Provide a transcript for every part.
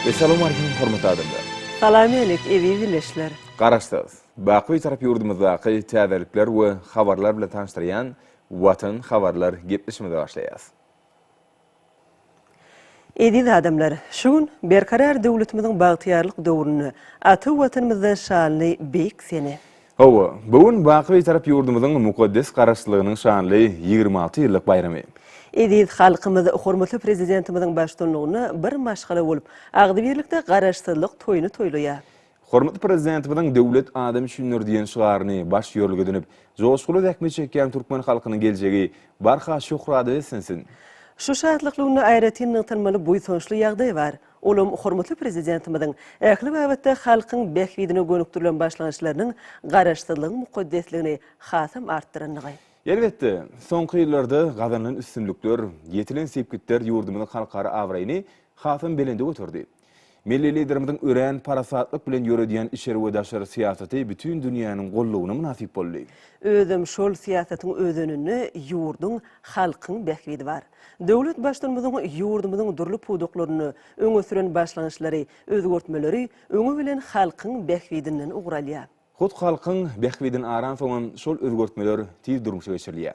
Essalawmalikim hormatly adamlar. Salam-älik eziz ildeşler. Garaşsyz, baky Bitarap ýurdumyzdaky täzelikler we habarlar bilen tanyşdyrýan Watan habarlar gepleşigimize başlaýas. Eziz adamlar, şu gün Berkarar döwletimiziň bagtyýarlyk döwründe ata Watanymyzda şanly beýik sene. Hawa, bu gün baky Bitarap ýurdumyzyň mukaddes Garaşsyzlygynyň şanly 26 ýyllyk baýramy. Eziz halkymyz hormatly Prezidentimiziň baştutanlygynda bir maşgala bolup, agzybirlikde Garaşsyzlyk toýuny toýlaýar. Hormatly Prezidentimiziň Döwlet adam üçindir diýen şygaryny baş ýörelge edinip, joşguly zähmet çekýän türkmen halkynyň geljegi barha şöhrata beslensin! Şu şatlykly günde aýratyn nygtalmaly buýsançly ýagdaý bar. Olam hormatly Prezidentimiziň ähli babatda halkyň bähbidine gönükdirilen başlangyçlarynyň Garaşsyzlygyň mukaddesligini hasam artdyrandygy. Elbetde, soňky ýyllarda gazanylan üstünlikler, ýetilen sepgitler ýurdumyzyň halkara abraýyny hasam belende göterdi. Milli Liderimiziň örän parasatlyk bilen ýöredýän içeri we daşary syýasaty bütin dünýäniň goldawyna mynasyp boldy. Özem şol syýasatyň özeninde ýurduň, halkyň bähbidi bar. Döwlet Baştutanymyzyň ýurdumyzyň dürli pudaklarynda öňe süren başlangyçlary, özgertmeleri öňi bilen halkyň bähbidinden ugur alýar. Hut halkyň bähbidini aransoňam şol özgertmeler tiz durmuşa geçirilýär.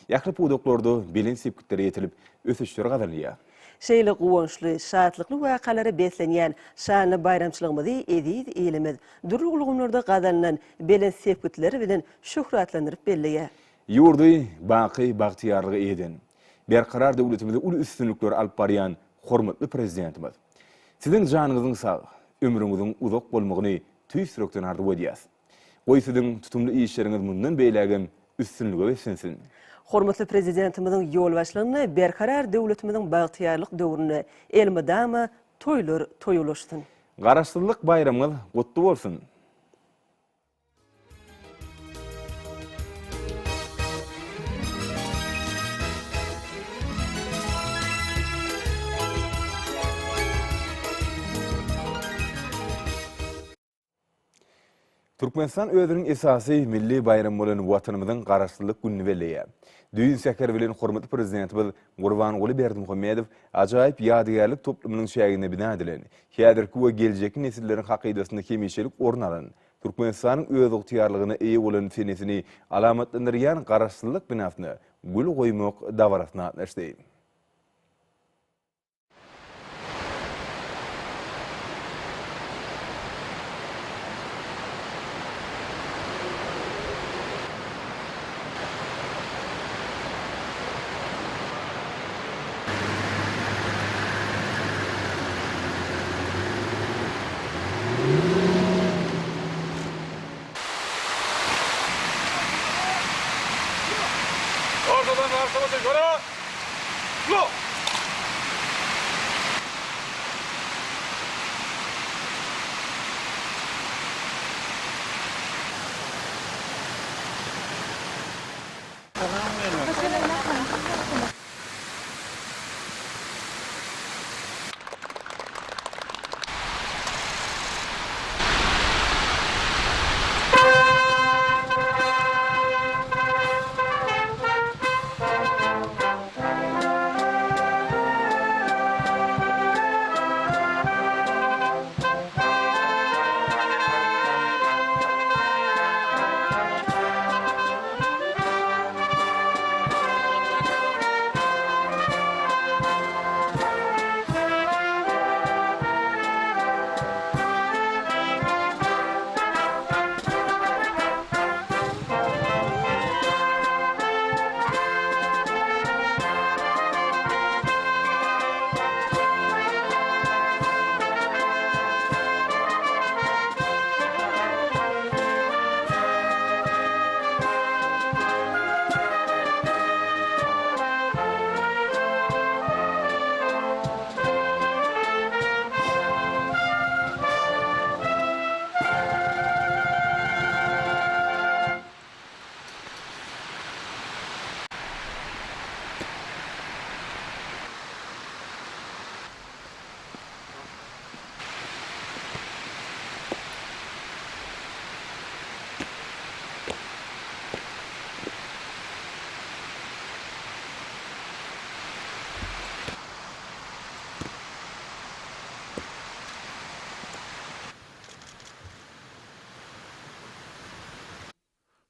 Ähli pudaklarda belent sepgitlere ýetilip, ösüşler gazanylýar. Şeýle guwançly, şatlykly wakalara beslenýän şanly baýramçylygymyzy eziz ilimiz dürli ulgamlarda gazanylan belent sepgitler bilen şöhratlandyryp belleýär. Ýurdy baky bagtyýarlyga eýe eden, Berkarar döwletimizi uly üstünliklere alyp barýan hormatly Prezidentimiz, Siziň janyňyzyň sag, ömrüňiziň uzak bolmagyny tüýs ýürekden arzuw edýäs. Goý siziň tutumly işleriňiz mundan beýlägem üstünlige beslensin! Hormatly Prezidentimiziň ýolbaşçylygynda Berkarar döwletimiziň bagtyýarlyk döwründe elmydama toýlar toý ulaşsyn! Garaşsyzlyk baýramyňyz gutly bolsun! Türkmenistan özüniň esasy milli baýramy bolan Watanymyzyň Garaşsyzlyk gününi belleýär. Düýn säher bilen hormatly Prezidentimiz Gurbanguly Berdimuhamedow ajaýyp ýadygärlik toplumynyň çäginde bina edilen, häzirki we geljekki nesilleriň hakydasynda hemişelik orun alan, Türkmenistanyň özygtyýarlygyna eýe bolan senesini alamatlandyrýan Garaşsyzlyk binasyna gül goýmak dabarasyna gatnaşdy.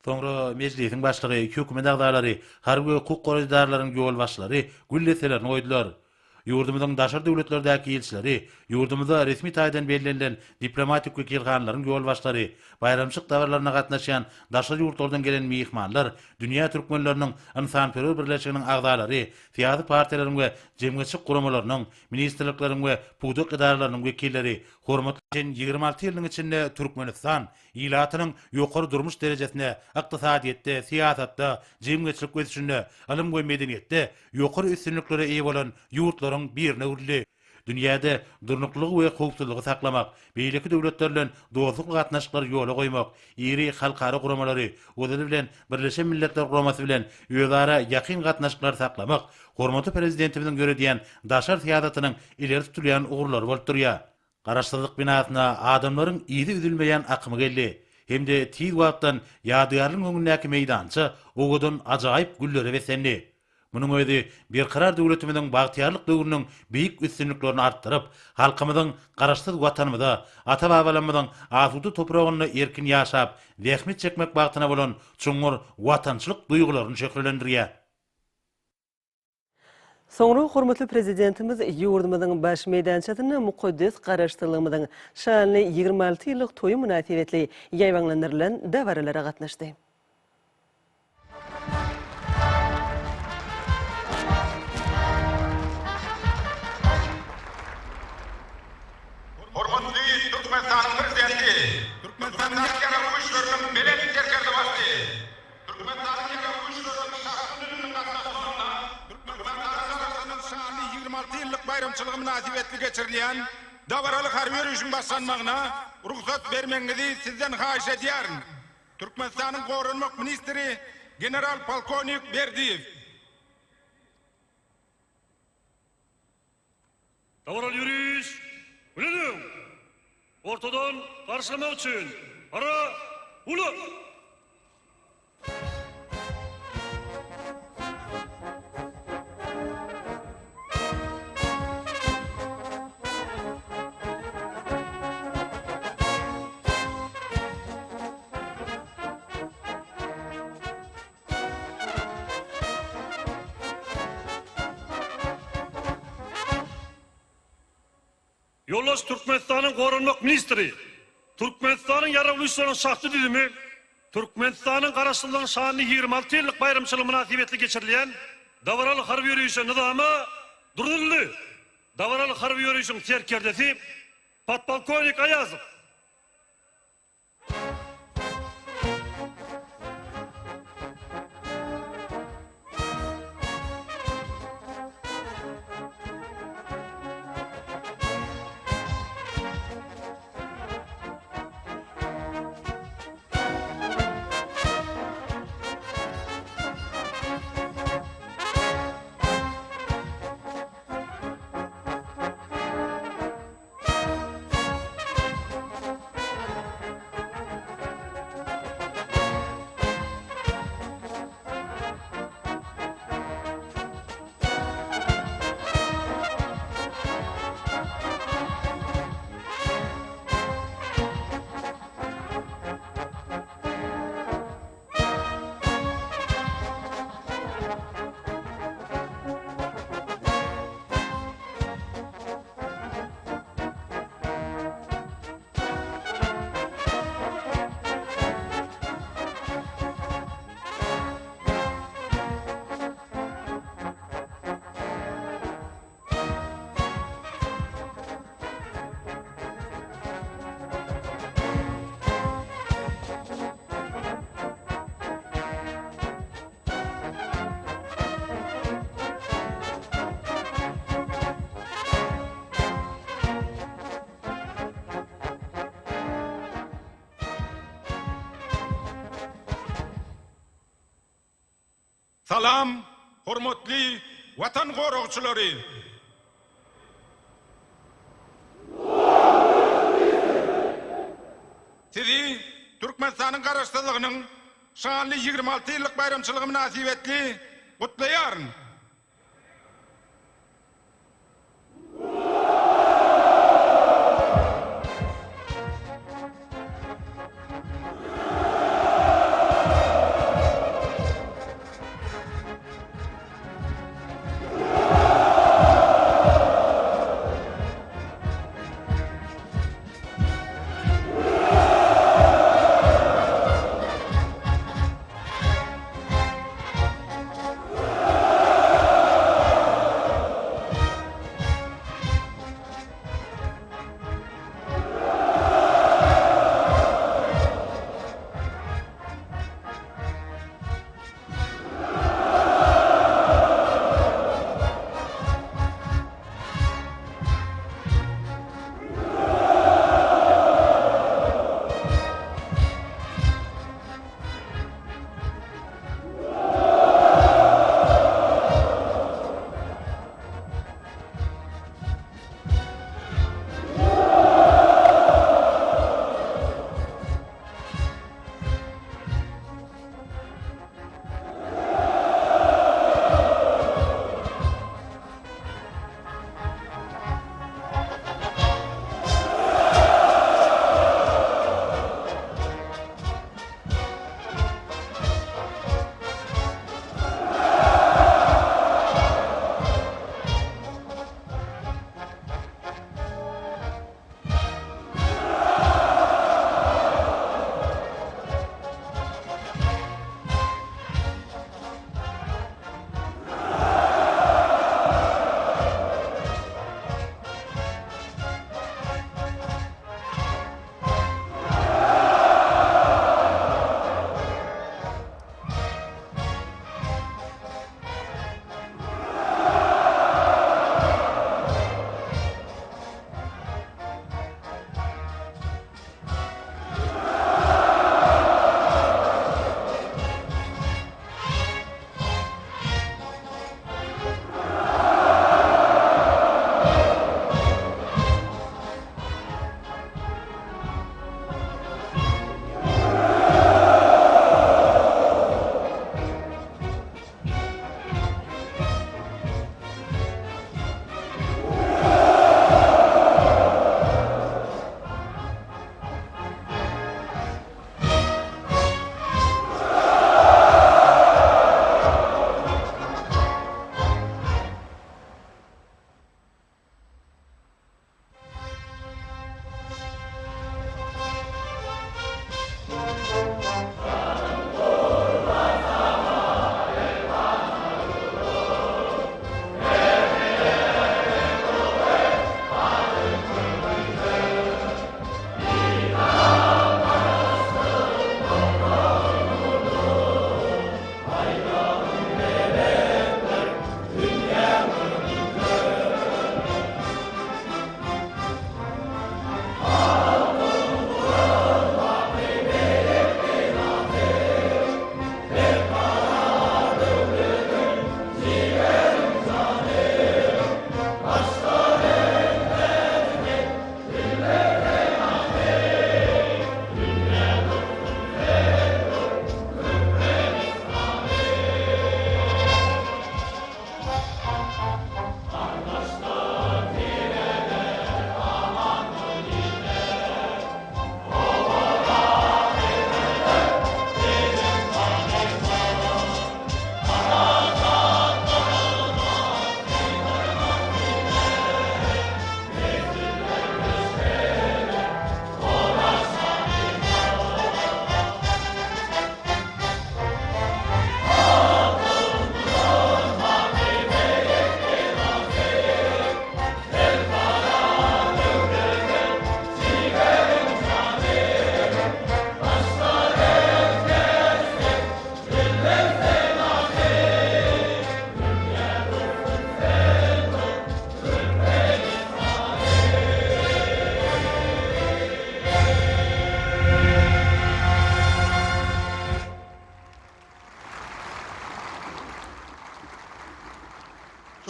Soňra Mejlisiň Başlygy, Hökümet agzalary, harby we hukuk goraýjy edaralaryň ýolbaşçylary gül desselerini goýdular. Ýurdumyzyň daşary döwletlerdäki ilçileri, ýurdumyzda resmi taýdan bellenilen diplomatik wekilhanalaryň ýolbaşçylary, baýramçylyk dabaralaryna gatnaşýan daşary ýurtlardan gelen myhmanlar, dünýä türkmenleriniň ynsanperwer birleşiginiň agzalary, syýasy partiýalaryň we jemgyýetçilik guramalarynyň, ministrlikleriň we pudak edaralarynyň wekilleri, hormatly Geçen 26 ýylyň içinde Türkmenistan ilatynyň ýokary durmuş derejesine, ykdysadyýetde, syýasatda, jemgyýetçilik ösüşinde, ylym we medeniýetde ýokary üstünliklere eýe bolan ýurtlaryň birine öwrüldi. Dünýäde durnuklylygy we howpsuzlygy saklamak, beýleki döwletler bilen dostlukly gatnaşyklary ýola goýmak, iri halkara guramalary, ozaly bilen Birleşen Milletler Guramasy bilen özara ýakyn gatnaşyklary saklamak hormatly Prezidentimiziň ýöredýän daşary syýasatynyň ileri tutulýan ugurlary bolup durýar. Garaşsyzlyk binasyna adamlaryň yzy üzülmeýän akymy geldi hem-de tiz wagtdan ýadygärligiň öňündäki meýdança owadan ajaýyp güllere beslendi. Munuň özi Berkarar döwletimiziň bagtyýarlyk döwrüniň beýik üstünliklerini artdyryp, halkymyzyň Garaşsyz Watanymyza, ata-babalarymyzyň asuda topragynda erkin ýaşap, zähmet çekmek bagtyna bolan çuňňur watançylyk duýgularyny şöhlelendirýär. Soňra hormatly Prezidentimiz ýurdumyzyň baş meýdançasynda mukaddes Garaşsyzlygymyzyň şanly 26 ýyllyk toýy mynasybetli ýaýbaňlandyrylan dabaralara gatnaşdy. Hormatly Türkmenistanyň Prezidenti, Türkmenistanyň Ýaragly Güýçleriniň Belent Serkerdebaşysy, Türkmenistanyň Ýaragly Güýçleriniň şahsy düzüminiň gatnaşmagynda Türkmenistanyň Garaşsyzlygynyň şanly 26 ýyllyk baýramçylygy mynasybetli geçirilýän dabaraly harby ýörişiň başlanmagyna rugsat bermegiňizi Sizden haýyş edýärin. Türkmenistanyň Goranmak ministri general-polkownik Berdiýew. Dabaraly ýöriş bilen öň, ortadan garşylamak üçin gara ulag! Ýoldaş Türkmenistanyň Goranmak ministri, Türkmenistanyň Ýaragly Güýçleriniň şahsy düzümi Türkmenistanyň Garaşsyzlygynyň şanly 26 ýyllyk baýramçylygy mynasybetli geçirilýän dabaraly harby ýörişe nyzama duruzyldy. Dabaraly harby ýörişiň serkerdesi podpolkownik Aýazow. Salam, hormatly Watan goragçylary! Sizi Türkmenistanyň Garaşsyzlygynyň şanly 26 ýyllyk baýramçylygy mynasybetli gutlaýaryn.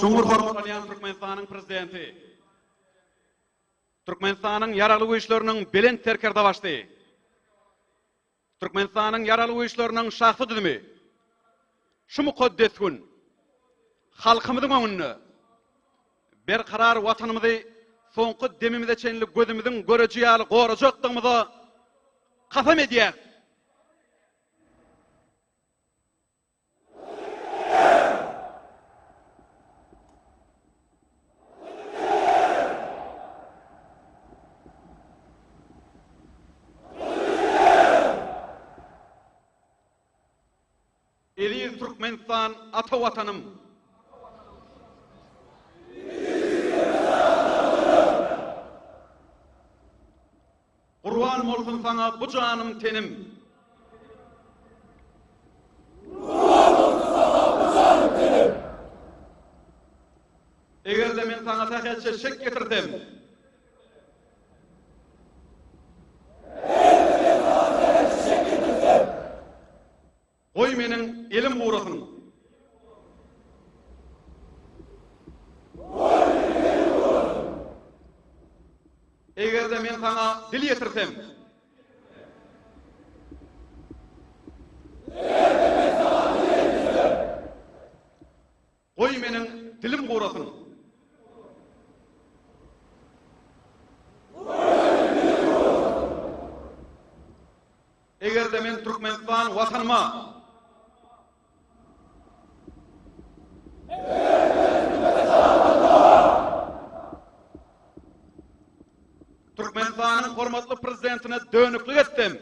Çuňňur hormatlanýan Türkmenistanyň Prezidenti, Türkmenistanyň Ýaragly Güýçleriniň Belent Serkerdebaşysy, Türkmenistanyň Ýaragly Güýçleriniň şahsy düzümi şu mukaddes gün halkymyzyň öňünde berkarar Watanymyzy soňky demimize çenli gözümiziň göreji ýaly gorajakdygymyza kasam edýäris. Eziz Türkmenistan ata Watanym! Gurban bolsun saňa bu janym tenim. Gurban bolsun saňa bu janym tenim. Egerde men saňa sähelçe şek getirsem. Egerde men saňa sähelçe şek getirsem. Goý meniň elim gurasyn. Goý meniň elim gurasyn. Eger-de men saňa dil ýetirsem. Eger-de men saňa dil ýetirsem. Goý meniň dilim gurasyn. Goý meniň dilim gurasyn. Eger-de men Türkmenistan Watanyma. Eger-de men Türkmenistan Watanyma. Türkmenistanyň hormatly Prezidentine dönüklik etsem.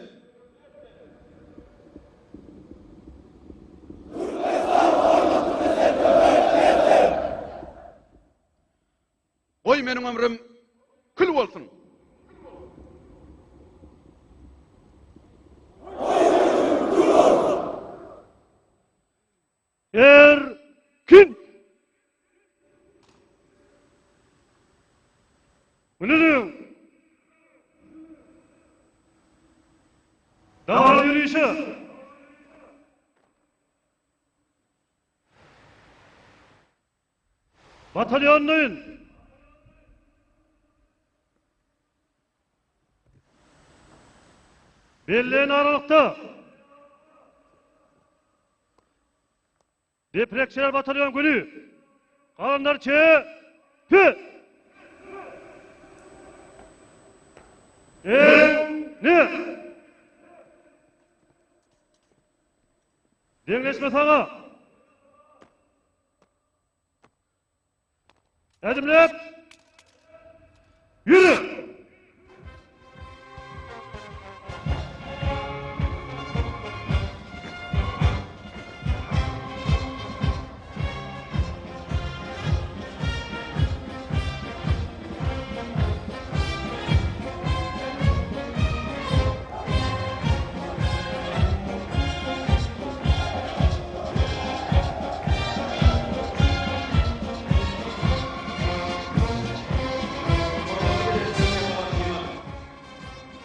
Türkmenistanyň hormatly Prezidentine dönüklik etsem. Goý meniň ömrüm kül bolsun. Goý meniň ömrüm kül bolsun. Erkin! Gülüň! Dabaraly ýörişe! Batalýonlaýyn! Bellenen aralykda Deprekçiler batalýon güni galanlar çe pe E ne Deňleşme saga Ädimläp ýürü!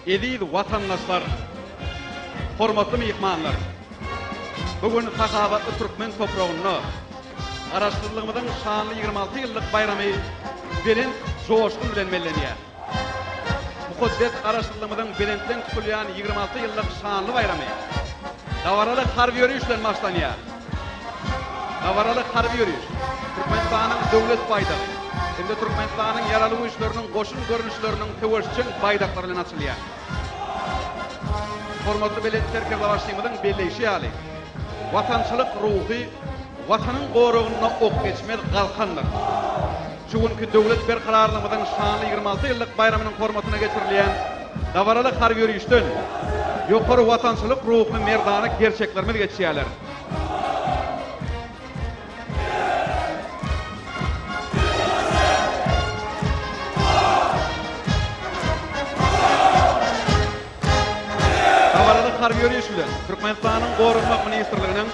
Eziz watandaşlar, hormatly myhmanlar! Bu gün sahawatly türkmen topragynda Garaşsyzlygymyzyň şanly 26 ýyllyk baýramy belent joşgun bilen bellenýär. Mukaddes Garaşsyzlygymyzyň belentden tutulýan 26 ýyllyk şanly baýramy dabaraly harby ýöriş bilen başlanýar. Dabaraly harby ýöriş Türkmenistanyň Döwlet baýdagy hem-de Türkmenistanyň Ýaragly Güýçleriniň goşun görnüşleriniň söweşjeň baýdaklary bilen açylýar. Hormatly Belent Serkerdebaşymyzyň belleýşi ýaly, watançylyk ruhy Watanyň goragynda ok geçmez galkandyr. Şu günki döwlet berkararlygymyzyň şanly 26 ýyllyk baýramynyň hormatyna geçirilýän dabaraly harby ýörişden ýokary watançylyk ruhly merdana gerçeklerimiz geçýärler. Dabaraly harby ýöriş bilen Türkmenistanyň Goranmak ministrliginiň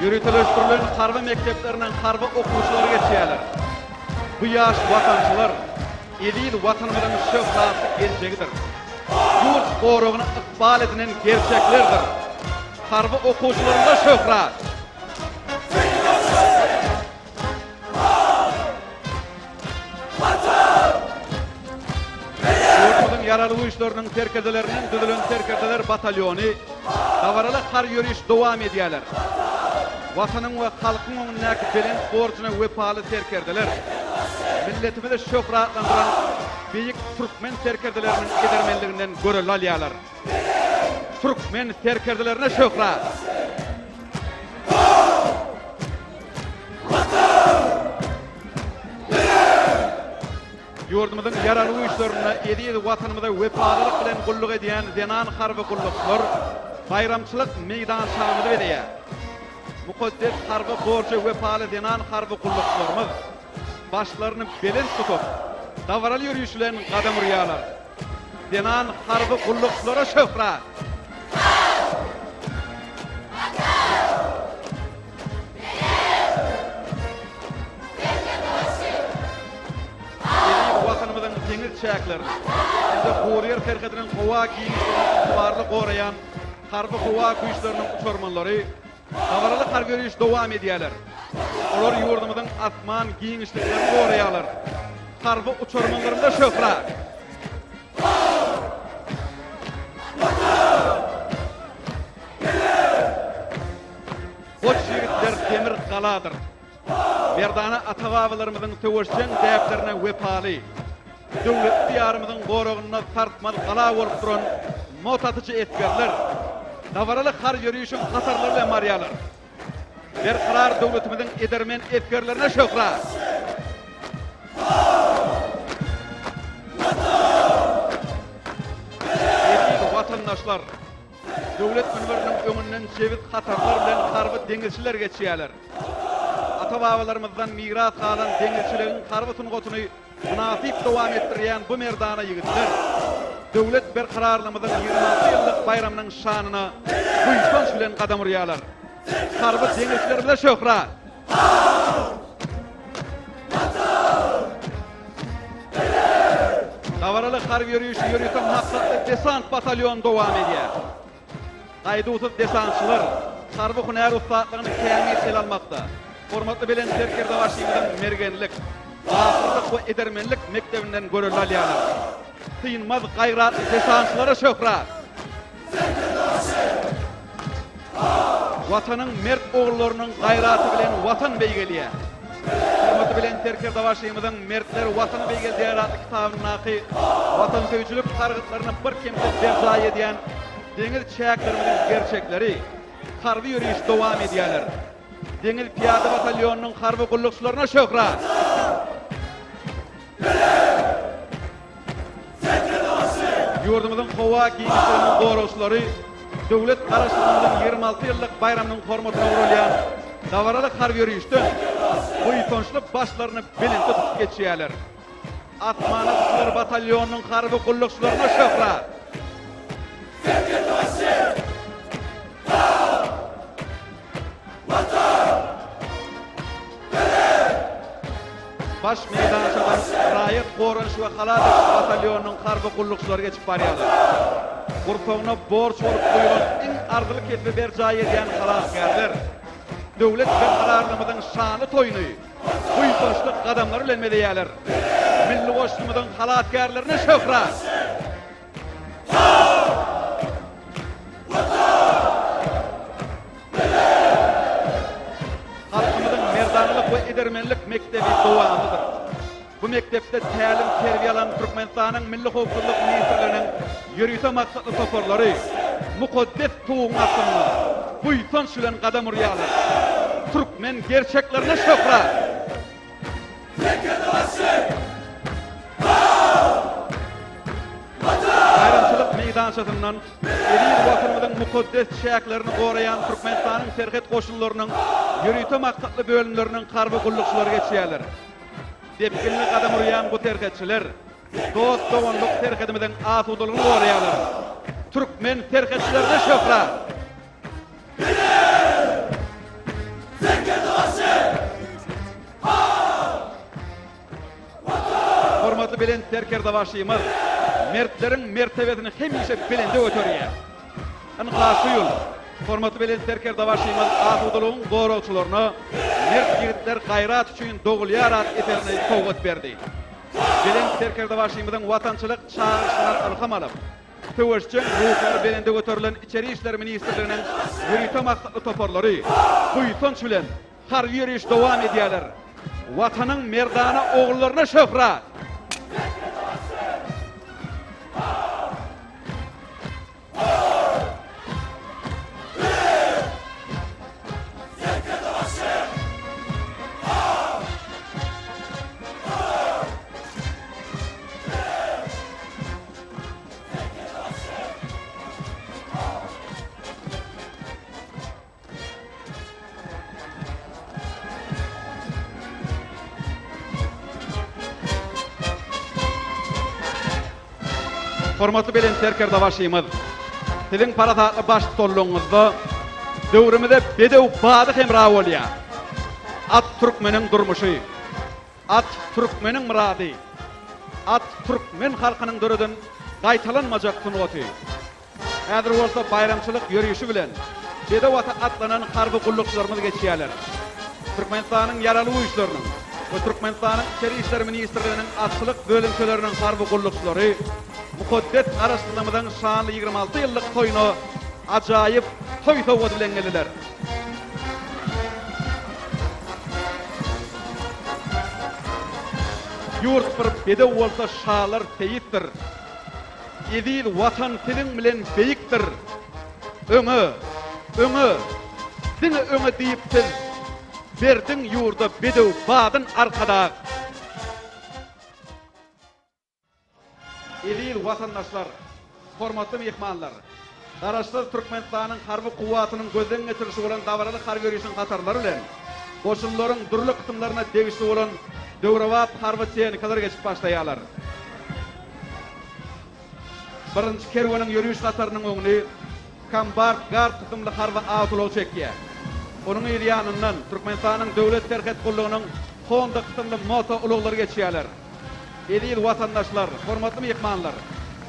ýöriteleşdirilen harby mekdepleriniň harby okuwçylary geçýärler. Bu ýaş watançylar eziz Watanymyzyň şöhratly geljegidir. Ýurt goragyny ykbal edinen gerçeklerdir. Harby okuwçylarymyza şöhrat! Ýaragly Güýçleriniň serkerdelerinden düzülen serkerdeler batalýony dabaraly harby ýöriş dowam edýärler. Watanyň we halkyň öňündäki belent borjuna wepaly serkerdeler milletimizi şöhratlandyran beýik türkmen serkerdeleriniň edermenliginden görelde alýarlar. Türkmen serkerdelerine şöhrat! Ýurdumyzyň Ýaragly Güýçlerinde eziz Watanymyza wepalylyk bilen gulluk edýän zenan harby gullukçylar baýramçylyk meýdançamyzy bezeýär. Mukaddes harby borja wepaly zenan harby gullukçylarymyz başlaryny belent tutup, dabaraly ýöriş bilen gadam urýarlar. Zenan harby gullukçylara şöhrat! Eziz Watanymyzyň deňiz çäklerini hem-de guryýer serhediniň howa giňişligini ygtybarly goraýan Harby-howa güýçleriniň uçarmanlary dabaraly harby ýöriş dowam edýärler. Olar ýurdumyzyň asman giňişliklerini goraýarlar. Harby uçarmanlarymyza şöhrat! Goç ýigitler demir galadyr. Merdana ata-babalarymyzyň söweşjeň däplerine wepaly, döwletli Diýarymyzyň goragynda sarsmaz gala bolup duran not atyjy esgerler dabaraly harby ýörişiň hatarlary bilen barýarlar. Berkarar döwletimiziň edermen esgerlerine şöhrat! Eziz watandaşlar! Döwlet münberiniň öňünden jebis hatarlar bilen harby deňizçiler geçýärler. Ata-babalarymyzdan miras galan deňizçiligiň harby sungatyny mynasyp dowam etdirýän bu merdana ýigitler döwlet berkararlygymyzyň 26 ýyllyk baýramynyň şanyna buýsanç bilen gadam urýarlar. Harby deňizçilerimize şöhrat! Dabaraly harby ýörişi ýörite maksatly desant batalýony dowam edýär. Gaýduwsyz desantçylar harby hünär ussatlygyny kämil ele almakda, hormatly Belent Serkerdebaşymyzyň mergenlik, batyrlyk we edermenlik mekdebinden görelde alýarlar. Synmaz gaýratly desantçylara şöhrat! Watanyň mert ogullarynyň gaýraty bilen Watan beýgelýär. Hormatly Belent Serkerdebaşymyzyň Mertler Watany beýgeldýär atly kitabyndaky watansöýüjilik sargytlaryny birkemsiz berjaý edýän deňiz çäklerimiziň gerçekleri harby ýöriş dowam edýärler. Deňiz pyýada batalýonynyň harby gullukçylaryna şöhrat! Ýurdumyzyň howa giňişliginiň goragçylary döwlet Garaşsyzlygymyzyň 26 ýyllyk baýramynyň hormatyna guralýan dabaraly harby ýörişden buýsançly başlaryny belentde tutup geçýärler. Asman atyjylar batalýonynyň harby gullukçylaryna şöhrat! Baş meýdançadan Raýat goranyş we halas ediş batalýonynyň harby gullukçylary geçip barýarlar. Gursagyna borç bolup guýlan iň arzyly kesbi berjaý edýän halasgärler döwlet berkararlygymyzyň şanly toýuny buýsançly gadamlary bilen bezeýärler. Milli goşunymyzyň halasgärlerine şöhrat! Halkymyzyň merdanalyk we edermenlik mekdebi dowamlydyr. Bu mekdepde tälim-terbiýe alan Türkmenistanyň Milli howpsuzlyk ministrliginiň ýörite maksatly toparlary mukaddes Tuguň astynda buýsanç bilen gadam urýarlar. Türkmen gerçeklerine şöhrat! Baýramçylyk meýdançasyndan eziz Watanymyzyň mukaddes çäklerini goraýan Türkmenistanyň Serhet goşunlarynyň ýörite maksatly bölümleriniň harby gullukçylary geçýärler. Depginli gadam urýan bu serhetçiler dost-doganlyk serhedimiziň asudalygyny goraýarlar. Türkmen serhetçilerine şöhrat! Hormatly Belent Serkerdebaşymyz mertleriň mertebesini hemişe belende göterýär. Ynha şu ýyl hormatly Belent Serkerdebaşymyz asudalygyň goragçylaryna Mert ýigitler gaýrat üçin dogulýar atly eserini sowgat berdi. Belent Serkerdebaşymyzyň watançylyk çagyryşyndan ylham alyp, söweşjeň ruhlary belende göterilen Içeri işler ministrliginiň ýörite maksatly toparlary buýsanç bilen harby ýöriş dowam edýärler. Watanyň merdana ogullaryna şöhrat! Hormatly Belent Serkerdebaşymyz, Siziň parasatly baştutanlygyňyzda döwrümize bedew bady hemra bolýar. At türkmeniň durmuşy. At türkmeniň myrady. At türkmen halkynyň döreden gaýtalanmajak sungaty. Häzir bolsa baýramçylyk ýörişi bilen bedew ata atlanan harby gullukçylarymyz geçýärler. Türkmenistanyň Ýaragly Güýçleriniň we Türkmenistanyň Içeri işler ministrliginiň atçylyk bölümçeleriniň harby gullukçylary mukaddes Garaşsyzlygymyzyň şanly 26 ýyllyk toýuna ajaýyp toý sowgady bilen geldiler. Ýurt bir bedew bolsa şalar seýisdir. Eziz Watan siziň bilen beýikdir. Öňe, öňe, diňe öňe diýip siz, Berdiň ýurda bedew badyn Arkadag. Eziz watandaşlar, hormatly myhmanlar! Garaşsyz Türkmenistanyň harby kuwwatynyň gözden geçirilişi bolan dabaraly harby ýörişiň hatarlary bilen goşunlaryň dürli kysymlaryna degişli bolan döwrebap harby tehnikalar geçip başlaýarlar. Birinji kerweniň ýöriş hatarynyň öňüni Kombart Gard kysymly harby awtoulag çekýär. Onuň yz ýanyndan Türkmenistanyň Döwlet serhet gullugynyň Honda kysymly moto ulaglary geçýärler. Eziz watandaşlar, hormatly myhmanlar!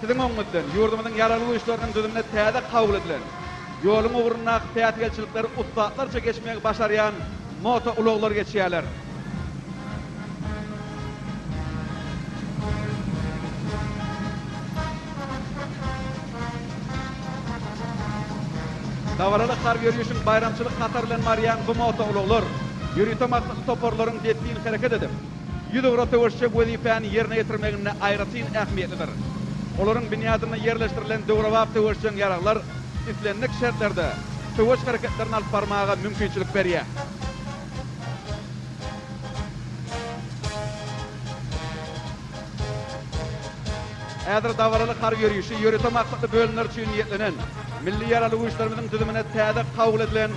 Siziň öňüňizden ýurdumyzyň Ýaragly Güýçleriniň düzümine täze kabul edilen, ýoluň ugrundaky päsgelçilikleri ussatlarça geçmegi başarýan moto ulaglar geçýärler. Dabaraly harby ýörişiň baýramçylyk hatary bilen barýan bu motoulaglar ýörite maksatly toparlaryň dessin hereket edip, ýüzugra söweşjek wezipäni ýerine ýetirmeginde aýratyn ähmiýetlidir. Olaryň binýadynda ýerleşdirilen döwrebap söweşjeň ýaraglar islendik şertlerde söweş hereketlerini alyp barmaga mümkinçilik berýär. Häzir dabaraly harby ýörişi ýörite maksatly bölümler üçin niýetlenen Milli Ýaragly Güýçlerimiziň düzümine täze kabul edilen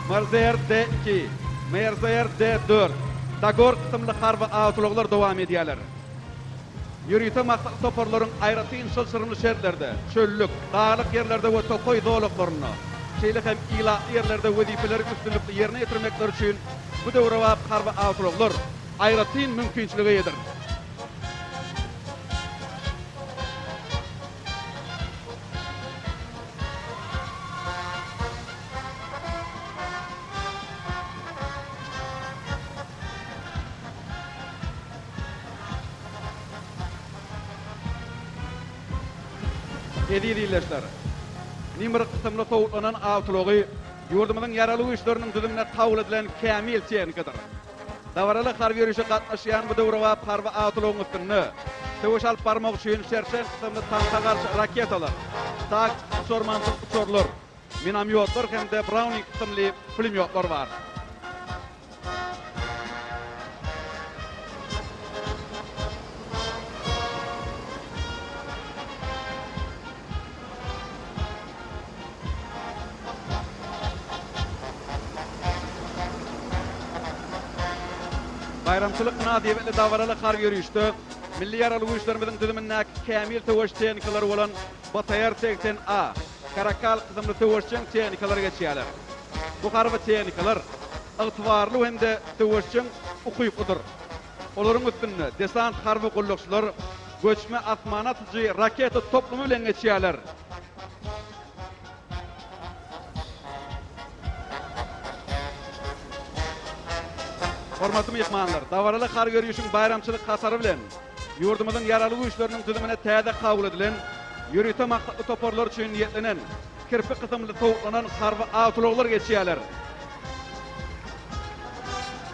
MRZR D-iki, MRZR D-dört, Dagor kysymly harby awtoulaglar dowam edýärler. Ýörite maksatly toparlaryň aýratyn çylşyrymly şertlerde, çöllük, daglyk ýerlerde we tokaý zolaklarynda, şeýle hem ilatly ýerlerde wezipeleri üstünlikli ýerine ýetirmekleri üçin bu döwrebap harby awtoulaglar aýratyn mümkinçilige eýedir. Eziz ildeşler! Nimr kysymly sowutlanan awtoulagy ýurdumyzyň Ýaragly Güýçleriniň düzümine kabul edilen kämil tehnikadyr. Dabaraly harby ýörişe gatnaşýan bu döwrebap harby awtoulagyň üstünde söweş alyp barmak üçin Şerşen kysymly tanka garşy raketalar, taktiki uçarmansyz uçarlar, minomýotlar hem-de Browning kysymly pulemýotlar bar. Baýramçylyk mynasybetli dabaraly harby ýörişde Milli Ýaragly Güýçlerimiziň düzümindäki kämil söweş tehnikalary bolan BTR 80 A, Karakal kysymly söweşjeň tehnikalar geçýärler. Bu harby tehnikalar ygtybarly hem-de söweşjeň ukyplydyr. Olaryň üstünde desant harby gullukçylar göçme asmana atyjy raketa toplumy bilen geçýärler. Hormatly myhmanlar, dabaraly harby ýörişiň baýramçylyk hatary bilen. Ýurdumyzyň Ýaragly Güýçleriniň düzümine täze kabul edilen, ýörite maksatly toparlar üçin niýetlenen kirpi kysymly sowuklanan harby awtoulaglar geçýärler.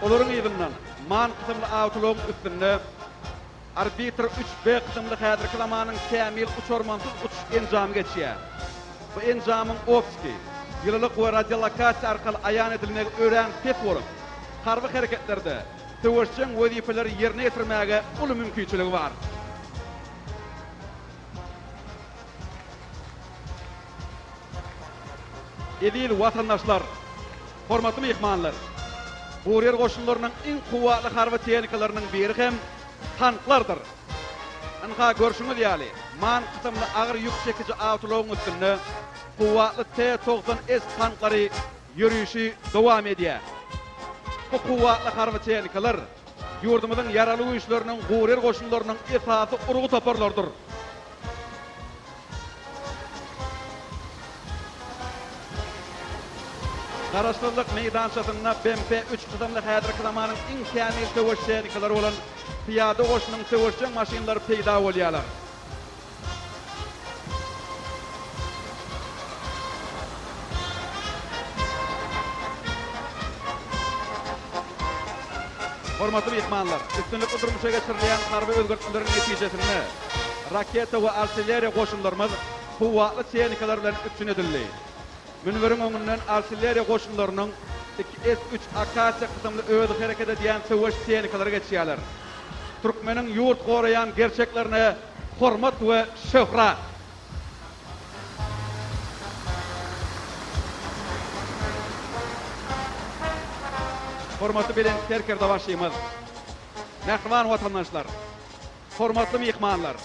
Olaryň yzyndan man kysymly awtoulagyň üstünde Arbitr üç B kysymly häzirki zamanyň kämil uçarmansyz uçuş enjamy geçýär. Bu enjamyň optiki, ýylylyk we radiolokasiýa arkaly aýan edilmegi örän pes bolup, harby hereketlerde söweşjeň wezipeleri ýerine ýetirmäge uly mümkinçiligi bar. Eziz watandaşlar! Hormatly myhmanlar! Guryýer goşunlarynyň iň kuwwatly harby tehnikalarynyň biri hem tanklardyr. Ynha, görşüňiz ýaly, man kysymly agyr ýük çekiji awtoulagyň üstünde kuwwatly T 90 S tanklary ýörişi dowam edýär. Bu kuwwatly harby tehnikalar ýurdumyzyň Ýaragly Güýçleriniň guryýer goşunlarynyň esasy urgy toparlarydyr. Garaşsyzlyk meýdançasynda BMP üç kysymly häzirki zamanyň iň kämil söweş tehnikalary bolan pyýada goşunyň söweşjeň maşynlary peýda bolýarlar. Hormatly myhmanlar, üstünlikli durmuşa geçirilýän harby özgertmeleriň netijesinde raketa we artilleriýa goşunlarymyz kuwwatly tehnikalar bilen üpjün edildi. Münberiň öňünden artilleriýa goşunlarynyň iki S-üç Akasiýa kysymly özi hereket edýän söweş tehnikalary geçýärler. Türkmeniň ýurt goraýan gerçeklerine hormat we şöhrat! Hormatly Belent Serkerdebaşymyz, mähriban watandaşlar, hormatly myhmanlar!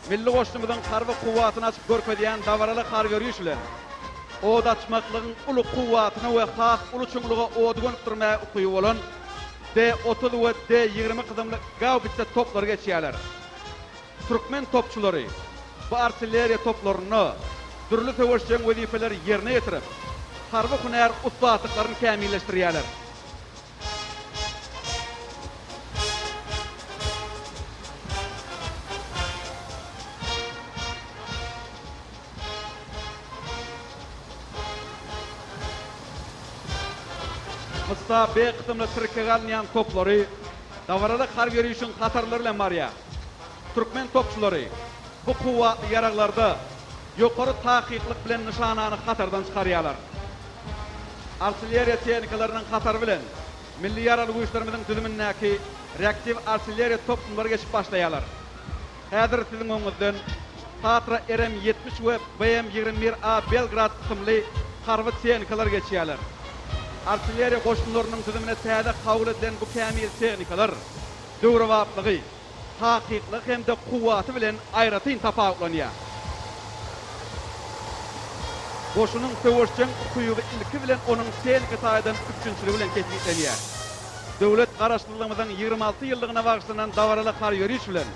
Milli goşunymyzyň harby kuwwatyny açyp görkezýän dabaraly harby ýöriş bilen, od açmaklygyň uly kuwwatyna we has uly çuňluga ody gönükdirmäge ukyby bolan D-otuz we D-ýigrimi kysymly gaubitsa toplary geçýärler. Türkmen topçulary bu artilleriýa toplarynda dürli söweşjeň wezipeleri ýerine ýetirip, harby hünär ussatlyklaryny kämilleşdirýärler. Msta B kysymly tirkege alynýan toplary dabaraly harby ýörişiň hatarlary bilen barýar. Türkmen topçulary bu kuwwatly ýaraglarda ýokary takyklyk bilen nyşanany hatardan çykarýarlar. Artilleriýa tehnikalarynyň hatary bilen Milli Ýaragly Güýçlerimiziň düzümindäki reaktiw artilleriýa toplumlary geçip başlaýarlar. Häzir siziň öňüňizden Tatra RM 70 we BM 21 A Belgrad kysymly harby tehnikalar geçýärler. Artilleriýa goşunlarynyň düzümine täze kabul edilen bu kämil tehnikalar döwrebaplygy, takyklygy hem-de kuwwaty bilen aýratyn tapawutlanýar. Goşunyň söweşjeň ukyby ilki bilen onuň tehniki taýdan üpjünçiligi bilen kesgitlenýär. Döwlet Garaşsyzlygymyzyň 26 ýyllygyna bagyşlanan dabaraly harby ýöriş bilen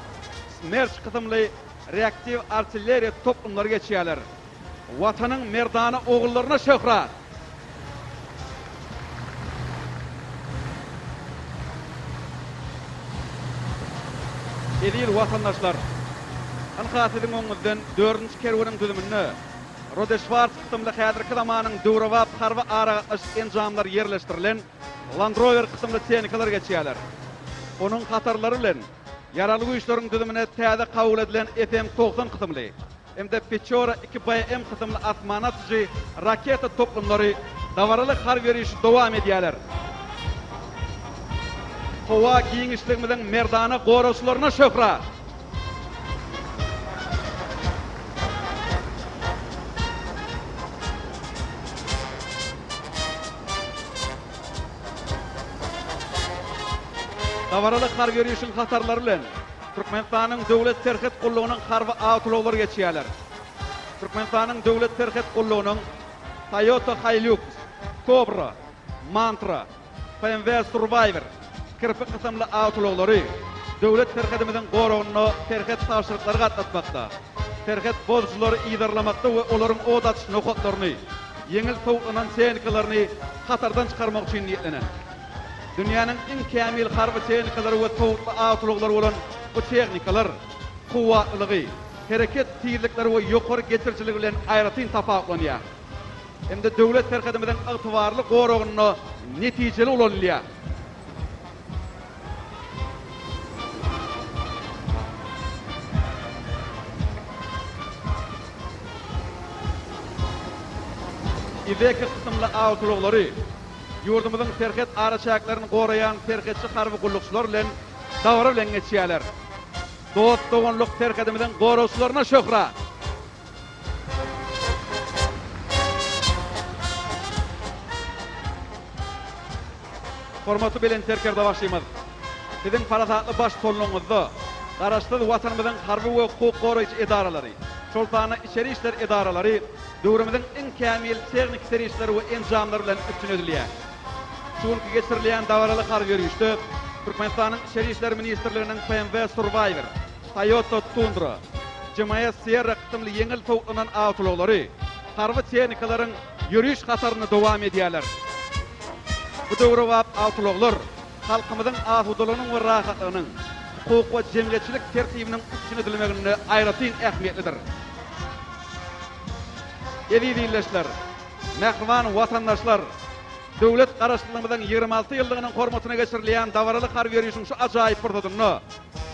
Smerç kysymly reaktiw artilleriýa toplumlary geçýärler. Watanyň merdana ogullaryna şöhrat! Eziz watandaşlar! Ynha siziň öňüňizden dördünji kerweniň düzüminde Rodeşwarts kysymly häzirki zamanyň döwrebap harby aragatnaşyk enjamlary ýerleşdirilen Land Rover kysymly tehnikalar geçýärler. Onuň hatarlary bilen Ýaragly Güýçleriň düzümine täze kabul edilen SM 90 kysymly hem-de Peçora iki BM kysymly asmana atyjy raketa toplumlary dabaraly harby ýörişi dowam edýärler. Howa giňişligimiziň merdana goragçylaryna şöhrat! Dabaraly harby ýörişiň hatarlary bilen Türkmenistanyň Döwlet serhet gullugynyň harby awtoulaglary geçýärler. Türkmenistanyň Döwlet serhet gullugynyň Toyota Hilux, Cobra, Mantra, BMW Survivor, Kirpi kysymly awtoulaglary döwlet serhedimiziň goragynda serhet tabşyryklary gatnatmakda, serhet bozujylary yzarlamakda we olaryň ot atyş nokatlaryny, ýeňil sowuklanan tehnikalaryny hatardan çykarmak üçin niýetlenen. Dünýäniň iň kämil harby tehnikalary we sowutly awtoulaglary bolan. Bu tehnikalar kuwwatlylygy, hereket tizlikleri we ýokary geçirijiligi bilen aýratyn tapawutlanýar hem-de döwlet serhedimiziň ygtybarly goragynda netijeli ulanylýar. Iveco kysymly awtoulaglary ýurdumyzyň serhet araçäklerini goraýan serhetçi harby gullukçylar bilen dabara bilen geçýärler. Dost-doganlyk serhedimiziň goragçylaryna şöhrat! Hormatly Belent Serkerdebaşymyz, Siziň parasatly baştutanlygyňyzda Garaşsyz Watanymyzyň harby we hukuk goraýjy edaralary, şol sanda içeri işler edaralary döwrümiziň iň kämil tehniki serişdeleri we enjamlary bilen üpjün edilýär. Şu günki geçirilýän dabaraly harby ýörişde Türkmenistanyň Içeri işler ministrliginiň BMW Survivor, Toyota Tundra, GMS Sierra kysymly ýeňil sowuklanan awtoulaglary harby tehnikalaryň ýöriş hataryny dowam edýärler. Bu döwrebap awtoulaglar halkymyzyň asudalygynyň we rahatlygynyň, hukuk we jemgyýetçilik tertibiniň üpjün edilmeginde aýratyn ähmiýetlidir. Eziz ildeşler, mähriban watandaşlar! Döwlet Garaşsyzlygymyzyň 26 ýyllygynyň hormatyna geçirilýän dabaraly harby ýörişiň şu ajaýyp pursadynda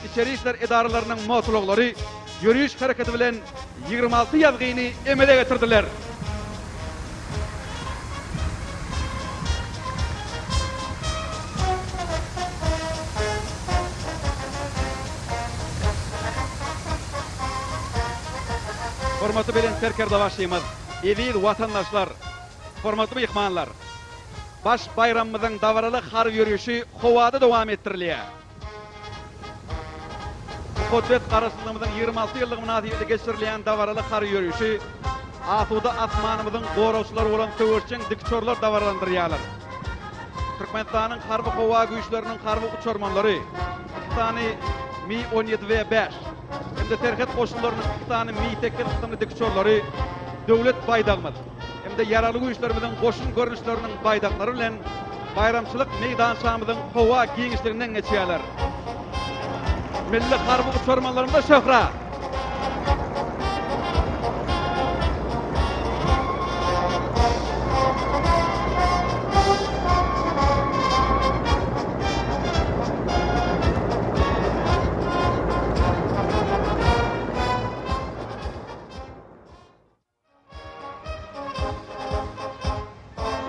içeri işler edaralarynyň motoulaglary ýöriş hereketi bilen 26 ýazgyny emele getirdiler. Hormatly Belent Serkerdebaşymyz, eziz watandaşlar, hormatly myhmanlar! Baş baýramymyzyň dabaraly harby ýörişi howada dowam etdirilýär. Mukaddes Garaşsyzlygymyzyň 26 ýyllygy mynasybetli geçirilýän dabaraly harby ýörişi asuda asmanymyzyň goragçylary bolan söweşjeň dikuçarlar dabaralandyrýarlar. Türkmenistanyň Harby howa güýçleriniň harby uçarmanlary iki sany Mi 17 W bäş hem-de serhet goşunlarynyň iki sany Mi sekiz kysymly dikuçarlary Döwlet baýdagymyz hem-de Ýaragly Güýçlerimiziň goşun görnüşleriniň baýdaklary bilen baýramçylyk meýdançamyzyň howa giňişliginden geçýärler. Milli harby uçarmanlarymyza şöhrat!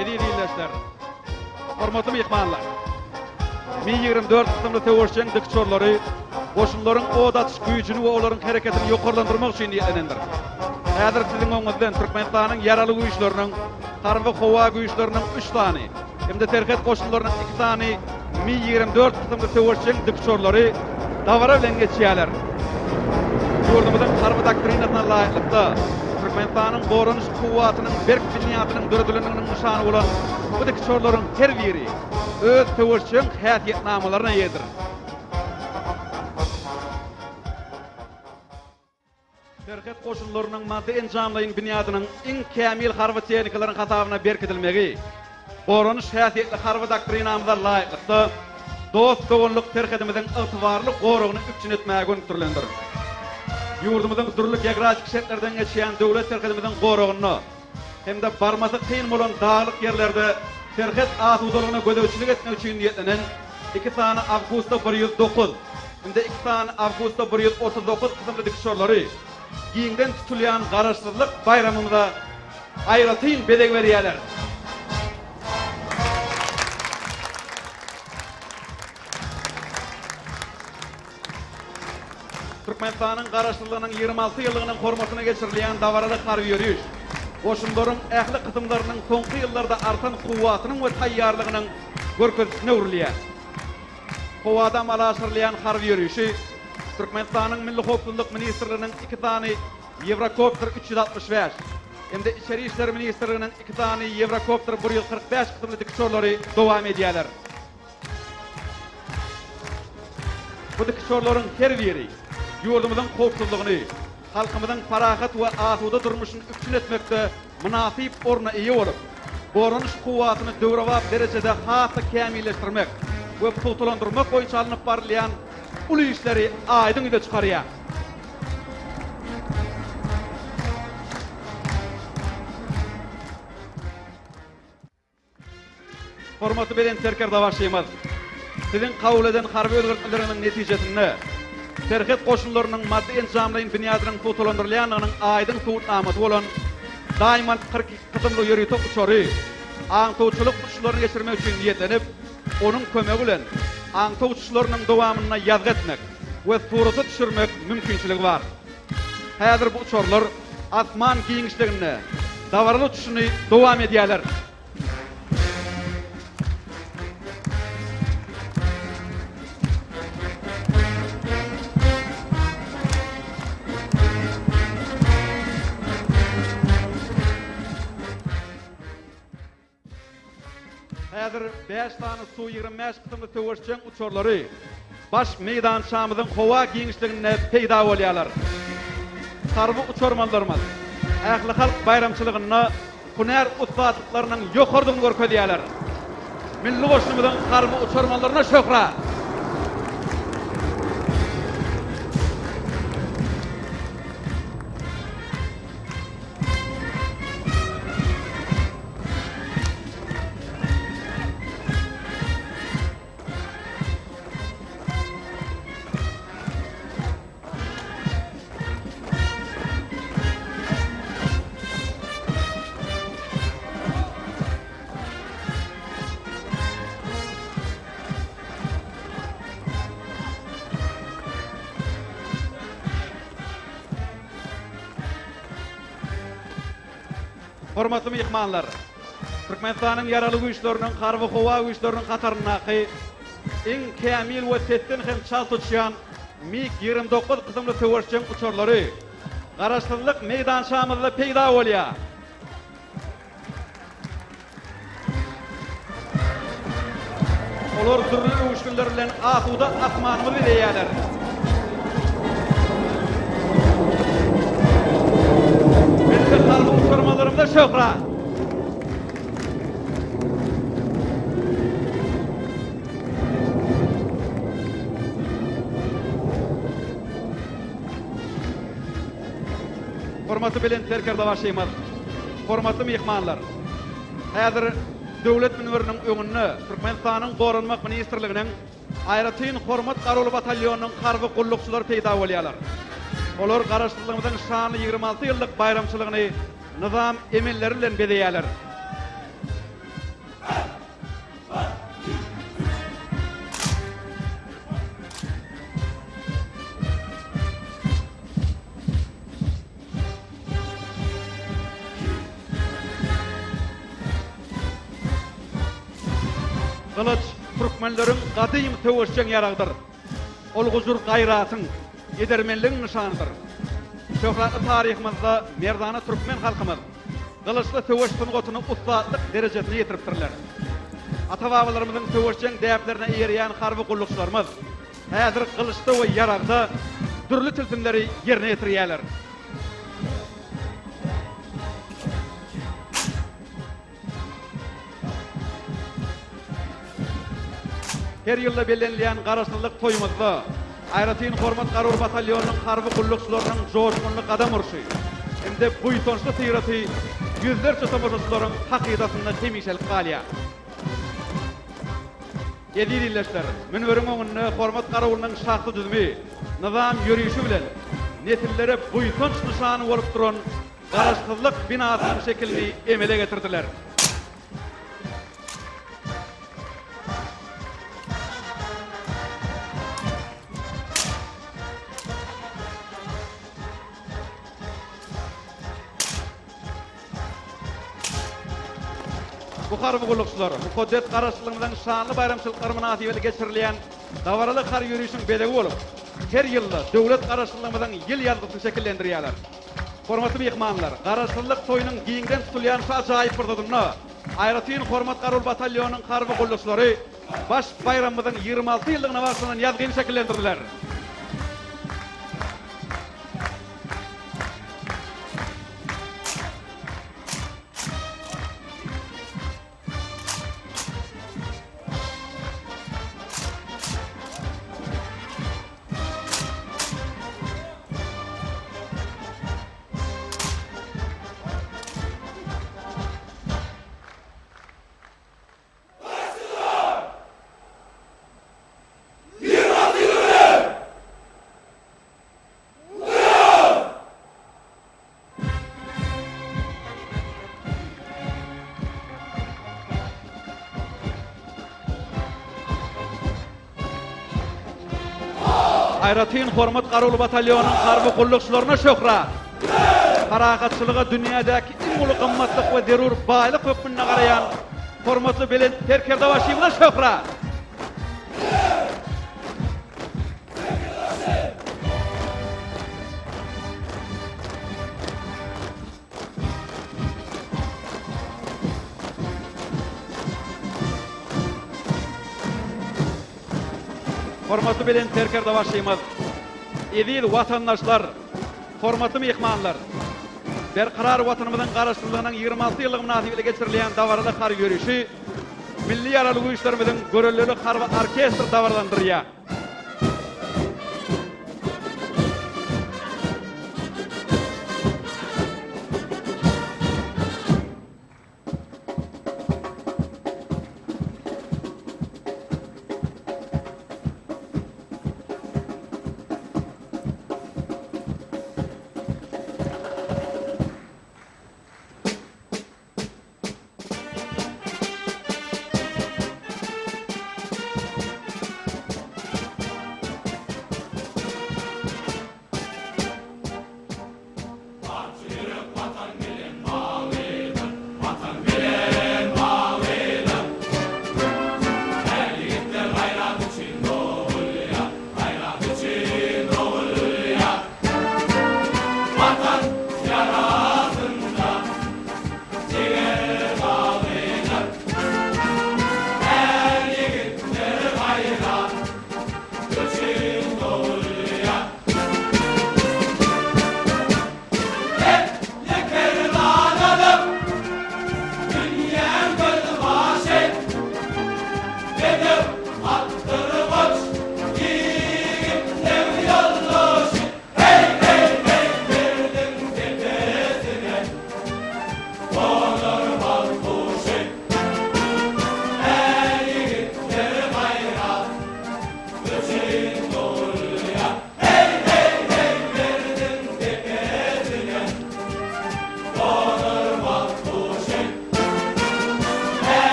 Eziz ildeşler, hormatly myhmanlar! Mi 24 kysymly söweşjeň dikuçarlary goşunlaryň od atyş güýjüni we olaryň hereketini ýokarlandyrmak üçin niýetlenendir. Häzir siziň öňüňizden Türkmenistanyň Ýaragly Güýçleriniň Harby howa güýçleriniň üç sany hem-de serhet goşunlarynyň iki sany Mi 24 kysymly söweşjeň dikuçarlary dabara bilen geçýärler. Ýurdumyzyň harby doktrinasyna laýyklykda, Türkmenistanyň goranyş kuwwatynyň berk binýadynyň döredilendiginiň nyşany bolan bu dikuçarlaryň her biri öz söweşjeň häsiýetnamalaryna eýedir. Serhet goşunlarynyň maddy-enjamlaýyn binýadynyň iň kämil harby tehnikalaryň hasabyna berkidilmegi, goranyş häsiýetli harby doktrinamyza laýyklykda, dost-doganlyk serhedimiziň ygtybarly goragyny üpjün etmäge gönükdirilendir. Ýurdumyzyň dürli geografik şertlerden geçýän döwlet serhedimiziň goragynda hem-de barmasy kyn bolan daglyk ýerlerde serhet asudalygyna gözegçilik etmek üçin niýetlenen iki sany Awgusta 109 hem-de iki sany Awgusta 139 kysymly dikuçarlary giňden tutulýan Garaşsyzlyk baýramymyza aýratyn bezeg berýärler. Türkmenistanyň Garaşsyzlygynyň 26 ýyllygynyň hormatyna geçirilýän dabaraly harby ýöriş, goşunlaryň ähli kysymlarynyň soňky ýyllarda artan kuwwatynyň we taýýarlygynyň görkezijisine öwrülýär. Howada amala aşyrylýan harby ýörişi Türkmenistanyň Milli howpsuzlyk ministrliginiň iki sany Ýewrokopter 365 hem-de Içeri işler ministrliginiň iki sany Ýewrokopter 145 kysymly dikuçarlary dowam edýärler. Bu dikuçarlaryň her biri ýurdumyzyň howpsuzlygyny, halkymyzyň parahat we asuda durmuşyny üpjün etmekde mynasyp orna eýe bolup, goranyş kuwwatyny döwrebap derejede has-da kämilleşdirmek we pugtalandyrmak boýunça alnyp barylýan. uly işleri aýdyň ýüze çykarýar. Hormatly Belent Serkerdebaşymyz, Siziň kabul eden harby özgertmeleriňiziň netijesinde Serhet goşunlarynyň maddy-enjamlaýyn binýadynyň pugtalandyrylýandygynyň aýdyň subutnamasy bolan Diamond 42 kysymly ýörite uçary aňtawçylyk uçuşlaryny geçirmek üçin niýetlenip, onuň kömegi bilen aňtaw uçuşlarynyň dowamynda ýazgy etmek we surata düşürmek mümkinçiligi bar. Häzir bu uçarlar asman giňişliginde dabaraly uçuşyny dowam edýärler. Häzir bäş sany Su 25 kysymly söweşjeň uçarlary baş meýdançamyzyň howa giňişliginde peýda bolýarlar. Harby uçarmanlarymyz ählihalk baýramçylygynda hünär ussatlyklarynyň ýokarydygyny görkezýärler. Milli goşunymyzyň harby uçarmanlaryna şöhrat! Hormatly myhmanlar! Türkmenistanyň Ýaragly Güýçleriniň Harby-howa güýçleriniň hataryndaky iň kämil we sesden hem çalt uçýan MiG 29 kysymly söweşjeň uçarlary Garaşsyzlyk meýdançamyzda peýda bolýar. Olar dürli öwüşginler bilen asuda asmanymyzy bezeýärler. Milli harby uçarmanlarymyza şöhrat! Hormatly Belent Serkerdebaşymyz, hormatly myhmanlar! Häzir Döwlet münberiniň öňünde Türkmenistanyň Goranmak ministrliginiň Aýratyn hormat garawuly batalýonynyň harby gullukçylary peýda bolýarlar. Olar Garaşsyzlygymyzyň şanly 26 ýyllyk baýramçylygyny nyzam emelleri bilen bezeýärler. Gylyç türkmenleriň gadym söweşjeň ýaragydyr. Ol gujur-gaýratyň, edermenligiň nyşanydyr. Şöhratly taryhymyzda merdana türkmen halkymyz gylyçly söweş sungatyny ussatlyk derejesine ýetiripdirler. Ata-babalarymyzyň söweşjeň däplerine eýerýän harby gullukçylarymyz häzir gylyçda we ýaragda dürli tilsimleri ýerine ýetirýärler. Her ýylda bellenilýän Garaşsyzlyk toýumyzda aýratyn hormat garawul batalýonynyň harby gullukçylarynyň joşgunly gadam urşy hem-de buýsançly syraty ýüzlerçe tomaşaçylaryň hakydasynda hemişelik galýar. Eziz ildeşler, münberiň öňünde hormat garawulynyň şahsy düzümi nyzam ýörişi bilen nesillere buýsanç nyşany bolup duran Garaşsyzlyk binasynyň şekilini emele getirdiler. Bu harby gullukçylar mukaddes Garaşsyzlygymyzyň şanly baýramçylyklary mynasybetli geçirilýän dabaraly harby ýörişiň bezegi bolup, her ýylda döwlet Garaşsyzlygymyzyň ýyl ýazgysyny şekillendirýärler. Hormatly myhmanlar, Garaşsyzlyk toýunyň giňden tutulýan şu ajaýyp pursatynda aýratyn hormat garawul batalýonynyň harby gullukçylary baş baýramymyzyň 26 ýyllygyna bagyşlanan ýazgyny şekillendirdiler. Aýratyn hormat garawul batalýonyň harby gullukçylaryna şöhrat! Parahatçylyga dünýädäki iň uly gymmatlyk we zerur baýlyk hökmünde garaýan hormatly Belent Serkerdebaşymyza şöhrat! Hormatly Belent Serkerdebaşymyz, eziz watandaşlar, hormatly myhmanlar! Berkarar Watanymyzyň Garaşsyzlygynyň 26 ýyllygy mynasybetli geçirilýän dabaraly harby ýörişi Milli Ýaragly Güýçlerimiziň göreldeli harby orkestri dabaralandyrýar.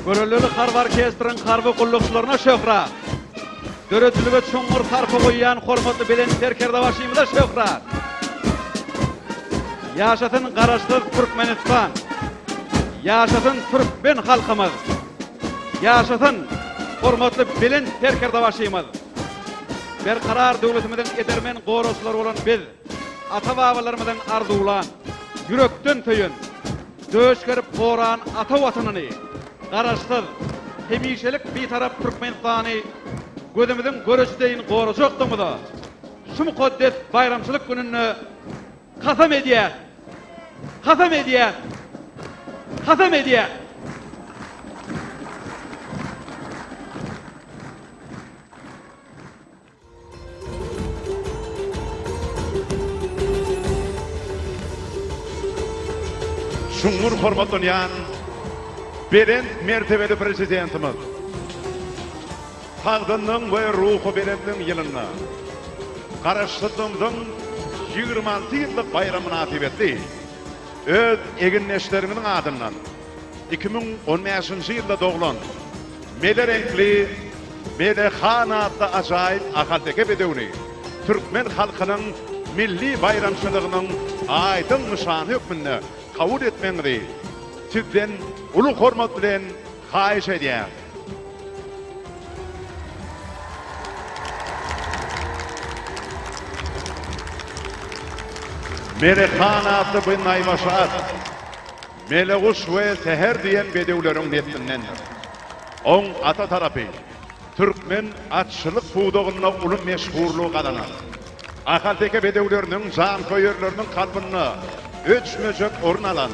Görelleli harby orkestriň harby gullukçylaryna şöhrat! Döredijilige çuňňur sarpa goýýan hormatly Belent Serkerdebaşymyza şöhrat! Ýaşasyn Garaşsyz Türkmenistan! Ýaşasyn türkmen halkymyz! Ýaşasyn hormatly Belent Serkerdebaşymyz! Berkarar döwletimiziň edermen goragçylary bolan biz, ata-babalarymyzyň arzuwlan, ýürekden söýen, döş gerip goran ata Watanyny, Garaşsyz, hemişelik Bitarap Türkmenistany gözümiziň göreji deýin gorajakdygymyza şu mukaddes baýramçylyk gününde kasam edýäs! Kasam edýäs! Kasam edýäs! Çuňňur hormatlanýan belent mertebeli Prezidentimiz Sagdynlygyň we ruhubelentligiň ýylynda Garaşsyzlygymyzyň 26 ýyllyk baýramy mynasybetli öz egindeşleriňiziň adyndan 2015-nji ýylda doglan mele reňkli Mele han atly ajaýyp ahalteke bedewini türkmen halkynyň milli baýramçylygynyň aýdyň nyşany hökmünde kabul etmegiňizi Sizden uly hormat bilen haýyş edýäris. Mele han atly bu naýbaşy at Meleguş we Säher diýen bedewleriň neslindendir. Oň ata tarapy türkmen atçylyk pudagynda uly meşhurlygy gazanan, ahalteke bedewleriniň janköýerleriniň kalbynda öçmejek orun alan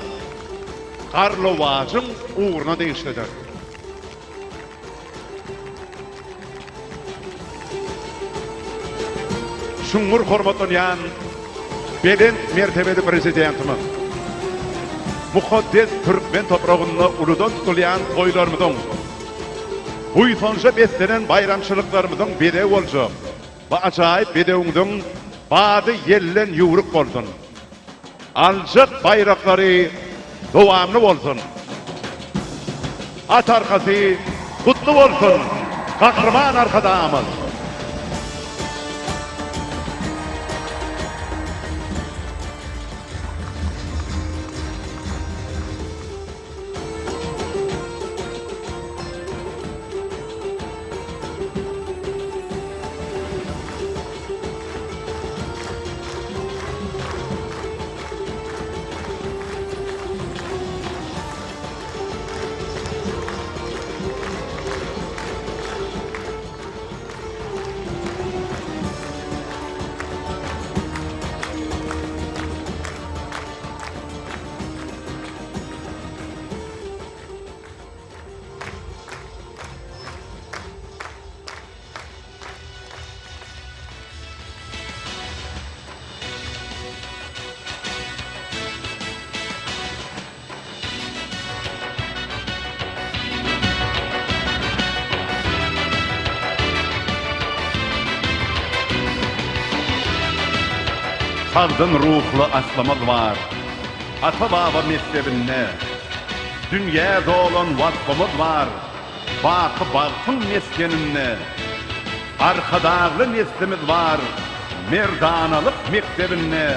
Garlawajyň ugruna degişlidir. Çuňňur hormatlanýan belent mertebeli Prezidentimiz mukaddes türkmen topragynda uludan tutulýan toýlarymyzyň, buýsanja beslenen baýramçylyklarymyzyň bezegi boljak bu ajaýyp bedewiňiziň bady ýelden ýüwrük bolsun! Aljak baýraklary dowamly bolsun! At arkasy gutly bolsun Gahryman Arkadagymyz! Sagdyn ruhly aslymyz bar, Ata-baba mekdebinde. Dünýä dolan waspymyz bar, Baky bagtyň mesgeninde. Arkadagly neslimiz bar, Merdanalyk mekdebinde.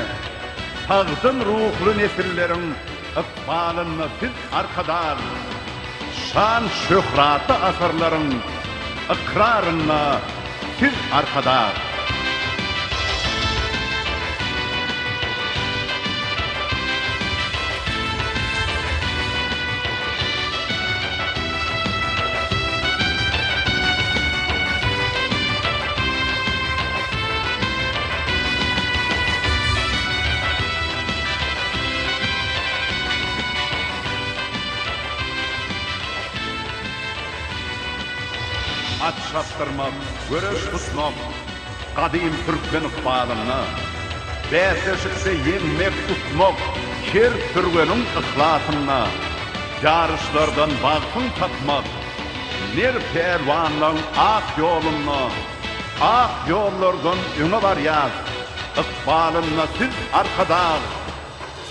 Sagdyn ruhly nesilleriň Ykbalynda siz Arkadag, Şan-şöhratly asyrlaryň Ykrarynda siz Arkadag. At çapdyrmak, göreş tutmak gadym türkmen ykbalynda. Bäsleşikde ýeňmek, utmak her türgeniň yhlasynda. Ýaryşlardan bagtyň tapmak ner pälwanlaň ak ýolunda. Ak ýollardan öňe barýas, ykbalynda siz Arkadag.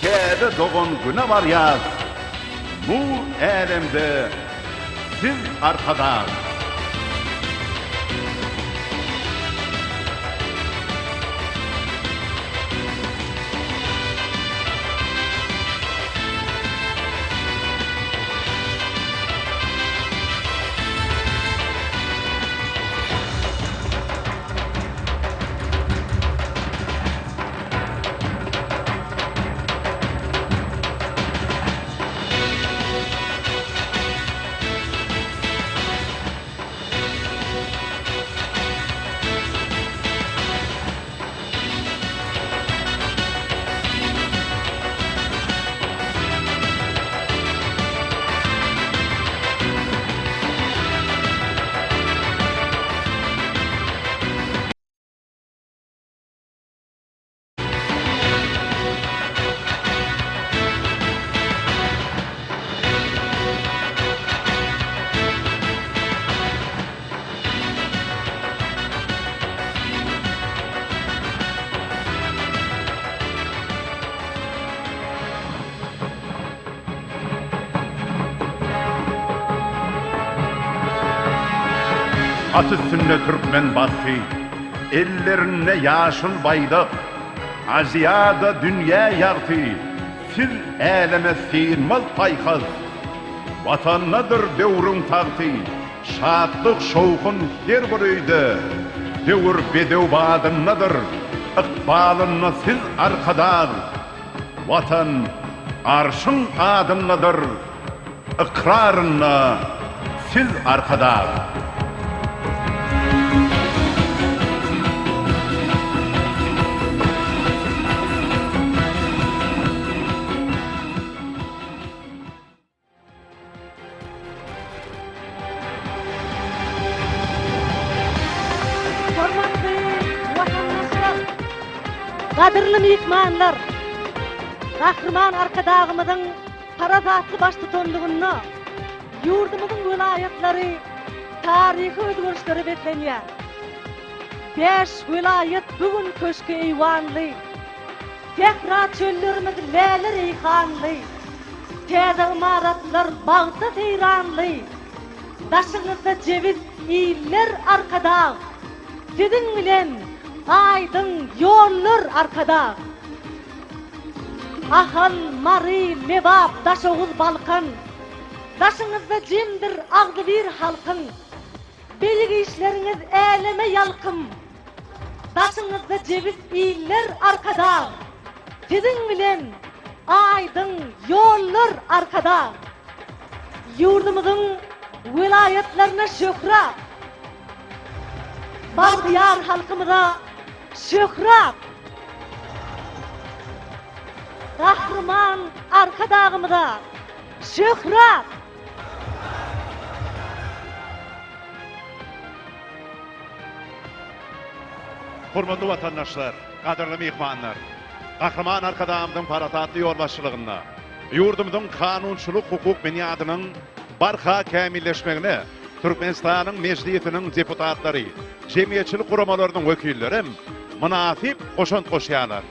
Täze dogan Güne barýas, Nur älemde Siz Arkadag! At üstünde türkmen bagty, Ellerinde ýaşyl baýdak. Aziada dünýä ýagty, Siz äleme synmaz paýhas. Watandadyr döwrüň tagty, Şatlyk, şowhun her bir öýde. Döwür bedew badyndadyr, Ykbalynda siz Arkadag. Watan Arşyň adyndadyr, Ykrarynda siz Arkadag. Hormatly watandaşlar, gadyrly myhmanlar! Gahryman Arkadagymyzyň parasatly baştutanlygynda ýurdumyzyň welaýatlary taryhy özgerişlere beslenýär. Bäş welaýat bu gün köşki-eýwanly, Sähra-çöllerimiz läle-reýhanly, Täze ymaratlar bagta seýranly, Daşyňyzda jebis iller Arkadag, Siziň bilen aýdyň ýollar Arkadag. Ahal, Mary, Lebap, Daşoguz, Balkan, Daşyňyzda jemdir agzybir halkyň, Beýik işleriňiz äleme ýalkym, Daşyňyzda jebis iller Arkadag, Siziň bilen aýdyň ýollar Arkadag. Ýurdumyzyň welaýatlaryna şöhrat, Bagtyýar halkymyza şöhrat, Gahryman Arkadagymyza şöhrat! Hormatly watandaşlar, gadyrly myhmanlar! Gahryman Arkadagymyzyň parasatly ýolbaşçylygynda ýurdumyzyň kanunçylyk-hukuk binýadynyň barha kämilleşmegine Türkmenistanyň Mejlisiniň deputatlary, jemgyýetçilik guramalarynyň wekilleri hem mynasyp goşant goşýarlar.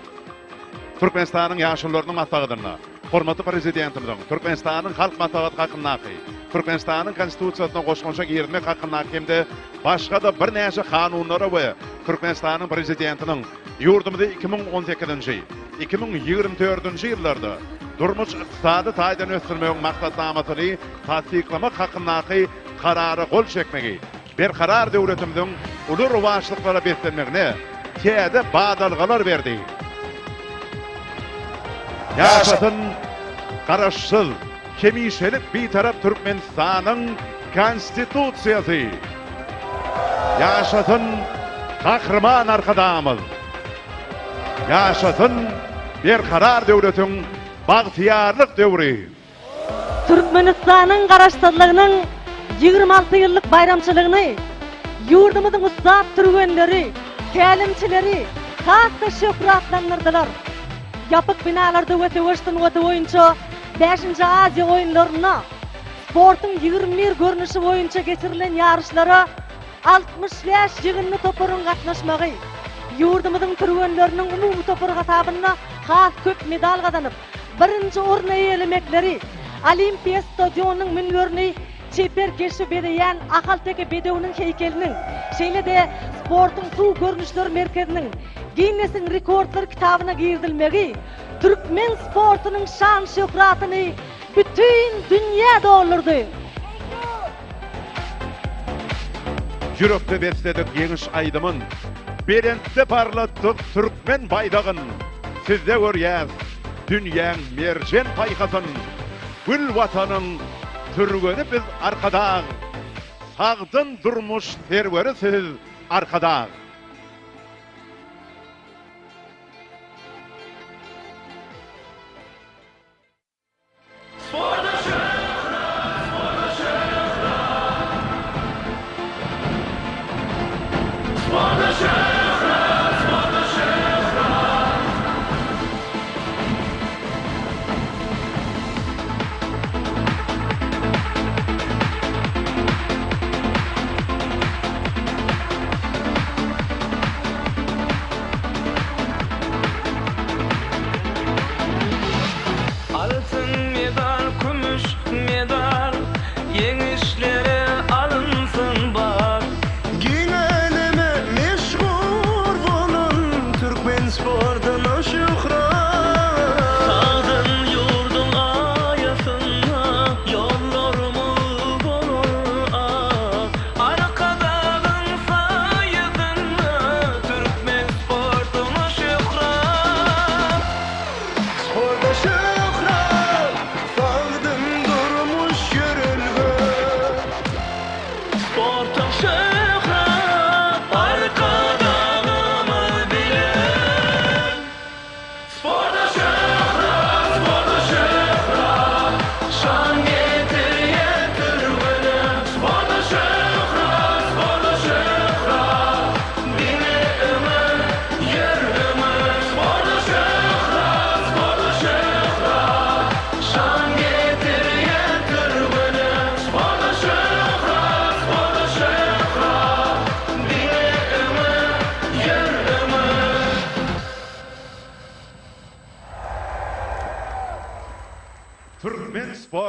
Türkmenistanyň Ýaşulularynyň maslahatynda Hormatly Prezidentimiziň Türkmenistanyň Halk Maslahaty hakyndaky, Türkmenistanyň Konstitusiýasyna goşmaça girizmek hakyndaky hem-de başga-da birnäçe kanunlara we Türkmenistanyň Prezidentiniň ýurdumyzy 2018-nji, 2024-nji ýyllarda durmuş-ykdysady taýdan ösdürmegiň maksatnamasyny tassyklamak hakyndaky Karara gol çekmegi Berkarar döwletimiziň uly rowaçlyklara beslenmegine täze badalgalar berdi. Ýaşasyn Garaşsyz, hemişelik Bitarap Türkmenistanyň Konstitusiýasy! Ýaşasyn Gahryman Arkadagymyz! Ýaşasyn Berkarar döwletiň bagtyýarlyk döwri! Türkmenistanyň Garaşsyzlygynyň 26 ýyllyk baýramçylygyny ýurdumyzyň ussat türgenleri, tälimçileri has-da şöhratlandyrdylar. Ýapyk binalarda we söweş sungaty boýunça bäşinji Aziýa oýunlarynda sportuň 21 görnüşi boýunça geçirilen ýaryşlara 65 ýygyndy toparyň gatnaşmagy, ýurdumyzyň türgenleriniň umumy topar hasabynda has köp medal gazanyp, birinji orny eýelemekleri, Olimpiýa stadionynyň münberini çeper keşbi bezeýän ahalteke bedewiniň heýkeliniň, şeýle-de sportuň suw görnüşleri merkeziniň Ginnesiň rekordlar kitabyna girizilmegi türkmen sportunyň şan-şöhratyny bütin dünýä doldurdy. Ýürekde besledik ýeňiş aýdymyn, Belentde parlatdyk türkmen baýdagyn. Sizde görýäs dünýäň merjen paýhasyn, Gül Watanyň türgeni biz Arkadag, Sagdyn durmuş serweri siz Arkadag.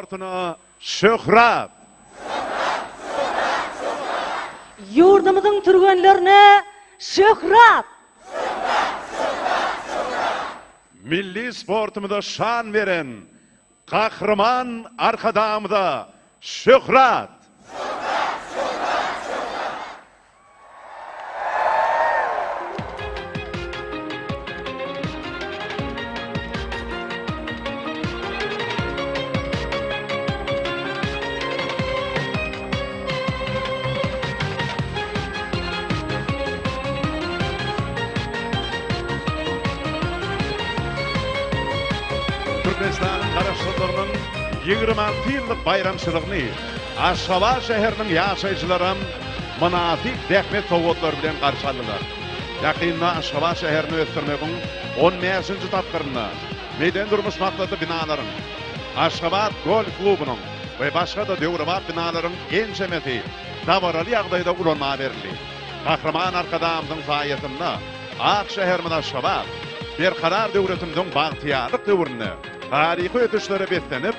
sportuna şöhrat! Şöhrat! Şöhrat! Ýurdumyzyň türgenlerine şöhrat! Şöhrat! Şöhrat! Şöhrat! Milli sportumyza şan beren Gahryman Arkadagymyza şöhrat! Şöhrat! Şöhrat! Şöhrat! Türkmenistanyň Garaşsyzlygynyň 26 ýyllyk baýramçylygyny Aşgabat şäheriniň ýaşaýjylaram mynasyp zähmet sowgatlary bilen garşy aldylar. Ýakynda Aşgabat şäherini ösdürmegiň on bäşinji tapgyrynda medeni-durmuş maksatly binalaryň, Aşgabat golf klubunyň we başga-da döwrebap binalaryň ençemesi dabaraly ýagdaýda ulanmaga berildi. Gahryman Arkadagymyzyň saýasynda ak şäherimiz Aşgabat Berkarar döwletimiziň bagtyýarlyk döwründe taryhy ösüşlere beslenip,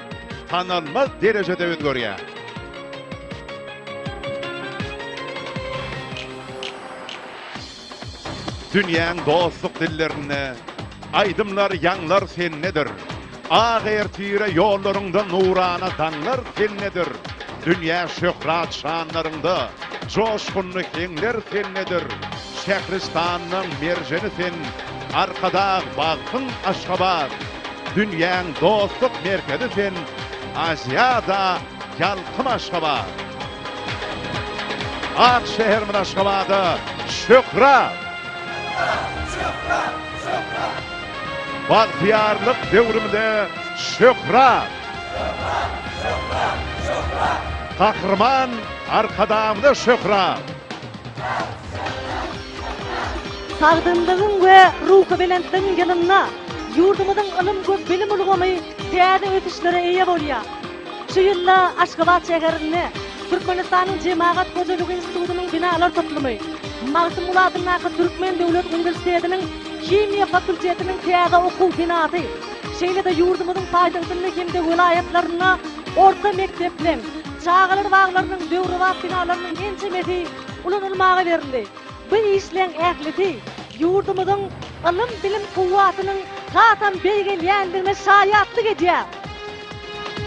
tanalmaz derejede özgerýär. Dünýäň dostluk dillerinde aýdymlar ýaňlar sendedir. Ak ertire ýollaryňda nurana daňlar sendedir. Dünýä şöhrat şanlaryňda joşgunly heňler sendedir. Şähristanyň merjeni sen, Arkadag bagtyň Aşgabat. Dünýäň dostluk merkezi sen, Aziada ýalkym Aşgabat. Ak şäherimiz Aşgabada şöhrat! Şöhrat! Şöhrat! Bagtyýarlyk döwrümize şöhrat! Şöhrat! Şöhrat! Şöhrat! Gahryman Arkadagymyza şöhrat! Sagdynlygyň we ruhubelentligiň ýylynda ýurdumyzyň ylym we bilim ulgamy täze ösüşlere eýe bolýar. Şu ýylda Aşgabat şäherinde Türkmenistanyň Jemagat hojalygy institutynyň binalar toplumy, Magtymguly adyndaky Türkmen döwlet uniwersitetiniň himiýa fakultetiniň täze okuw binasy, şeýle-de ýurdumyzyň paýtagtynda hem-de welaýatlarynda orta mekdepleriň, çagalar baglarynyň döwrebap binalarynyň ençemesi ulanylmaga berildi. Bu işleň ählisi ýurdumyzyň ylym-bilim kuwwatynyň hasam beýgelýändigine şaýatlyk edýär.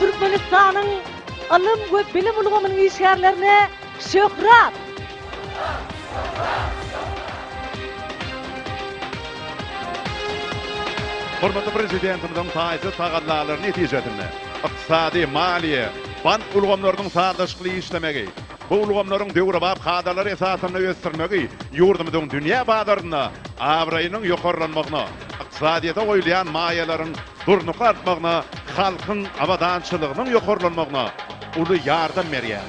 Türkmenistanyň ylym we bilim ulgamynyň işgärlerine şöhrat! Hormatly Prezidentimiziň taýsyz tagallalary netijesinde ykdysady, maliýe, bank ulgamlarynyň sazlaşykly işlemegi, Bu ulgamlaryň döwrebap kadalar esasynda ösdürmegi ýurdumyzyň dünýä bazarynda abraýynyň ýokarlanmagyna, ykdysadyýete goýulýan maýalaryň durnukly artmagyna, halkyň abadançylygynyň ýokarlanmagyna uly ýardam berýär.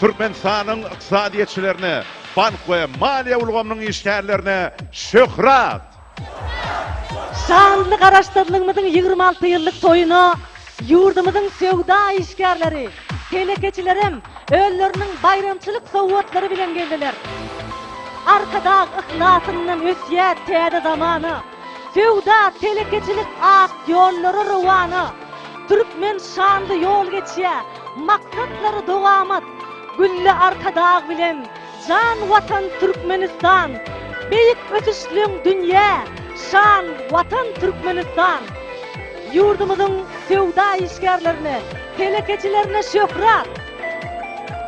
Türkmenistanyň ykdysadyýetçilerine, bank we maliýe ulgamynyň işgärlerine şöhrat! Şanly Garaşsyzlygymyzyň 26 ýyllyk toýuna ýurdumyzyň söwda işgärleri, telekeçilerem özleriniň baýramçylyk sowgatlary bilen geldiler. Arkadag yhlasyndan ösýär täze zamana, Söwda, telekeçilik ak ýollara rowana. Türkmen şanly ýol geçýär, maksatlary dowamat, Gülli Arkadag bilen Jan Watan Türkmenistan Beýik ösüşleň dünýä Şan Watan Türkmenistan Ýurdumyzyň söwda işgärlerine, telekeçilerine şöhrat!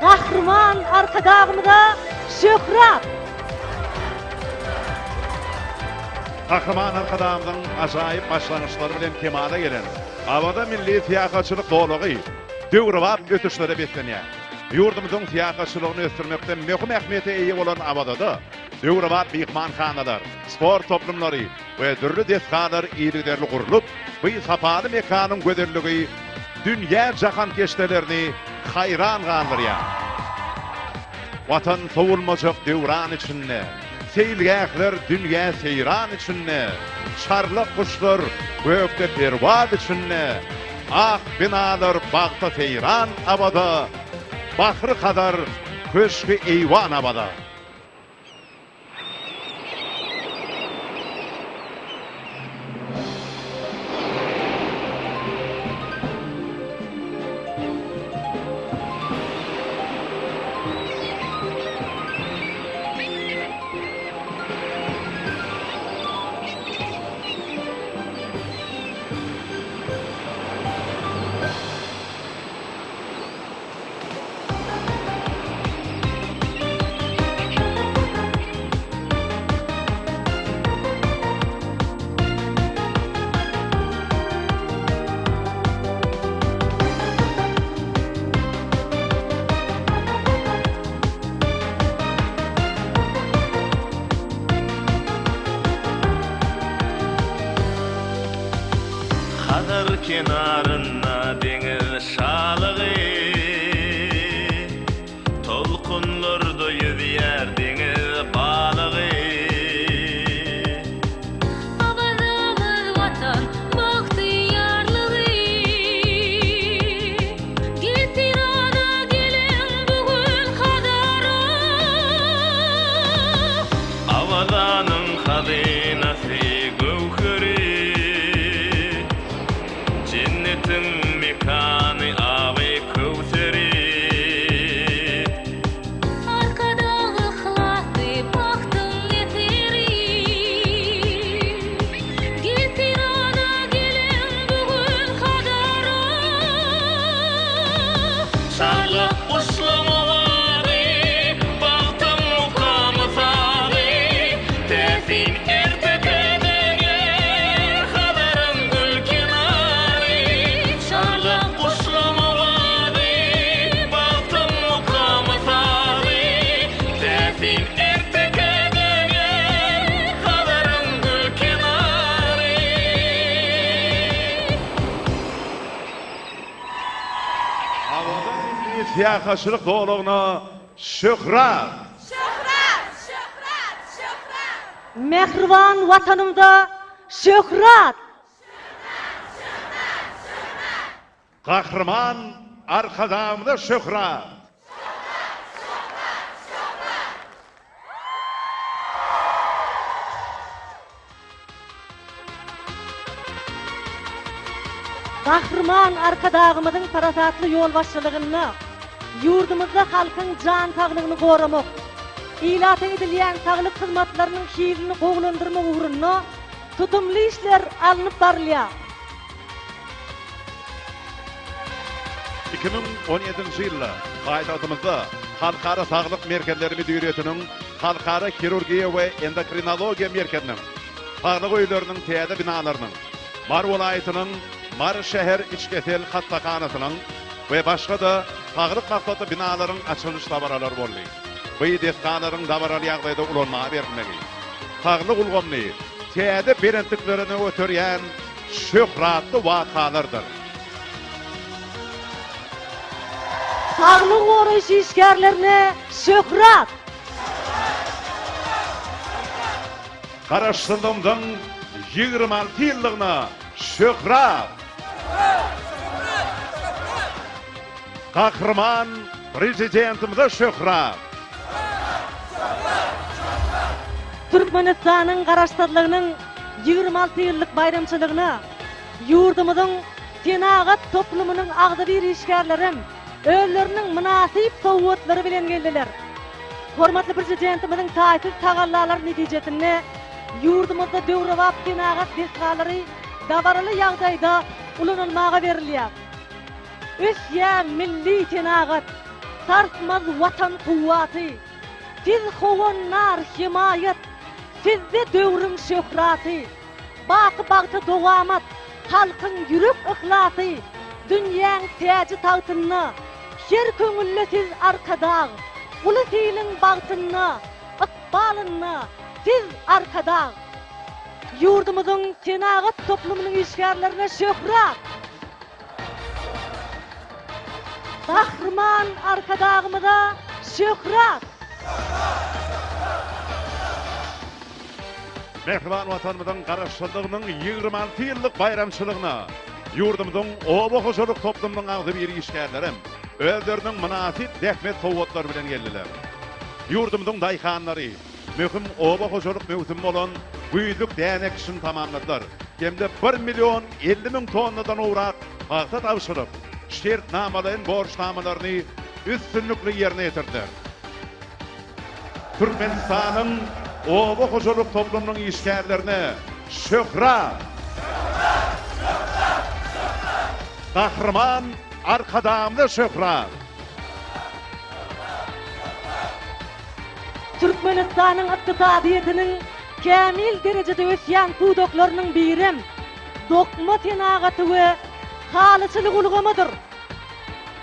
Gahryman Arkadagymyza şöhrat! Gahryman Arkadagymyzyň ajaýyp başlangyçlary bilen kemala gelen Awaza milli syýahatçylyk zolagy döwrebap ösüşlere beslenýär. Ýurdumyzyň syýahatçylygyny ösdürmekde möhüm ähmiýete eýe bolan Awazada döwrebap myhmanhanalar, sport toplumlary we dürli desgalar yzygiderli gurlup, bu sapaly mekanyň gözelligi dünýä jahankeşdelerini haýran galdyrýar. Watan sowulmajak döwran içinde, Seýilgähler dünýä seýran içinde, Çarlak guşlar gökde perwaz içinde, Ak binalar bagta seýran Awaza, Bahry Hazar köşgi eýwan Awaza. Kenarynda deňiz şalygy, Tolkunlarda ýüzýär deňiz balygy. Awazamyz Watan bagtyýarlygy. Gel Pirana geliň bu gün Hazara. Awazanyň hazynasy göwheri, Jennetiň mekany aby köwseri. Arkadag yhlasy bagtyň eseri. Gel Pirana geliň bu gün Hazara. Şarlak guşlaň owazy, bagtyň mukamy sazy, Täsin ertekä döner Hazaryň gül kenary. Şarlak guşlaň owazy, bagtyň mukamy sazy, Täsin ertekä döner Hazaryň gül kenary. Awaza milli syýahatçylyk zolagyna şöhrat! Şöhrat! Şöhrat! Şöhrat! Mähriban Watanymyza şöhrat! Şöhrat! Şöhrat! Şöhrat! Gahryman Arkadagymyza şöhrat! Şöhrat! Şöhrat! Şöhrat! Gahryman Arkadagymyzyň parasatly ýolbaşçylygynda ýurdumyzda halkyň jan saglygyny goramak, ilata edilýän saglyk hyzmatlarynyň hilini gowulandyrmak ugrunda tutumly işler alnyp barylýar. 2017-nji ýylda paýtagtymyzda Halkara saglyk merkezleri müdiriýetiniň Halkara hirurgiýa we endokrinologiýa merkeziniň, Saglyk öýleriniň täze binalarynyň, Mary welaýatynyň Mary şäher içkesel hassahanasynyň we başga-da saglyk maksatly binalaryň açylyş dabaralary boldy. Bu desgalaryň dabaraly ýagdaýda ulanmaga berilmegi, saglyk ulgamyny täze belentliklere göterýän şöhratly wakalardyr. Saglygy goraýyş işgärlerine şöhrat! Garaşsyzlygymyzyň 26 ýyllygyna şöhrat! Gahryman Prezidentimize şöhrat! Türkmenistanyň Garaşsyzlygynyň 26 ýyllyk baýramçylygyna ýurdumyzyň senagat toplumynyň agzybir işgärlerem özleriniň mynasyp sowgatlary bilen geldiler. Hormatly Prezidentimiziň taýsyz tagallalary netijesinde ýurdumyzda döwrebap senagat desgalary dabaraly ýagdaýda ulanylmaga berilýär. Ösýär milli senagat, sarsmaz Watan kuwwaty. Siz howandar, hemaýat, sizde döwrüň şöhraty. Baky bagta dowamat, halkyň ýürek yhlasy, Dünýäň täji-tagtynda, her köňülde siz Arkadag, Ulus iliň bagtynda, ykbalynda siz Arkadag. Ýurdumyzyň senagat toplumynyň işgärlerine şöhrat! Gahryman Arkadagymyza şöhrat! Mähriban Watanymyzyň Garaşsyzlygynyň 26 ýyllyk baýramçylygyna ýurdumyzyň oba hojalyk toplumynyň agzybir işgärlerem özleriniň mynasyp zähmet sowgatlary bilen geldiler. Ýurdumyzyň daýhanlary möhüm oba hojalyk möwsümi bolan güýzlük däne ekişini tamamladylar hem-de bir million 50 müň tonnadan gowrak pagta tabşyryp, şertnamalaýyn borçnamalaryny üstünlikli ýerine ýetirdiler. Türkmenistanyň oba hojalyk toplumynyň işgärlerine şöhrat! Gahryman Arkadagymyza şöhrat! Türkmenistanyň ykdysadyýetiniň kämil derejede ösýän pudaklarynyň birem dokma senagaty we halyçylyk ulgamydyr.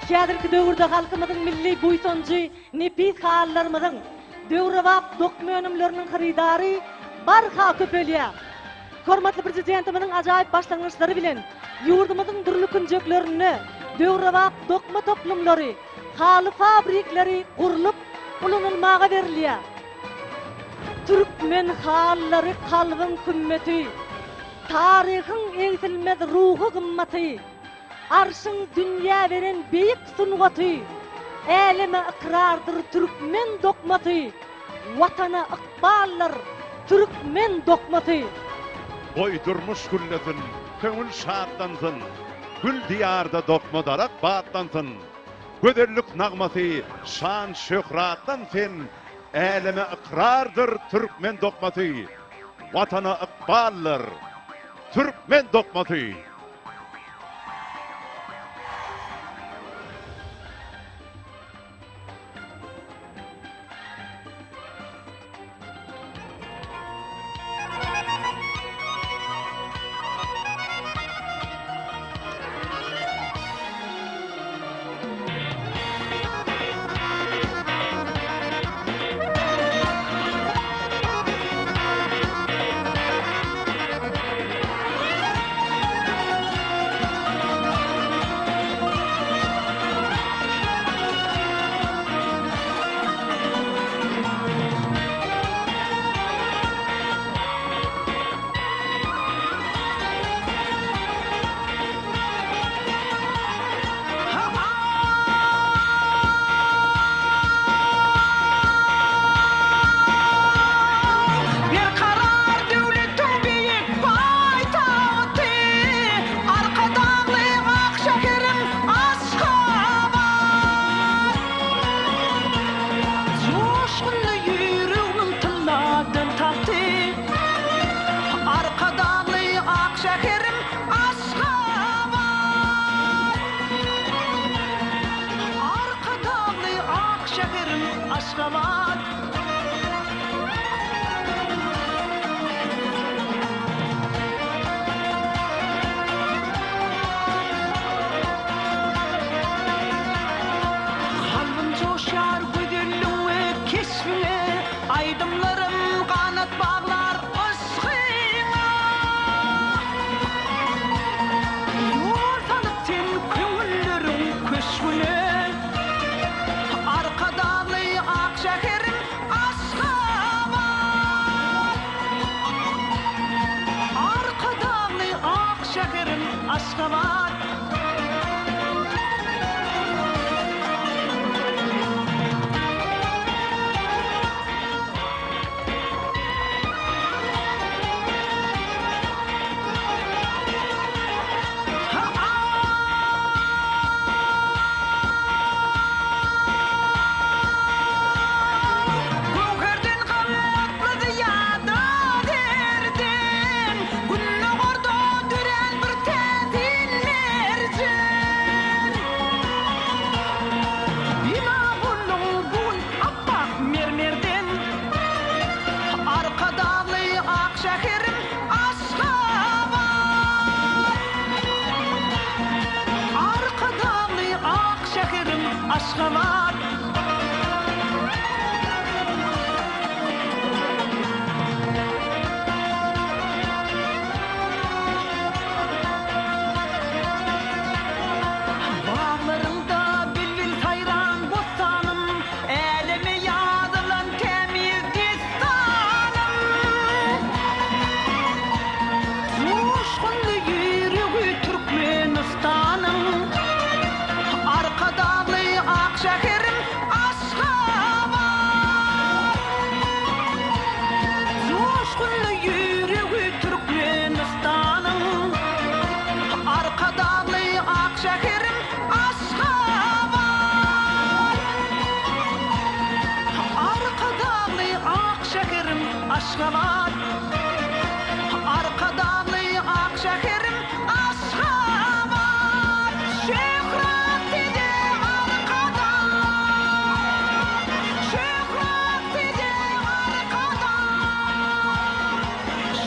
Häzirki döwürde halkymyzyň milli buýsanjy Nepis halylarymyzyň, döwrebap dokma önümleriniň hyrydary barha köpelýär. Hormatly Prezidentimiziň ajaýyp başlangyçlary bilen. Ýurdumyzyň dürli künjeklerinde döwrebap dokma toplumlary, haly fabrikleri gurlup ulanylmaga berilýär. Türkmen halylary kalbyň kümmeti, taryhyň egsilmez ruhy gymmaty, Arşyň dünýä beren beýik sungaty, Äleme ykrardyr türkmen dokmasy, Watana ykbaldyr türkmen dokmasy. Goý durmuş güllesin, köňül şatlansyn, Gül diýarda dokma darak batlansyn. Gözellik nagmasy şan-şöhratlan sen, Äleme ykrardyr türkmen dokmasy, Watana ykbaldyr türkmen dokmasy. Berkarar döwletiň beýik paýtagty, Arkadagly ak şäherim Aşgabat. Joşgunly ýüregmiň tylladan tagty, Arkadagly ak şäherim Aşgabat. Arkadagly ak şäherim Aşgabat. Kalbym joşýar gözelligiň we keşbiňe, Aýdymlarym ganat baglar yşgyňa. Ýol salyp sen köňülleriň köşgüne, Arkadagly ak şäherim Aşgabat. Arkadagly ak şäherim Aşgabat. Göwherden gymmatly zyýada zerden, Gündogarda dörän bir täsin merjen. Bina bolduň bu gün apbak mermerden, Arkadagly ak şäherim Aşgabat. Arkadagly ak şäherim Aşgabat. Baglaryňda bilbil saýran bossanym, Äleme ýazylan tämiz dessanym. Joşgunly ýüregi Türkmenistanyň, Arkadagly ak şäherim Aşgabat. Joşgunly ýüregi Türkmenistanyň, Arkadagly ak şäherim Aşgabat. Arkadagly ak şäherim Aşgabat. Arkadagly ak şäherim Aşgabat. Şöhrat size Arkadag! Şöhrat size Arkadag!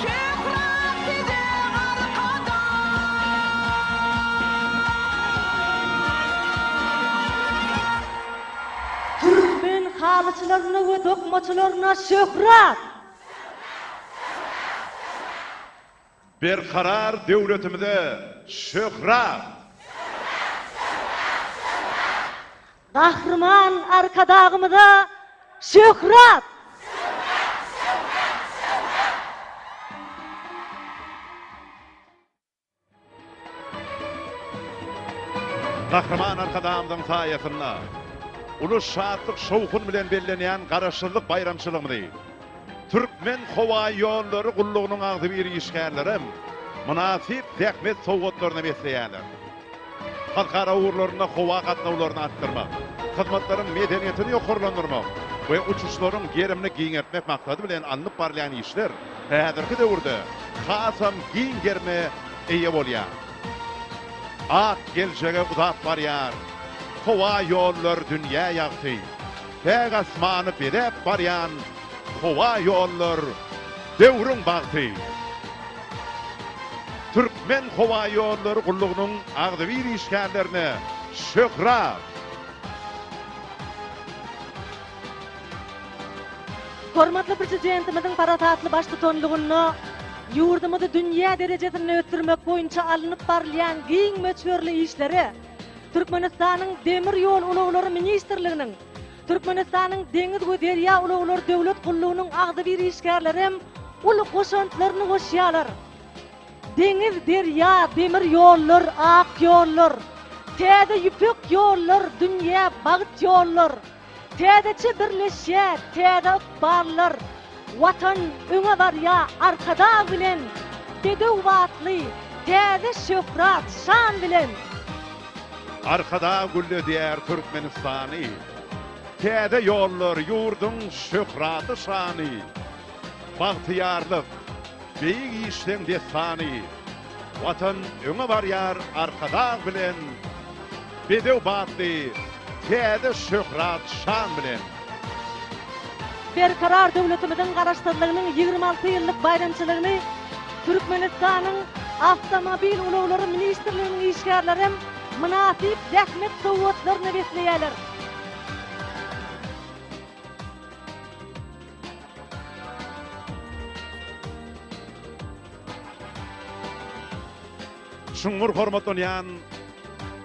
Şöhrat size Arkadag! Türkmen halyçylaryna we dokmaçylaryna şöhrat! Berkarar döwletimize şöhrat! Gahryman Arkadagymyza şöhrat! Gahryman Arkadagymyzyň saýasynda uly şatlyk-şowhun bilen bellenýän Garaşsyzlyk baýramçylygymyzy Türkmenhowaýollary gullugynyň agzybir işgärlerem mynasyp zähmet sowgatlaryna besleýärler. Halkara ugurlarynda howa gatnawlaryny artdyrmak, hyzmatlaryň medeniýetini ýokarlandyrmak we uçuşlaryň gerimini giňeltmek maksady bilen alnyp barylýan işler häzirki döwürde hasam giň gerime eýe bolýar. Ak geljege uzap barýar howa ýollar dünýä ýagty, päk asmany bezäp barýan howa ýollar döwrüň bagty. Türkmenhowaýollary gullugynyň agzybir işgärlerine şöhrat! Hormatly Prezidentimiziň parasatly baştutanlygynda ýurdumyzy dünýä derejesinde ösdürmek boýunça alnyp barylýan giň möçberli işlere Türkmenistanyň Demir ýol ulaglary ministrliginiň, Türkmenistanyň Deňiz we derýa ulaglary döwlet gullugynyň agzybir işgärleri hem uly goşantlaryny goşýarlar. Deňiz, derýa, demir ýollar, ak ýollar, Täze ýüpek ýollar, dünýä bagt ýollar. Täzeçe birleşýär täze ykballar, Watan öňe barýar Arkadag bilen, Bedew batly täze şöhrat, şan bilen. Arkadag gülledýär Türkmenistany, Täze ýollar ýurduň şöhraty-şany. Bagtyýarlyk, beýik işleň dessany, Watan öňe barýar Arkadag bilen, Bedew batly täze şöhrat şan bilen. Berkarar döwletimiziň Garaşsyzlygynyň 26 ýyllyk baýramçylygyny Türkmenistanyň Awtomobil ulaglary ministrliginiň işgärleri hem mynasyp zähmet sowgatlaryna besleýärler. Çuňňur hormatlanýan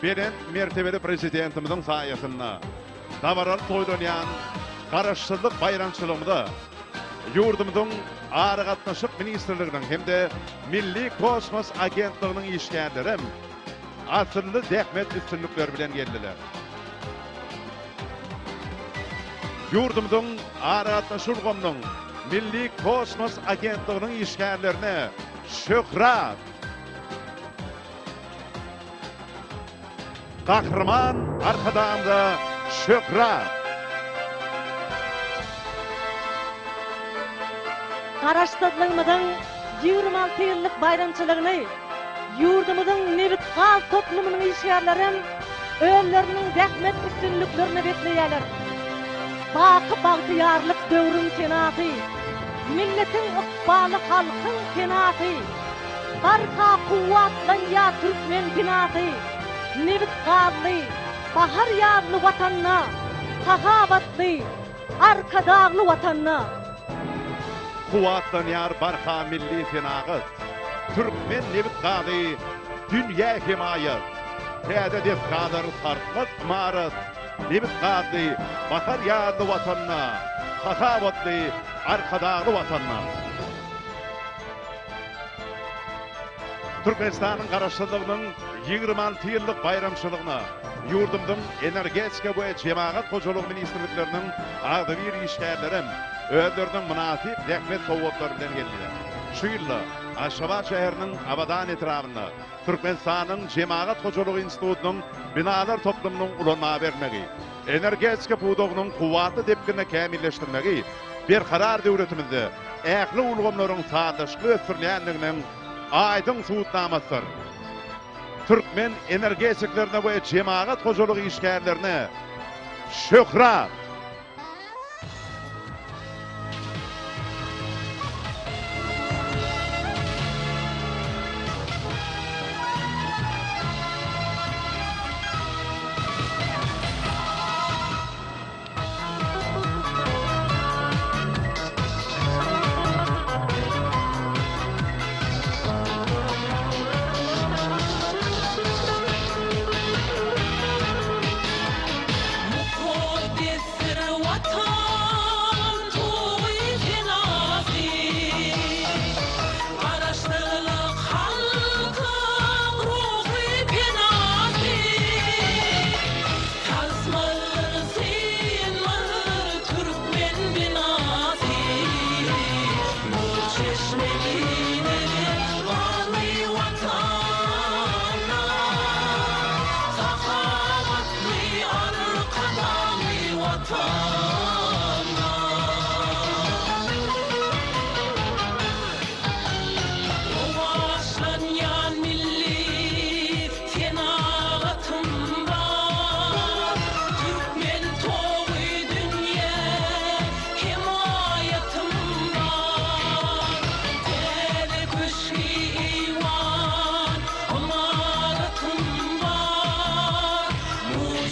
belent mertebeli Prezidentimiziň saýasynda dabaraly toýlanýan Garaşsyzlyk baýramçylygymyza ýurdumyzyň Aragatnaşyk ministrliginiň hem-de Milli kosmos agentliginiň işgärlerem asylly zähmet üstünlikleri bilen geldiler. Ýurdumyzyň aragatnaşyk ulgamynyň Milli kosmos agentliginiň işgärlerine şöhrat! Gahryman Arkadagymyza şöhrat! Garaşsyzlygymyzyň 26 ýyllyk baýramçylygyny ýurdumyzyň nebitgaz toplumynyň işgärlerem özleriniň zähmet üstünliklerine besleýärler. Baky bagtyýarlyk döwrüň senasy, milletiň ykbaly halkyň penasy, barha kuwwatlanýar türkmen binasy, nebit-gazly, bahar-ýazly Watanda, sahawatly, Arkadagly Watanda. Kuwwatlanýar barha milli senagat, Türkmen nebit-gazy dünýä hemaýat. Täze desgalar sarsmaz ymarat, Nebit-gazly, bahar-ýazly Watanda, Sahawatly Arkadagly Watanda. Türkmenistanyň Garaşsyzlygynyň 26 ýyllyk baýramçylygyna ýurdumyzyň Energetika we Jemagat hojalygy ministrlikleriniň agzybir işgärlerem özleriniň mynasyp zähmet sowgatlary bilen geldiler. Şu ýylda Aşgabat şäheriniň Abadan etrabynda Türkmenistanyň Jemagat hojalygy institutynyň binalar toplumynyň ulanmaga berilmegi, energetika pudagynyň kuwwatly depginde kämilleşdirmegi berkarar döwletimizde ähli ulgamlaryň sazlaşykly ösdürilýändiginiň aýdyň subutnamasydyr. Türkmen energetiklerine we jemagat hojalygy işgärlerine şöhrat!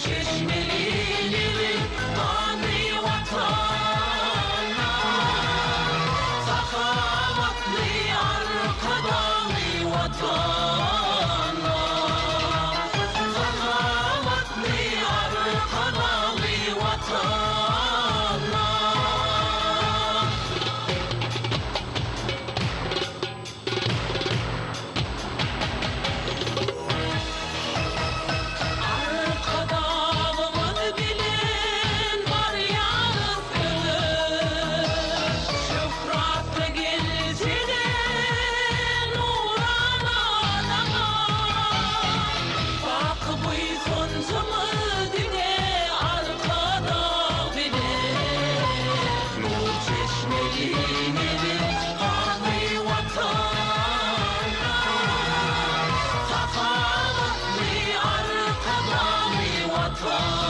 çeşmeli nebit gazly Watana Sahawatly Arkadagly Watana Sahawatly Arkadagly Watana. Arkadagymyz bilen barýarys öňe, Şöhratly geljege, nurana daňa. Baky buýsanjymyz diňe Arkadag bilen. Nur çeşmeli nebit gazly Watana, Sahawatly Arkadagly Watana.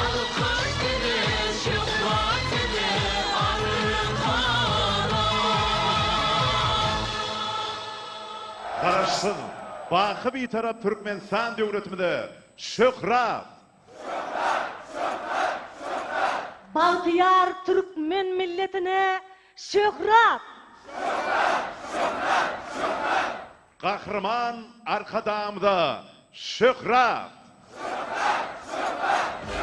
Alkyş size, şöhrat size, Arkadag! Garaşsyz, baky Bitarap Türkmenistan döwletimize şöhrat! Şöhrat! Şöhrat! Şöhrat! Bagtyýar türkmen milletine şöhrat! Şöhrat! Şöhrat! Şöhrat! Gahryman Arkadagymyza şöhrat! Şöhrat! Şöhrat! Şöhrat!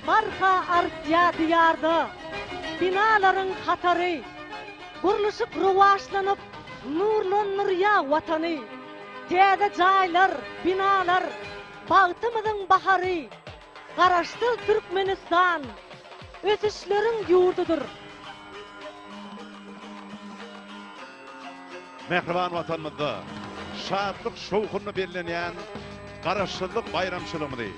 Barha artýar Diýarda binalaryň hatary, Gurluşyk rowaçlanyp, nurlandyrýar Watany. Täze jaýlar, binalar, bagtymyzyň bahary, Garaşsyz Türkmenistan ösüşleriň ýurdudyr. Mähriban Watanymyzda şatlyk-şowhunly bellenýän Garaşsyzlyk baýramçylygymyzy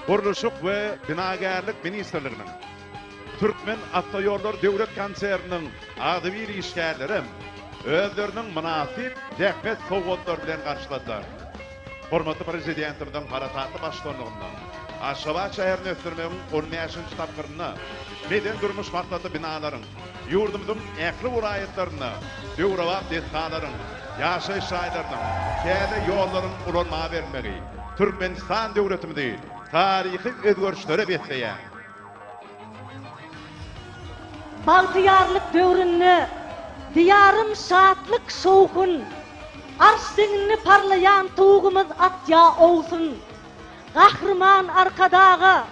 Gurluşyk we binagärlik ministrliginiň, Türkmen awtoýollary döwlet konserniniň agzybir işgärlerem özleriniň mynasyp zähmet sowgatlary bilen garşyladylar. Hormatly Prezidentimiziň parasatly baştutanlygynda Aşgabat şäherini ösdürmegiň on bäşinji tapgyrynda medeni-durmuş maksatly binalaryň, ýurdumyzyň ähli welaýatlarynda döwrebap desgalaryň, ýaşaýyş jaýlarynyň, täze ýollaryň ulanmaga berilmegi Türkmenistan döwletimizi taryhy özgerişlere besleýär. Bagtyýarlyk döwründe Diýarym şatlyk-şowhun, Arş deňinde parlaýan Tugumyz atýa owsun. Gahryman Arkadaga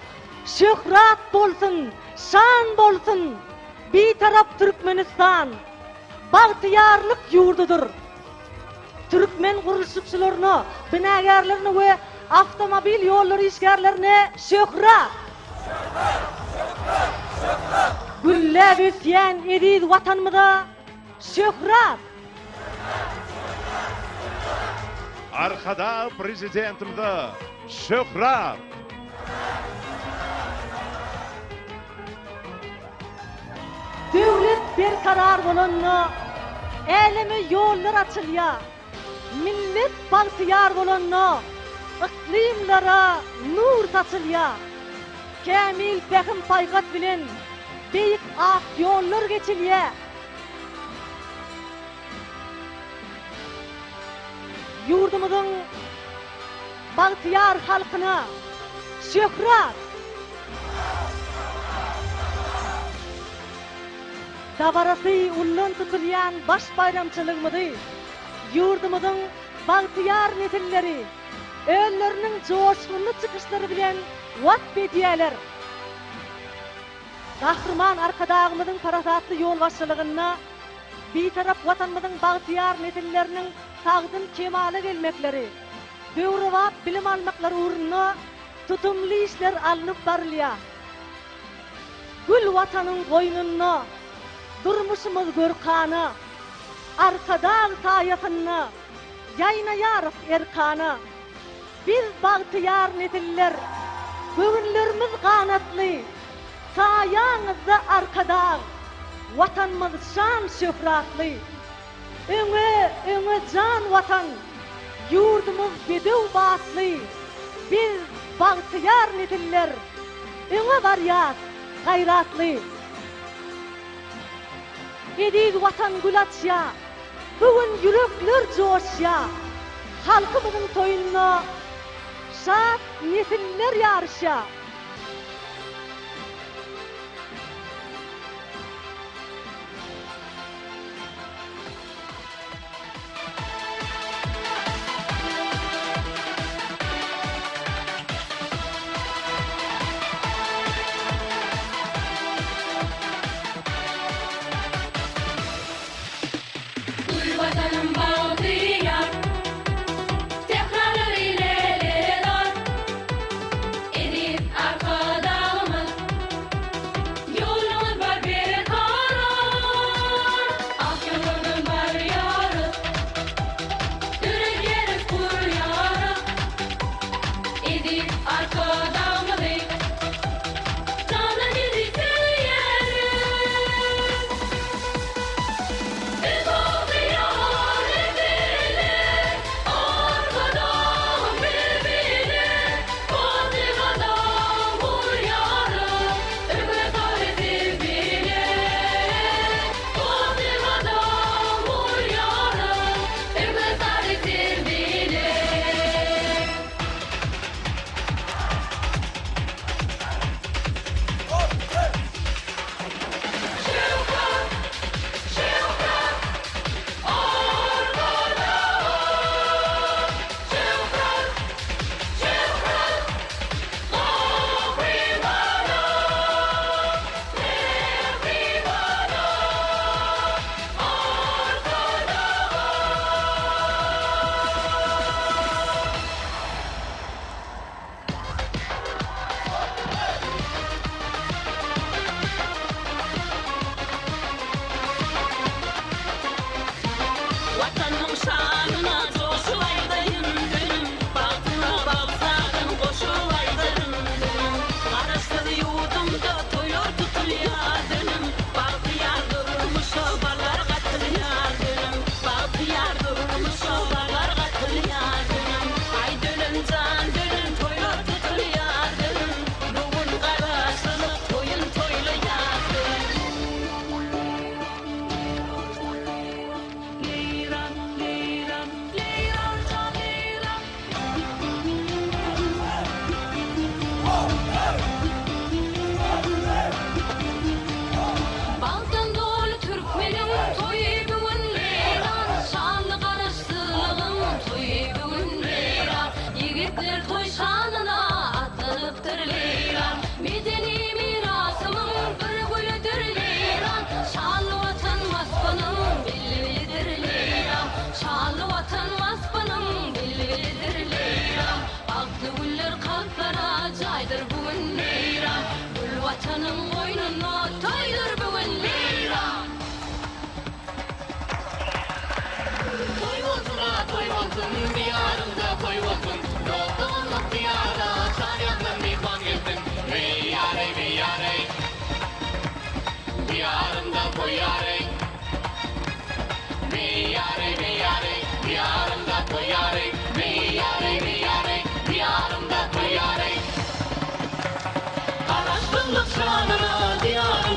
şöhrat bolsun, şan bolsun! Bitarap Türkmenistan bagtyýarlyk ýurdudyr. Türkmen gurluşykçylaryna, binagärlerine we awtomobil ýollary işgärlerine şöhrat! Şöhrat! Şöhrat! Şöhrat! Gülläp ösýän eziz Watanymyza şöhrat! Arkadag Prezidentimize şöhrat! Döwlet berkarar bolanda, äleme ýollar açylýar. Millet bagtyýar bolanda, yklymlara nur saçylýar. Kämil pähim-paýhas bilen beýik ak ýollar geçilýär. Ýurdumyzyň bagtyýar halkyna şöhrat! Dabarasy ullan tutulýan baş baýramçylygymyzy ýurdumyzyň bagtyýar nesilleri özleriniň joşgunly çykyşlary bilen wasp edýärler. Gahryman Arkadagymyzyň parasatly ýolbaşçylygynda Bitarap Watanymyzyň bagtyýar nesilleriniň sagdyn kemala gelmekleri, döwrebap bilim almaklary ugrunda tutumly işler alnyp barylýar. Gül Watanyň goýnunda durmuşymyz görkana, Arkadag saýasynda ýaýnaýarys erkana. Biz bagtyýar nesiller, göwünlerimiz ganatly, Saýaňyzda Arkadag, Watanymyz şan-şöhratly. Öňe, öňe jan Watan, ýurdumyz bedew batly, Biz bagtyýar. bagtyýar nesiller, Öňe barýas, gaýratly. Eziz Watan gül açýar, Bu gün ýürekler joşýar. Halkymyzyň toýunda şat nesiller ýaryşýar. Gül Watanym bagtyýar, Sähralary lälezar, Eziz Arkadagymyz, Ýoluňyz bar berkarar, Ak ýollardan barýarys, Döredýäris, gurýarys, Eziz Arkadagymyzy Jana-dilli söýýäris. Biz bagtyýar nesiller, Arkadagym biz bile, Baky gadam urýarys, Öňe sary siz bile. Baky gadam urýarys, Öňe sary siz bile. Şöhrat, şöhrat, Arkadagym! Şöhrat, şöhrat, Gahrymanym! Mähribanym, Arkadagym! Watanymyň şanyna joşup aýdaýyn dönüm, Bagtyna bagt sazyn goşup aýdaryn dönüm. Garaşsyz ýurdumda toýlar tutulýar dönüm, Bagtyýar durmuşa ballar gatylýar dönüm. Bagtyýar durmuşa ballar gatylýar dönüm. Aý dönüm jan dönüm toýlar tutulýar dönüm. Bu gün Garaşsyzlyk toýun toýlaýas dönüm. Leýran, leýran, leýran jan leýran. Bagtdan doly türkmeniň toýy bu gün leýran. Şanly Garaşsyzlygyň toýy bu gün leýran. Ýigitler toý şanyna atlanypdyr leýran. Medeni mirasymyň bir gülüdir leýran. Şanly Watan waspynyň bilbilidir leýran. Şanly Watan waspynyň bilbilidir leýran. Bagtly günler kalplara jaýdyr bu gün leýran. Gül Watanyň goýnunda toýdur bu gün leýran. Toý bolsun-a, toý bolsun, Diýarymda toý bolsun. Dost-doganlyk diýara, çar ýandan myhman gelsin. Wiý-ýareý, wiý-ýareý. Diýarymda toý ýareý. Wiý-ýareý, wiý-ýareý, Diýarymda toý ýareý. Wiý-ýareý, wiý-ýareý, Diýarymda toý ýareý. Garaşsyzlyk şanyna Diýarym.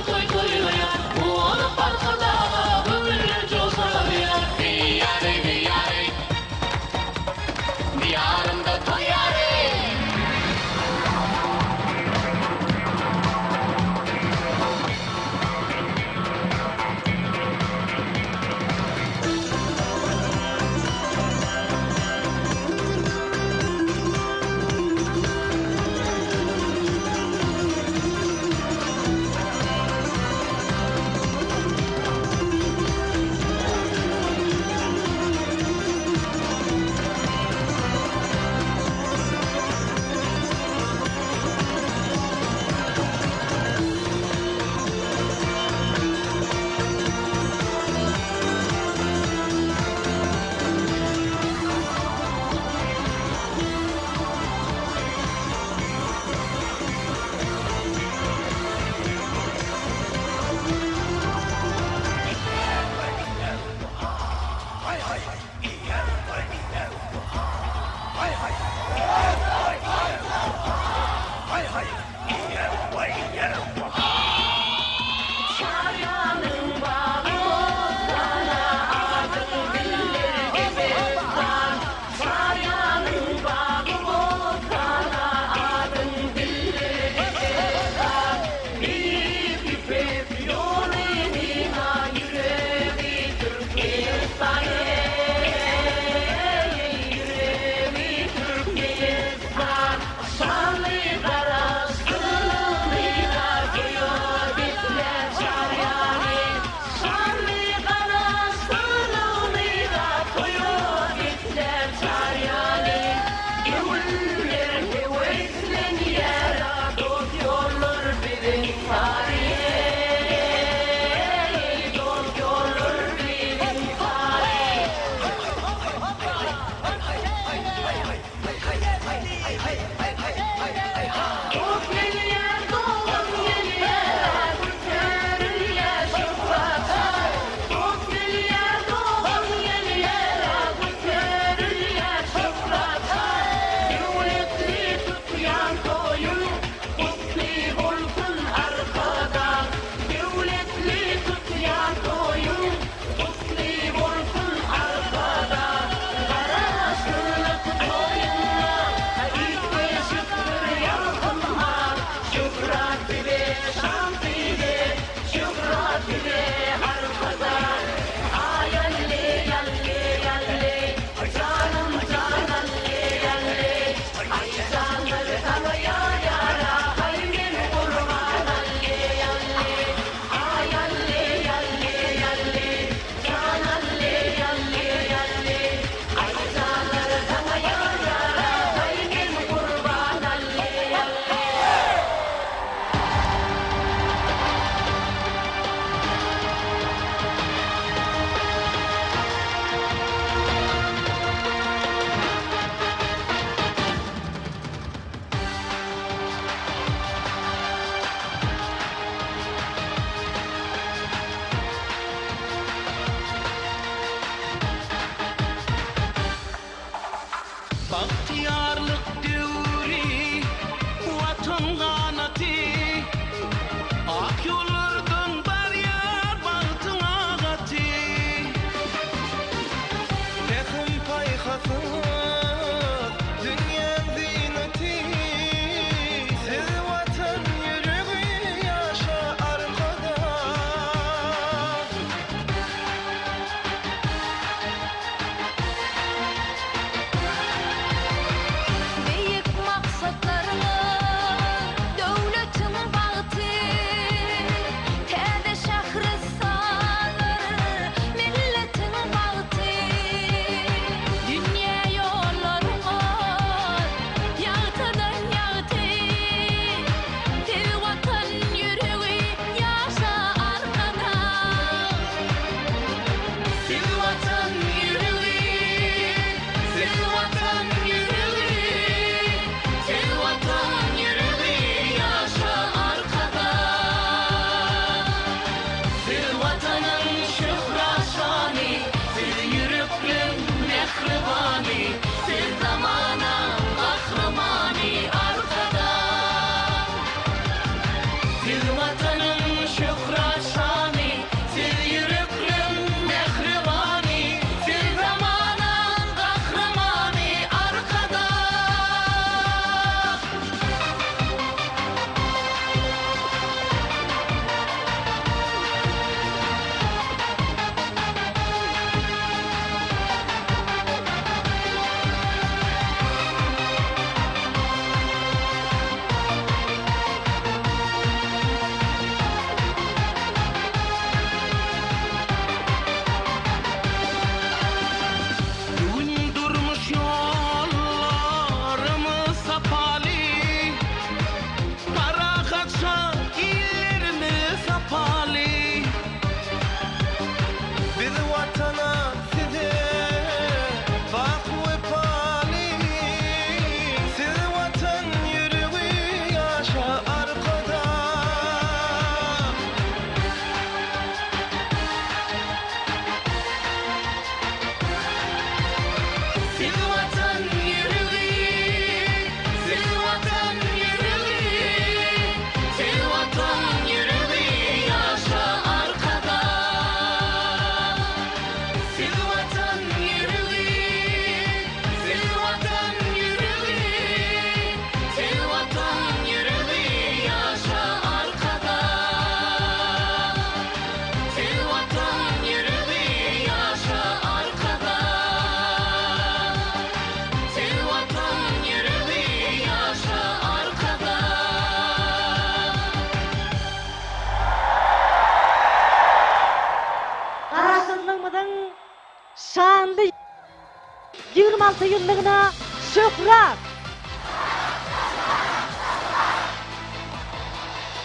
26 ýyllygyna şöhrat!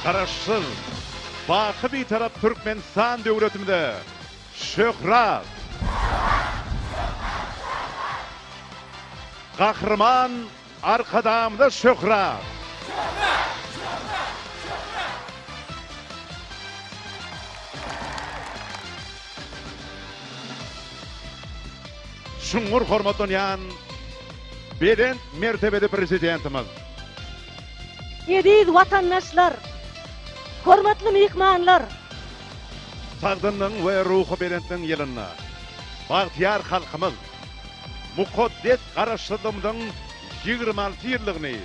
Garaşsyz, baky Bitarap Türkmenistan döwletimize şöhrat! Gahryman Arkadagymyza şöhrat! Çuňňur hormatlanýan belent mertebeli Prezidentimiz! Eziz watandaşlar! Hormatly myhmanlar! Sagdynlygyň we ruhubelentligiň ýylynda bagtyýar halkymyz mukaddes Garaşsyzlygymyzyň 26 ýyllygyny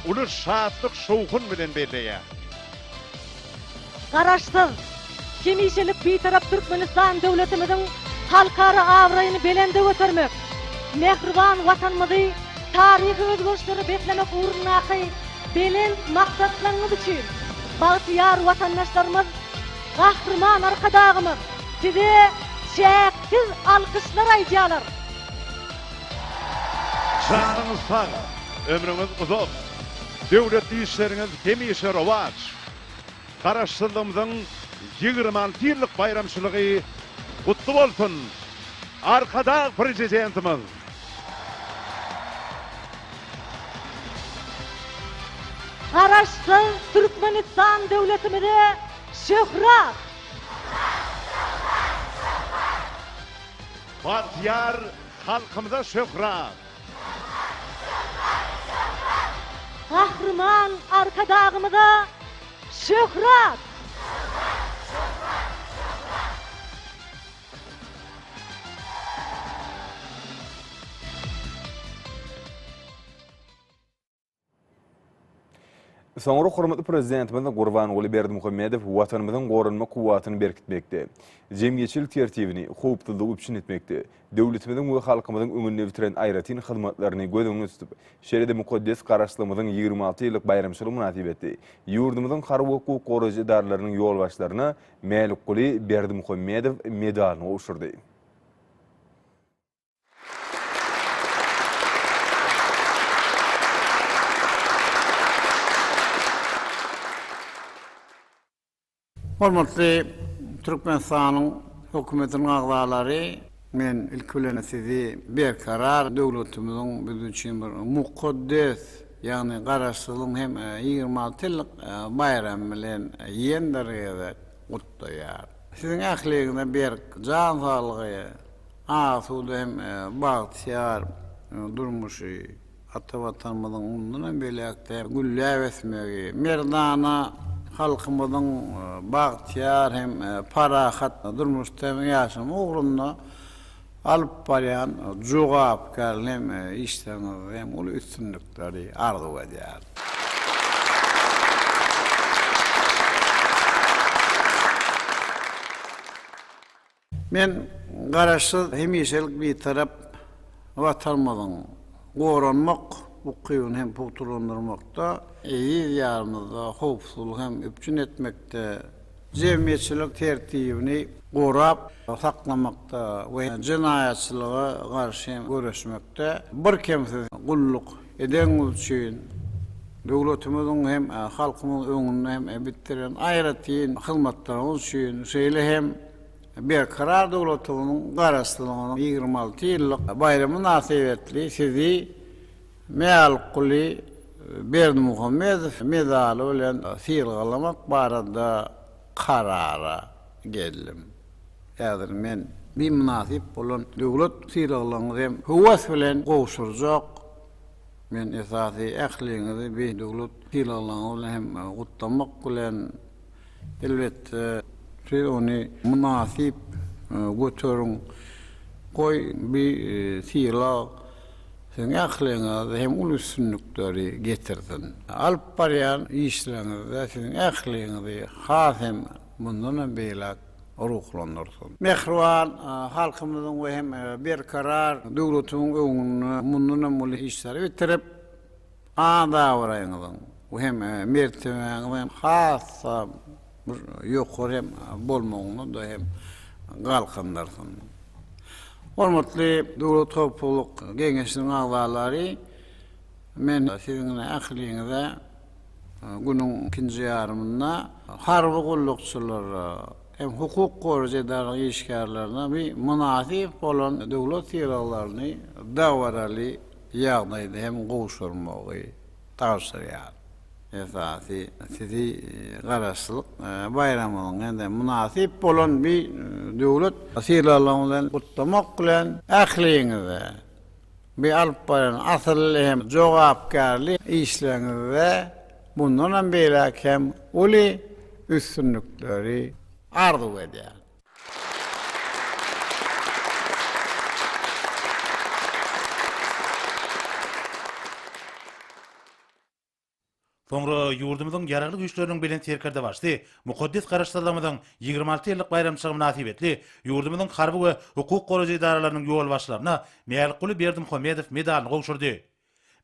uly şatlyk-şowhun bilen belleýär. Garaşsyz, hemişelik Bitarap Türkmenistan döwletimiziň halkara abraýyny belende götermek, mähriban Watanymyzy taryhy özgerişlere beslemek ugrundaky belent maksatlaryňyz üçin bagtyýar watandaşlarymyz Gahryman Arkadagymyz size çäksiz alkyşlar aýdýarlar. Janyňyz sag, ömrüňiz uzak, döwletli işleriňiz hemişe rowaç! Garaşsyzlygymyzyň 26 ýyllyk baýramçylygy gutly bolsun, Arkadag Prezidentimiz! Garaşsyz Türkmenistan döwletimize şöhrat! Bagtyýar halkymyza şöhrat! Gahryman Arkadagymyza şöhrat! Soňra hormatly Prezidentimiz Gurbanguly Berdimuhamedow Watanymyzyň goranmak kuwwatyny berkitmekde, jemgyýetçilik tertibini, howpsuzlygy üpjün etmekde, döwletimiziň we halkymyzyň öňünde bitiren aýratyn hyzmatlaryny göz öňünde tutup, şeýle-de mukaddes Garaşsyzlygymyzyň 26 ýyllyk baýramçylygy mynasybetli ýurdumyzyň harby hukuk goraýjy edaralarynyň ýolbaşçylaryna Mälikguly Berdimuhamedow medalyny gowşurdy. Hormatly Türkmenistanyň Hökümetiniň agzalary, men ilki bilen sizi Berkarar döwletimiziň biz üçin bir mukaddes, ýagny Garaşsyzlygyň hem 26 ýyllyk baýramy bilen ýene bir gezek gutlaýaryn. Siziň ähliňize berk jan saglygy, asuda hem bagtyýar durmuşy, ata Watanymyzyň mundan hem beýläk-de gülläp ösmegi, merdana halkymyzyň bagtyýar hem parahat durmuşda ýaşamagy ugrunda alyp barýan jogapkärli hem işleriňizde hem uly üstünlikleri arzuw edýärin. Men Garaşsyz, hemişelik Bitarap Watanymyzyň goranmak ukybyny hem pugtalandyrmakda, eziz Diýarymyzda howpsuzlygy hem üpjün etmekde, jemgyýetçilik tertibini gorap saklamakda we jenaýatçylyga garşy göreşmekde birkemsiz gulluk edeniňiz üçin döwletimiziň hem halkymyzyň öňünde hem bitiren aýratyn hyzmatlaryňyz üçin, şeýle hem Berkarar döwletimiziň Garaşsyzlygynyň 26 ýyllyk baýramy mynasybetli sizi Mälikguly Berdimuhamedow medaly bilen sylaglamak barada karara geldim. Häzir men bi mynasyp bolan döwlet sylaglaryňyzy hem höwes bilen gowşurjak. Men esasy ähliňizi bi döwlet sylaglaryňyz bilen hem gutlamak bilen, Elbetde, siz ony mynasyp göteriň. Goý, bi sylag siziň ähliňize hem uly üstünlikleri getirsin. Alyp barýan işleriňizde siziň ähliňizi has hem mundan hem beýläk ruhlandyrsyn. Mähriban halkymyzyň we hem berkarar döwletimiň öňünde mundan hem uly işleri bitirip, At-abraýyňyzyň we hem mertebäňiziň has-da bir ýokary hem bolmagyna-da hem galkyndyrsyn. Hormatly Döwlet howpsuzlyk geňeşiniň agzalary, men siziň ähliňize günüň ikinji ýarymynda harby gullukçylara hem hukuk goraýjy edaralaryň işgärlerine mynasyp bolan döwlet sylaglaryny dabaraly ýagdaýda hem gowşurmagy tabşyrýar. Esasy sizi Garaşsyzlyk baýramynyň hem-de mynasyp bolan bi döwlet sylaglaryňyz bilen gutlamak bilen, ähliňize bi alyp barýan asylly hem jogapkärli işleriňizde mundanam beýläk hem uly üstünlikleri arzuw edýärin. Soňra ýurdumyzyň Ýaragly Güýçleriniň Belent Serkerdebaşysy mukaddes Garaşsyzlygymyzyň 26 ýyllyk baýramçylygy mynasybetli ýurdumyzyň harby we hukuk goraýjy edaralarynyň ýolbaşçylaryna Mälikguly Berdimuhamedow medalyny gowşurdy.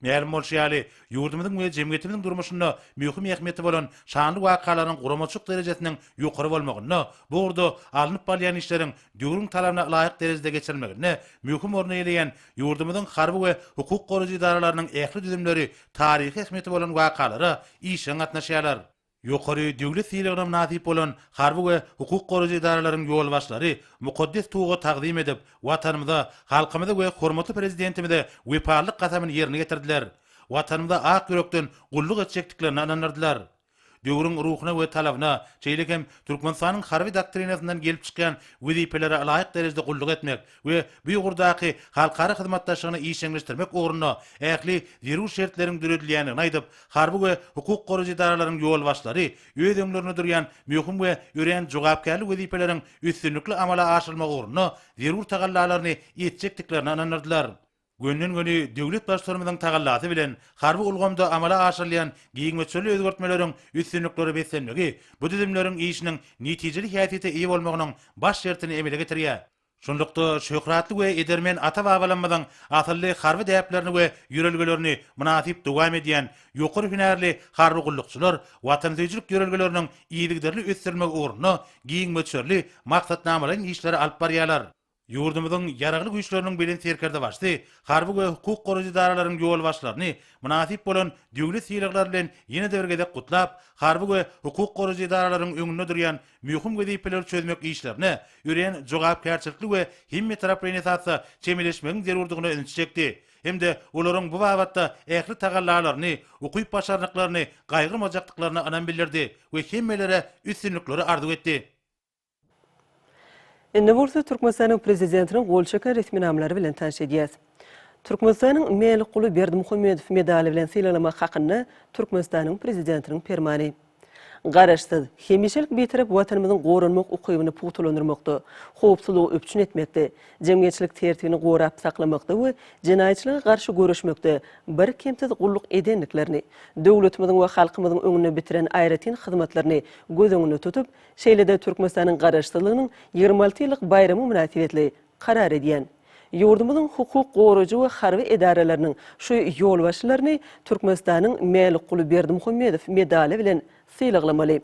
Mälim bolşy ýaly, ýurdumyzyň we jemgyýetimiziň durmuşynda möhüm ähmiýeti bolan şanly wakalaryň guramaçylyk derejesiniň ýokary bolmagynda, bu ugurda alnyp barylýan işleriň döwrüň talabyna laýyk derejede geçirilmeginde möhüm orny eýeleýän ýurdumyzyň harby we hukuk goraýjy edaralarynyň ähli düzümleri taryhy ähmiýeti bolan wakalara işjeň gatnaşýarlar. Ýokary döwlet sylagyna mynasyp bolan harby we hukuk goraýjy edaralaryň ýolbaşçylary mukaddes Tuga tagzym edip, Watanymyza, halkymyza we hormatly Prezidentimize wepalylyk kasamyny ýerine ýetirdiler. Watanymyza ak ýürekden gulluk etjekdiklerine ynandyrdylar. Döwrüň ruhuna we talabyna, şeýle hem Türkmenistanyň Harby doktrinasyndan gelip çykýan wezipelere ylaýyk derejede gulluk etmek we bu ugurdaky halkara hyzmatdaşlygyny işjeňleşdirmek ugrunda ähli zerur şertleriň döredilýändigini aýdyp, harby we hukuk goraýjy edaralaryň ýolbaşçylary öz öňlerinde durýan möhüm we örän jogapkärli wezipeleriň üstünlikli amala aşyrylmagy ugrunda zerur tagallalaryny etjekdiklerine ynandyrdylar. Gönden-göni döwlet Baştutanymyzyň tagallasy bilen harby ulgamda amala aşyrylýan giň möçberli özgertmeleriň üstünliklere beslenmegi bu düzümleriň işiniň netijeli häsiýete eýe bolmagynyň baş şertini emele getirýär. Şunlukda, şöhratly we edermen ata-babalarymyzyň asylly harby däplerini we ýörelgelerini mynasyp dowam edýän ýokary hünärli harby gullukçylar watansöýüjilik ýörelgeleriniň yzygiderli ösdürilmegi ugrunda giň möçberli maksatnamalaýyn işleri alyp barýarlar. Ýurdumyzyň Ýaragly Güýçleriniň Belent Serkerdebaşysy harby we hukuk goraýjy edaralaryň ýolbaşçylaryny mynasyp bolan döwlet sylaglary bilen ýene-de bir gezek gutlap, harby we hukuk goraýjy edaralaryň öňünde durýan möhüm wezipeleri çözmek işlerine örän jogapkärçilikli we hemmetaraplaýyn esasda çemeleşmegiň zerurdygyna ünsi çekdi hem-de olaryň bu babatda ähli tagallalaryny, ukyp-başarnyklaryny gaýgyrmajakdyklaryna ynam bildirdi we hemmelere üstünlikleri arzuw etdi. Indi bolsa Türkmenistanyň Prezidentiniň gol çeken resminamalary bilen tanyş edýäs. Türkmenistanyň Mälikguly Berdimuhamedow medaly bilen sylaglamak hakynda Türkmenistanyň Prezidentiniň Permany. Garaşsyz, hemişelik Bitarap Watanymyzyň goranmak ukybyny pugtalandyrmakda, howpsuzlygy üpjün etmekde, jemgyýetçilik tertibini gorap saklamakda we jenaýatçylyga garşy göreşmekde birkemsiz gulluk edendiklerini, döwletimiziň we halkymyzyň öňünde bitiren aýratyn hyzmatlaryny göz öňünde tutup, Şeýle-de Türkmenistanyň Garaşsyzlygynyň 26 ýyllyk baýramy mynasybetli karar edýän. Ýurdumyzyň hukuk goraýjy we harby edaralarynyň şu ýolbaşçylaryny Türkmenistanyň Mälikguly Berdimuhamedow medaly bilen sylaglamaly.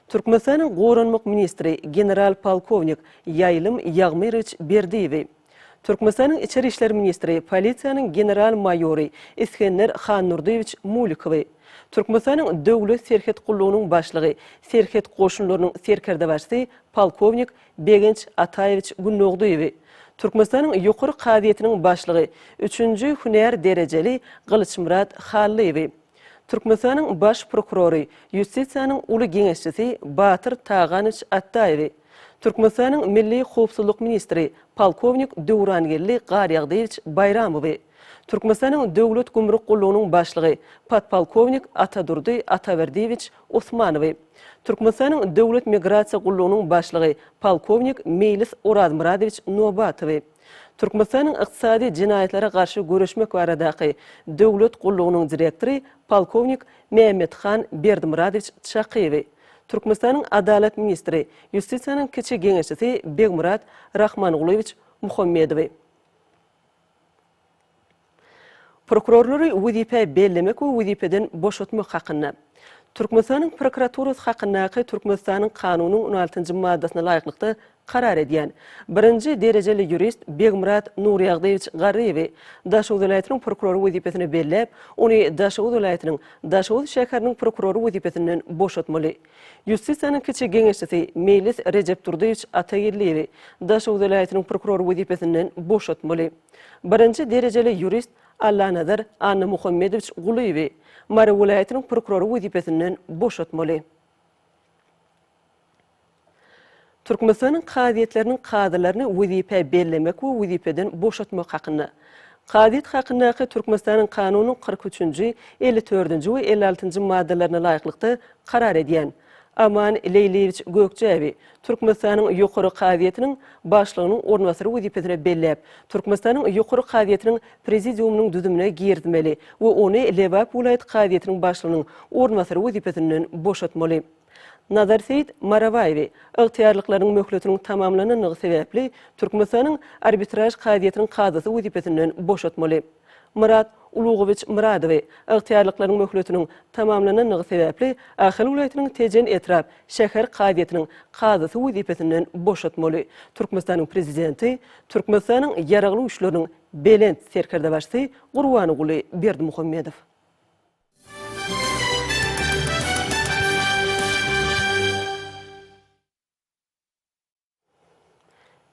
Türkmenistanyň Goranmak ministri general-polkownik Ýaýlym Ýagmyrowiç Berdiýewi. Türkmenistanyň Içeri işler ministri, polisiýanyň general-maýory Isgender Handurdyýewiç Mulikowy, Türkmenistanyň Döwlet serhet gullugynyň başlygy, serhet goşunlarynyň serkerdebaşysy polkownik Begenç Ataýewiç Gündogdyýewi, Türkmenistanyň Ýokary kazyýetiniň başlygy, üçünji hünär derejeli Gylyçmyrat Hallyýewi, Türkmenistanyň Baş prokurory, ýustisiýanyň uly geňeşçisi Batyr Taganowiç Atdaýewi, Türkmenistanyň Milli howpsuzlyk ministri, polkownik Döwrangeldi Garýagdyýewiç Baýramowy, Türkmenistanyň Döwlet gümrük gullugynyň başlygy, podpolkownik Atadurdy Ataberdiýewiç Osmanowy, Türkmenistanyň Döwlet migrasiýa gullugynyň başlygy, polkownik Meýlis Orazmyradowiç Nobatowy, Türkmenistanyň Ykdysady jenaýatlara garşy göreşmek baradaky döwlet gullugynyň direktory, polkownik Mämmethan Berdimyradowiç Çakyýewi, Türkmenistanyň Adalat ministri, ýustisiýanyň kiçi geňeşçisi Begmyrat Rahmangulyýewiç Muhammedowy. Prokurorlary wezipä bellemek we wezipeden boşatmak hakynda Türkmenistanyň Prokuraturasy hakyndaky Türkmenistanyň Kanunynyň on altynjy maddasyna laýyklykda. karar edýän. Birinji derejeli ýurist Begmyrat Nurýagdyýewiç Garryýewi Daşoguz welaýatynyň prokurory wezipesine belläp, ony Daşoguz welaýatynyň Daşoguz şäheriniň prokurory wezipesinden boşatmaly. Ýustisiýanyň kiçi geňeşçisi Meýlis Rejepdurdyýewiç Atageldiýewi Daşoguz welaýatynyň prokurory wezipesinden boşatmaly. Birinji derejeli ýurist Allanazar Annamuhammedowiç Gulyýewi Mary welaýatynyň prokurory wezipesinden boşatmaly. Türkmenistanyň kazyýetleriniň kazylaryny wezipä bellemek we wezipeden boşatmak hakynda Kazyýet hakyndaky Türkmenistanyň Kanunynyň 43-nji, 54-nji we 56-njy maddalaryna laýyklykda karar edýän Aman Leýliýewiç Gökjäýewi Türkmenistanyň Ýokary kazyýetiniň Başlygynyň orunbasary wezipesine belläp, Türkmenistanyň Ýokary kazyýetiniň Prezidiumynyň düzümine girizmeli we ony Lebap welaýat kazyýetiniň başlygynyň orunbasary wezipesinden boşatmaly. Nazarseýit Marabaýewi ygtyýarlyklarynyň möhletiniň tamamlanandygy sebäpli Türkmenistanyň Arbitraž kazyýetiniň kazysy wezipesinden boşatmaly. Myrat Ulugowiç Myradowy ygtyýarlyklarynyň möhletiniň tamamlanandygy sebäpli Ahal welaýatynyň Tejen etrap şäher kazyýetiniň kazysy wezipesinden boşatmaly. Türkmenistanyň Prezidenti, Türkmenistanyň Ýaragly Güýçleriniň Belent Serkerdebaşysy Gurbanguly Berdimuhamedow.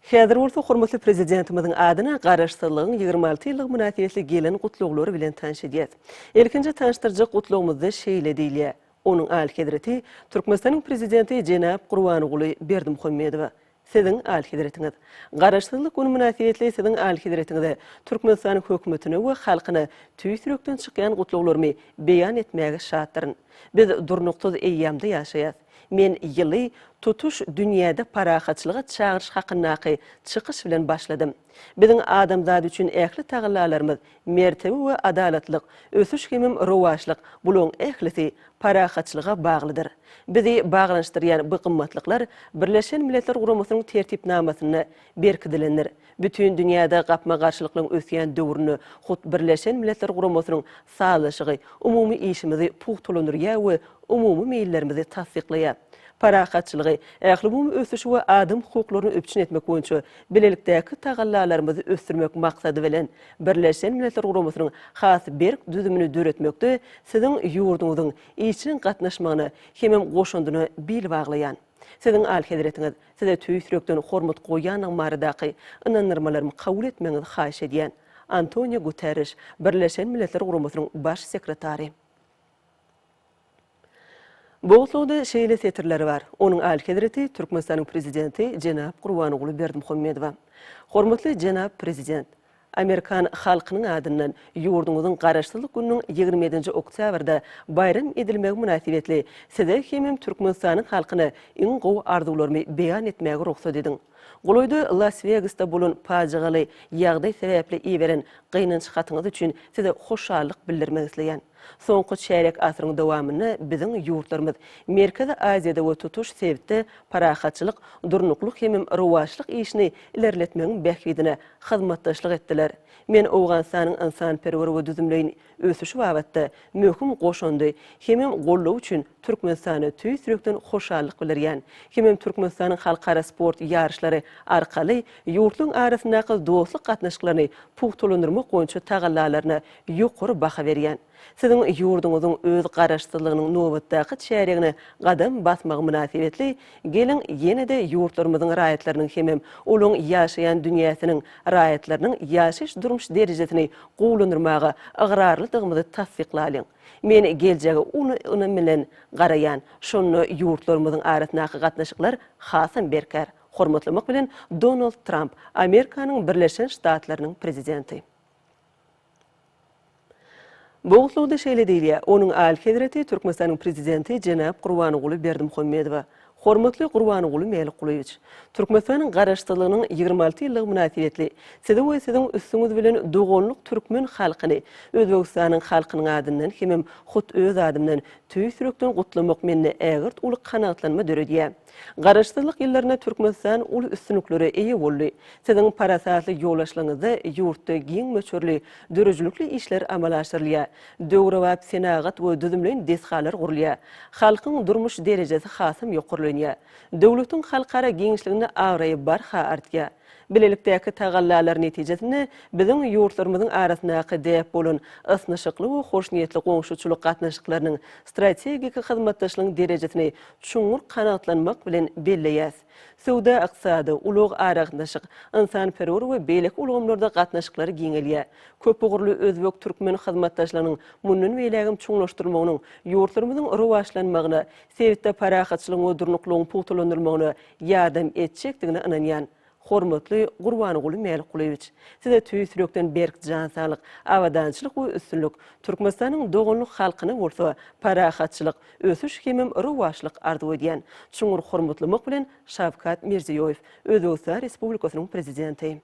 Häzir bolsa hormatly Prezidentimiziň adyna Garaşsyzlygyň 26 ýyllygy mynasybetli gelen gutlaglar bilen tanyş edýäs. Ilkinji tanyşdyrjak gutlagymyzda şeýle diýilýär, Onuň Alyhezreti, Türkmenistanyň Prezidenti jenap Gurbanguly Berdimuhamedowa, Siziň Alyhezretiňiz! Garaşsyzlyk güni mynasybetli Siziň Alyhezretiňize, Türkmenistanyň Hökümetine we halkyna tüýs ýürekden çykýan gutlaglarymy beýan etmäge şatdyryn. Biz durnuksyz eýýamda ýaşaýas. Men ýyly tutuş dünýäde parahatçylyga çagyryş hakyndaky çykyş bilen başladym. Biziň adamzat üçin ähli tagallalarymyz mertebe we adalatlyk, ösüş hemem rowaçlyk, bularyň ählisi parahatçylyga baglydyr. Bizi baglanyşdyrýan bu gymmatlyklar Birleşen Milletler Guramasynyň Tertipnamasynda berkidilendir. Bütin dünýäde gapma-garşylyklaryň ösýän döwründe hut Birleşen Milletler Guramasynyň sazlaşygy umumy işimizi pugtalandyrýar we umumy meýillerimizi tassyklaýar. Parahatçylygy, ählumumy ösüşi we adam hukuklaryny üpjün etmek boýunça bilelikdäki tagallalarymyzy ösdürmek maksady bilen, Birleşen Milletler Guramasynyň has berk düzümini döretmekde Siziň ýurduňyzyň işjeň gatnaşmagyna hemem goşandyna bil baglaýan. Siziň Alyhezretiňiz, Size tüýs ýürekden hormat goýýandygym baradaky ynandyrmalarymy kabul etmegiňizi haýyş edýän. Antonio Guterriş, Birleşen Milletler Guramasynyň Baş sekretary. Bu gutlagda şeýle setirler bar, Onuň Alyhezreti Türkmenistanyň Prezidenti jenap Gurbanguly Berdimuhamedowa. Hormatly jenap Prezident! Amerikan halkynyň adyndan ýurduňyzyň Garaşsyzlyk gününiň 27-nji oktýabrda baýram edilmegi mynasybetli Size hemem Türkmenistanyň halkyna iň gowy arzuwlarymy beýan etmäge rugsat ediň. Golaýda Las-Wegasda bolan pajygaly ýagdaý sebäpli iberen gynanç hatyňyz üçin Size hoşallyk bildirmek isleýän. Soňky çärýek asyryň dowamynda biziň ýurtlarymyz Merkezi Aziýada we tutuş sebitde parahatçylyk, durnuklyk hemem rowaçlyk işini ilerletmegiň bähbidine hyzmatdaşlyk etdiler. Men Owganystanyň ynsanperwer we düzümleýin ösüşi babatda möhüm goşandy hemem goldawy üçin Türkmenistana tüýs ýürekden hoşallyk bildirýän hemem Türkmenistanyň halkara sport ýaryşlary arkaly ýurtlaryň arasyndaky dostluk gatnaşyklaryny pugtalandyrmak boýunça tagallalaryna ýokary baha berýän. Siziň ýurduňyzyň öz Garaşsyzlygynyň nobatdaky çärýegine gadam basmagy mynasybetli, geliň, ýene-de ýurtlarymyzyň raýatlarynyň hemem olaň ýaşaýan dünýäsiniň raýatlarynyň ýaşaýyş-durmuş derejesini gowulandyrmaga ygrarlydygymyzy tassyklalyň. Men geljege uly ynam bilen garaýan, şonda ýurtlarymyzyň arasyndaky gatnaşyklar hasam berkär. Hormatlamak bilen, Donald Tramp, Amerikanyň Birleşen Ştatlarynyň Prezidenti. Bu gutlagda şeýle diýilýär, Onuň Alyhezreti Türkmenistanyň Prezidenti jenap Gurbanguly Berdimuhamedowa, Hormatly Gurbanguly Mälikgulyýewiç! Türkmenistanyň Garaşsyzlygynyň 26 ýyllygy mynasybetli Sizi we Siziň üstüňiz bilen doganlyk türkmen halkyny Özbegistanyň halkynyň adyndan hemem hut öz adymdan tüýs ýürekden gutlamak mende ägirt uly kanagatlanma döredýär. Garaşsyzlyk ýyllarynda Türkmenistan uly üstünliklere eýe boldy. Siziň parasatly ýolbaşçylygyňyzda ýurtda giň möçberli döredijilikli işler amala aşyrylýar. Döwrebap senagat we düzümleýin desgalar gurulýar. Halkyň durmuş derejesi hasam ýokarlanýar. güýçlenýär. Döwletiň halkara giňişliginde abraýy barha artýar. Bilelikdäki tagallalar netijesinde biziň ýurtlarymyzyň arasyndaky däp bolan ysnyşykly we hoşniýetli goňşuçylyk gatnaşyklarynyň strategik hyzmatdaşlygyň derejesini çuňňur kanagatlanmak bilen belleýäs. Söwda-ykdysady, ulag-aragatnaşyk, ynsanperwer we beýleki ulgamlarda gatnaşyklar giňelýär. Köpugurly özbek-türkmen hyzmatdaşlygynyň mundan beýlägem çuňlaşdyrylmagynyň ýurtlarymyzyň rowaçlanmagyna, sebitde parahatçylygyň we durnuklylygyň pugtalandyrylmagyna ýardam etjekdigine ynanýan. Hormatly Gurbanguly Mälikgulyýewiç! Size tüýs ýürekden berk jan saglyk, abadançylyk we üstünlik, Türkmenistanyň doganlyk halkyna bolsa parahatçylyk, ösüş hemem rowaçlyk arzuw edýän. Çuňňur hormatlamak bilen, Şawkat Mirziýoýew, Özbegistan Respublikasynyň Prezidenti.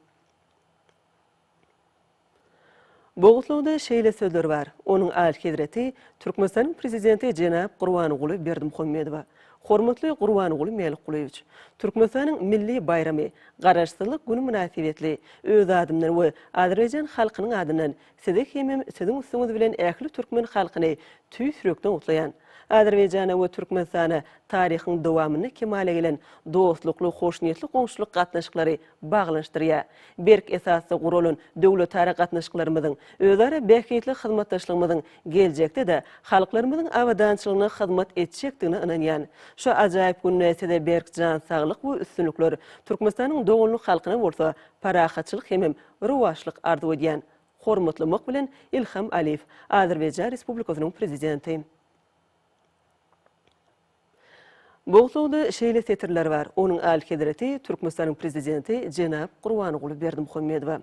Bu gutlagda şeýle sözler bar, Onuň Alyhezreti, Türkmenistanyň Prezidenti jenap Gurbanguly Berdimuhamedowa. Hormatly Gurbanguly Mälikgulyýewiç! Türkmenistanyň milli baýramy, Garaşsyzlyk güni mynasybetli öz adymdan we azerbaýjan halkynyň adyndan Sizi hemem Siziň üstüňiz bilen ähli türkmen halkyny tüýs ýürekden gutlaýan. Azerbaýjana we Türkmenistana taryhyň dowamynda kemala gelen dostlukly, hoşniýetli goňşulyk gatnaşyklary baglanyşdyrýar. Berk esasda guralan döwletara gatnaşyklarymyzyň, özara bähbitli hyzmatdaşlygymyzyň geljekde-de halklarymyzyň abadançylygyna hyzmat etjekdigine ynanýan. Şu ajaýyp günde Size berk jan saglyk we üstünlikler, Türkmenistanyň doganlyk halkyna bolsa parahatçylyk hemem rowaçlyk arzuw edýän. Hormatlamak bilen, Ilham Aliýew, Azerbaýjan Respublikasynyň Prezidenti. Bu gutlagda şeýle setirler bar, Onuň Alyhezreti, Türkmenistanyň Prezidenti jenap Gurbanguly Berdimuhamedowa.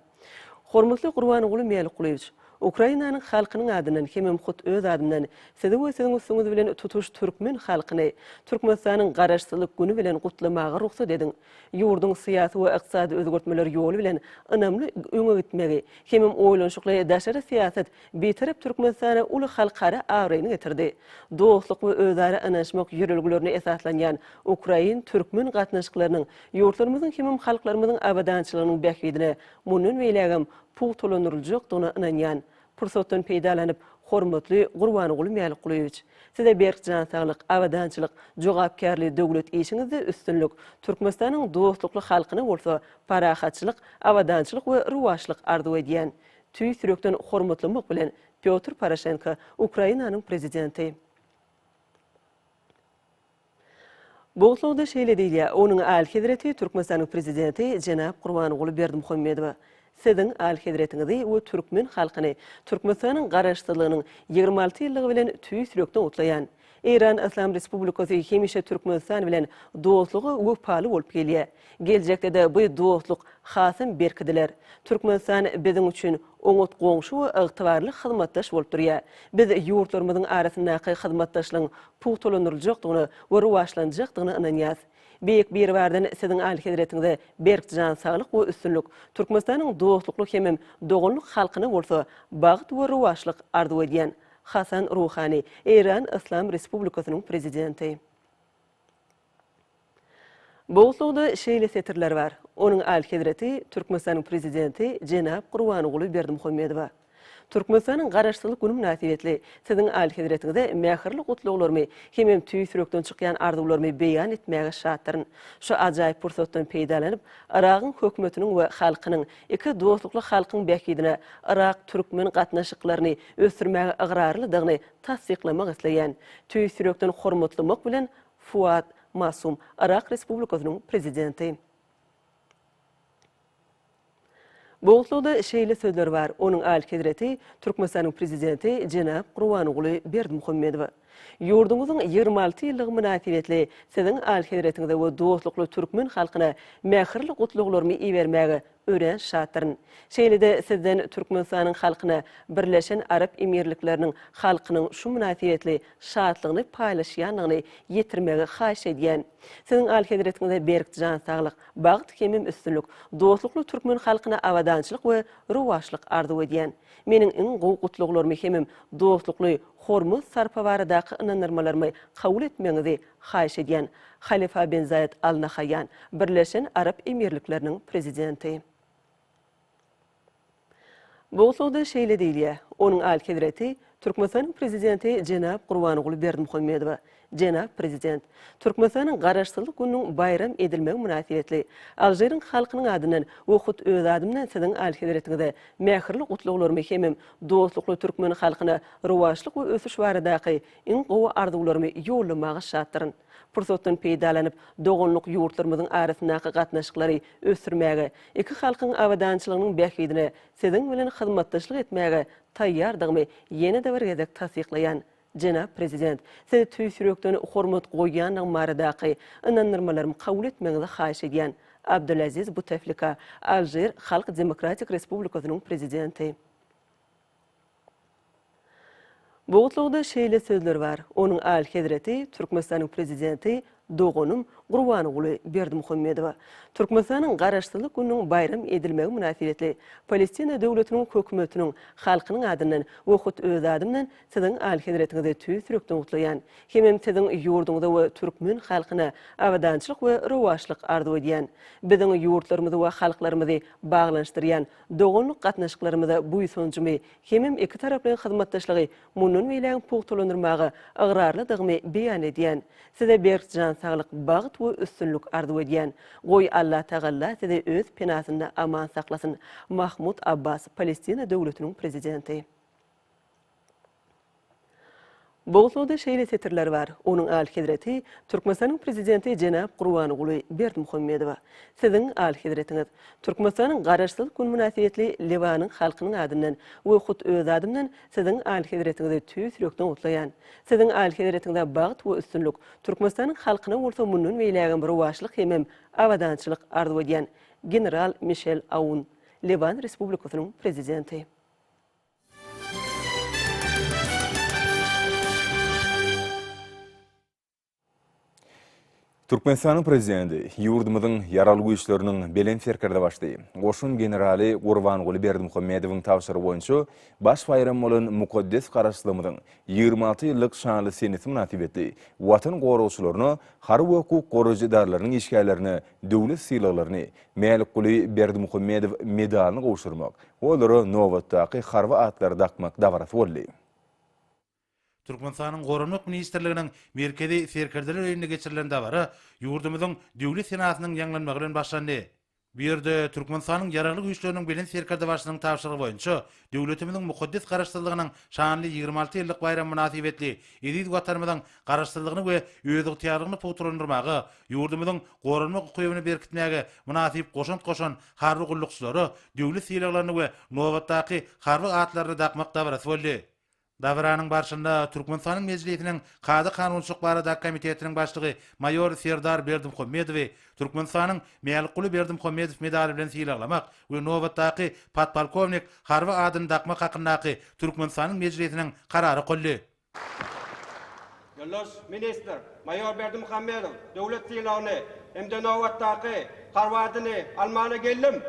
Hormatly Gurbanguly Mälikgulyýewiç! Ukrainanyň halkynyň adyndan hemem hut öz adymdan Sizi we Siziň üstüňiz bilen tutuş türkmen halkyny Türkmenistanyň Garaşsyzlyk güni bilen gutlamaga rugsat ediň! Ýurduň syýasy we ykdysady özgertmeler ýoly bilen ynamly öňe gitmegi hemem oýlanyşykly daşary syýasat Bitarap Türkmenistana uly halkara abraýyny getirdi. Dostluk we özara ynanyşmak ýörelgelerine esaslanýan ukrain-türkmen gatnaşyklarynyň ýurtlarymyzyň hemem halklarymyzyň abadançylygynyň bähbidine mundan beýlägem pugtalandyryljakdygyna ynanýan. Pursatdan peýdalanyp, hormatly Gurbanguly Mälikgulyýewiç, Size berk jan saglyk, abadançylyk, jogapkärli döwlet işiňizde üstünlik, Türkmenistanyň dostlukly halkyna bolsa parahatçylyk, abadançylyk we rowaçlyk arzuw edýän. Tüýs ýürekden hormatlamak bilen, Pýotr Poroşenko, Ukrainanyň Prezidenti. Bu gutlagda şeýle diýilýär, Onuň Alyhezreti Türkmenistanyň Prezidenti jenap Gurbanguly Berdimuhamedowa, Siziň Alyhezretiňizi we türkmen halkyny Türkmenistanyň Garaşsyzlygynyň 26 ýyllygy bilen tüýs ýürekden gutlaýan. Eýran Yslam Respublikasy hemişe Türkmenistan bilen dostluga wepaly bolup gelýär. Geljekde-de bu dostluk hasam berkidiler. Türkmenistan biziň üçin oňat goňşy we ygtybarly hyzmatdaş bolup durýar. Biz ýurtlarymyzyň arasyndaky hyzmatdaşlygyň pugtalandyryljakdygyna we rowaçlanjakdygyna ynanýarys. Beýik Biribardan Siziň Alyhezretiňize berk jan saglyk we üstünlik, Türkmenistanyň dostlukly hemem doganlyk halkyna bolsa bagt we rowaçlyk arzuw edýän. Hasan Ruhani, Eýran Yslam Respublikasynyň Prezidenti. Bu gutlagda şeýle setirler bar, Onuň Alyhezreti, Türkmenistanyň Prezidenti jenap Gurbanguly Berdimuhamedowa. Türkmenistanyň Garaşsyzlyk güni mynasybetli Siziň Alyhezretiňize mähirli gutlaglarymy hemem tüýs ýürekden çykýan arzuwlarymy beýan etmäge şatdyryn. Şu ajaýyp pursatdan peýdalanyp, Yragyň Hökümetiniň we halkynyň, iki dostlukly halkyň bähbidine yrak-türkmen gatnaşyklaryny ösdürmäge ygrarlydygyny tassyklamak isleýän. Tüýs ýürekden hormatlamak bilen, Fuad Masum, Yrak Respublikasynyň Prezidenti. Bu gutlagda şeýle sözler bar, Onuň Alyhezreti, Türkmenistanyň Prezidenti jenap Gurbanguly Berdimuhamedowa. Ýurduňyzyň 26 ýyllygy mynasybetli Siziň Alyhezretiňize we dostlukly türkmen halkyna mähirli gutlaglarymy ibermäge örän şatdyryn. Şeýle-de Sizden Türkmenistanyň halkyna Birleşen Arap Emirlikleriniň halkynyň şu mynasybetli şatlygyny paýlaşýandygyny ýetirmegi haýyş edýän. Siziň Alyhezretiňize berk jan saglyk, bagt hemem üstünlik, dostlukly türkmen halkyna abadançylyk we rowaçlyk arzuw edýän. Meniň iň gowy gutlaglarymy hemem dostlukly hormat-sarpa baradaky ynandyrmalarymy kabul etmegiňizi haýyş edýän. Halifa ben Zaýed Al Nahaýýan, Birleşen Arap Emirlikleriniň Prezidenti. Bu gutlagda şeýle diýilýär, Onuň Alyhezreti, Türkmenistanyň Prezidenti jenap Gurbanguly Berdimuhamedowa. Jenap Prezident, Türkmenistanyň Garaşsyzlyk gününiň baýram edilmegi mynasybetli Alžiriň halkynyň adyndan we hut öz adymdan Siziň Alyhezretiňize mähirli gutlaglarymy hemem dostlukly türkmen halkyna rowaçlyk we ösüş baradaky iň gowy arzuwlarymy ýollamaga şatdyryn. Pursatdan peýdalanyp, doganlyk ýurtlarymyzyň arasyndaky gatnaşyklary ösdürmäge, iki halkyň abadançylygynyň bähbidine Siziň bilen hyzmatdaşlyk etmäge taýýardygymy ýene-de bir gezek tassyklaýan. Jenap Prezident, Sizi tüýs ýürekden hormat goýýandygym baradaky ynandyrmalarymy kabul etmegiňizi haýyş edýän. Abdulaziz Buteflika, Alžir Halk Demokratik Respublikasynyň Prezidenti. Bu gutlagda şeýle sözler bar, Onuň Alyhezreti, Türkmenistanyň Prezidenti doganym Gurbanguly Berdimuhamedowa Türkmenistanyň Garaşsyzlyk gününiň baýram edilmegi mynasybetli Palestina Döwletiniň Hökümetiniň, halkynyň adyndan we hut öz adymdan Siziň Alyhezretiňizi tüýs ýürekden gutlaýan. Hemem Siziň ýurduňyza we türkmen halkyna abadançylyk we rowaçlyk arzuw edýän. Biziň ýurtlarymyzy we halklarymyzy baglanyşdyrýan doganlyk gatnaşyklarymyza buýsanjymy hemem ikitaraplaýyn hyzmatdaşlygy mundan beýlägem pugtalandyrmaga ygrarlydygymy beýan edýän. Size berk jan saglyk, bagt we üstünlik arzuw edýän. Goý Allatagalla sizi öz penasynda aman saklasyn. Mahmud Abbas, Palestina Döwletiniň Prezidenti. Bu gutlagda şeýle setirler bar, Onuň Alyhezreti, Türkmenistanyň Prezidenti jenap Gurbanguly Berdimuhamedowa. Siziň Alyhezretiňiz, Türkmenistanyň Garaşsyzlyk güni mynasybetli Liwanyň halkynyň adyndan we hut öz adymdan Siziň Alyhezretiňizi tüýs ýürekden gutlaýan. Siziň Alyhezretiňize bagt we üstünlik, Türkmenistanyň halkyna bolsa mundan beýlägem rowaçlyk hemem abadançylyk arzuw edýän. General Mişel Aun, Liwan Respublikasynyň Prezidenti. Türkmenistanyň Prezidenti, ýurdumyzyň Ýaragly Güýçleriniň Belent Serkerdebaşy, goşun generaly Gurbanguly Berdimuhamedowyň tabşyrygy boýunça baş baýram bolan mukaddes Garaşsyzlygymyzyň 26 ýyllyk şanly senesi mynasybetli Watan goragçylaryna, harby we hukuk goraýjy edaralarynyň işgärlerine döwlet sylaglaryny, Mälikguly Berdimuhamedow medalyny gowşurmak we olara nobatdaky harby atlary dakmak dabarasy boldy. Türkmenistanyň Goranmak ministrliginiň Merkezi serkerdeler öýünde geçirilen dabara ýurdumyzyň Döwlet senasynyň ýaňlanmagy bilen başlandy. Bu ýerde Türkmenistanyň Ýaragly Güýçleriniň Belent Serkerdebaşynyň tabşyrygy boýunça döwletimiziň mukaddes Garaşsyzlygynyň şanly 26 ýyllyk baýramy mynasybetli eziz Watanymyzyň Garaşsyzlygyny we özygtyýarlygyny pugtalandyrmaga, ýurdumyzyň goranmak ukybyny berkitmäge mynasyp goşant goşan harby gullukçylara döwlet sylaglaryny we nobatdaky harby atlaryny dakmak dabarasy boldy. Dabaranyň barşynda Türkmenistanyň Mejlisiniň Kada-kanunçylyk baradaky komitetiniň başlygy maýor Serdar Berdimuhamedowy Türkmenistanyň Mälikguly Berdimuhamedow medaly bilen sylaglamak we nobatdaky podpolkownik harby adyny dakmak hakyndaky Türkmenistanyň Mejlisiniň Karary okaldy. Ýoldaş ministr, maýor Berdimuhamedow döwlet sylagyny hem-de nobatdaky harby adyny almana geldim.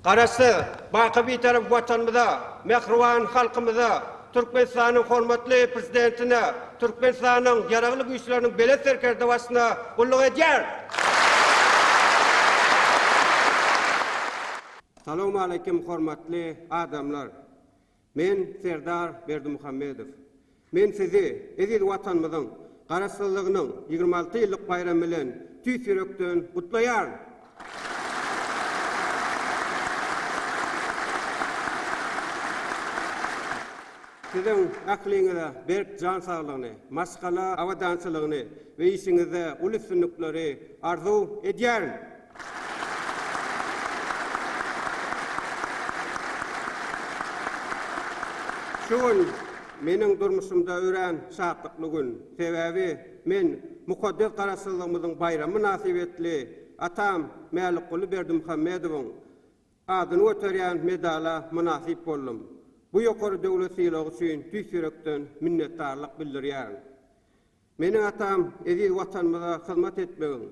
Garaşsyz, baky Bitarap Watanymyza, mähriban halkymyza, Türkmenistanyň hormatly Prezidentine, Türkmenistanyň Ýaragly Güýçleriniň Belent Serkerdebaşyna gulluk edýär! Salowmaleýkim hormatly adamlar! Men Serdar Berdimuhamedow. Men sizi eziz Watanymyzyň Garaşsyzlygynyň 26 ýyllyk baýramy bilen tüýs ýürekden gutlaýaryn! Siziň ähliňize berk jan saglygyny, maşgala abadançylygyny we işiňizde uly üstünlikleri arzuw edýärin! Şu gün meniň durmuşymda örän şatlykly gün. Sebäbi men mukaddes Garaşsyzlygymyzyň baýramy mynasybetli atam Mälikguly Berdimuhamedowyň adyny göterýän medala mynasyp boldum. Bu ýokary döwlet sylagy üçin tüýs ýürekden minnetdarlyk bildirýärin. Meniň atam eziz Watanymyza hyzmat etmegiň,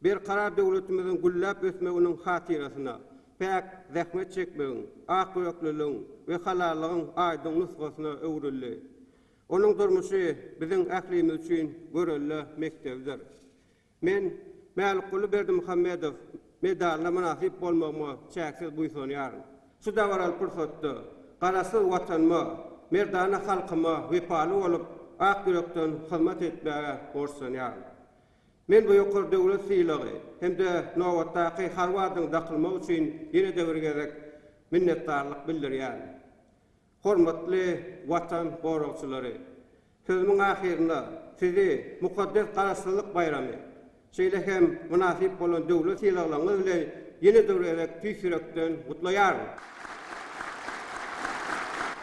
Berkarar döwletimiziň gülläp ösmeginiň hatyrasyna päk zähmet çekmegiň, akýürekliligiň we halallygyň aýdyň nusgasyna öwrüldi. Onuň durmuşy biziň ählimiz üçin görelde mekdebidir. Men Mälikguly Berdimuhamedow medalyna mynasyp bolmagyma çäksiz buýsanýaryn. Şu dabaraly pursatda Garaşsyz Watanyma, merdana halkyma wepaly bolup, ak ýürekden hyzmat etmäge borçlanýaryn. Men bu ýokary döwlet sylagy hem-de nobatdaky harby adyň dakylmagy üçin ýene-de bir gezek minnetdarlyk bildirýärin. Hormatly Watan goragçylary! Sözümiň ahyrynda sizi mukaddes Garaşsyzlyk baýramy, şeýle hem mynasyp bolan döwlet sylaglaryňyz bilen ýene-de bir gezek tüýs ýürekden gutlaýaryn.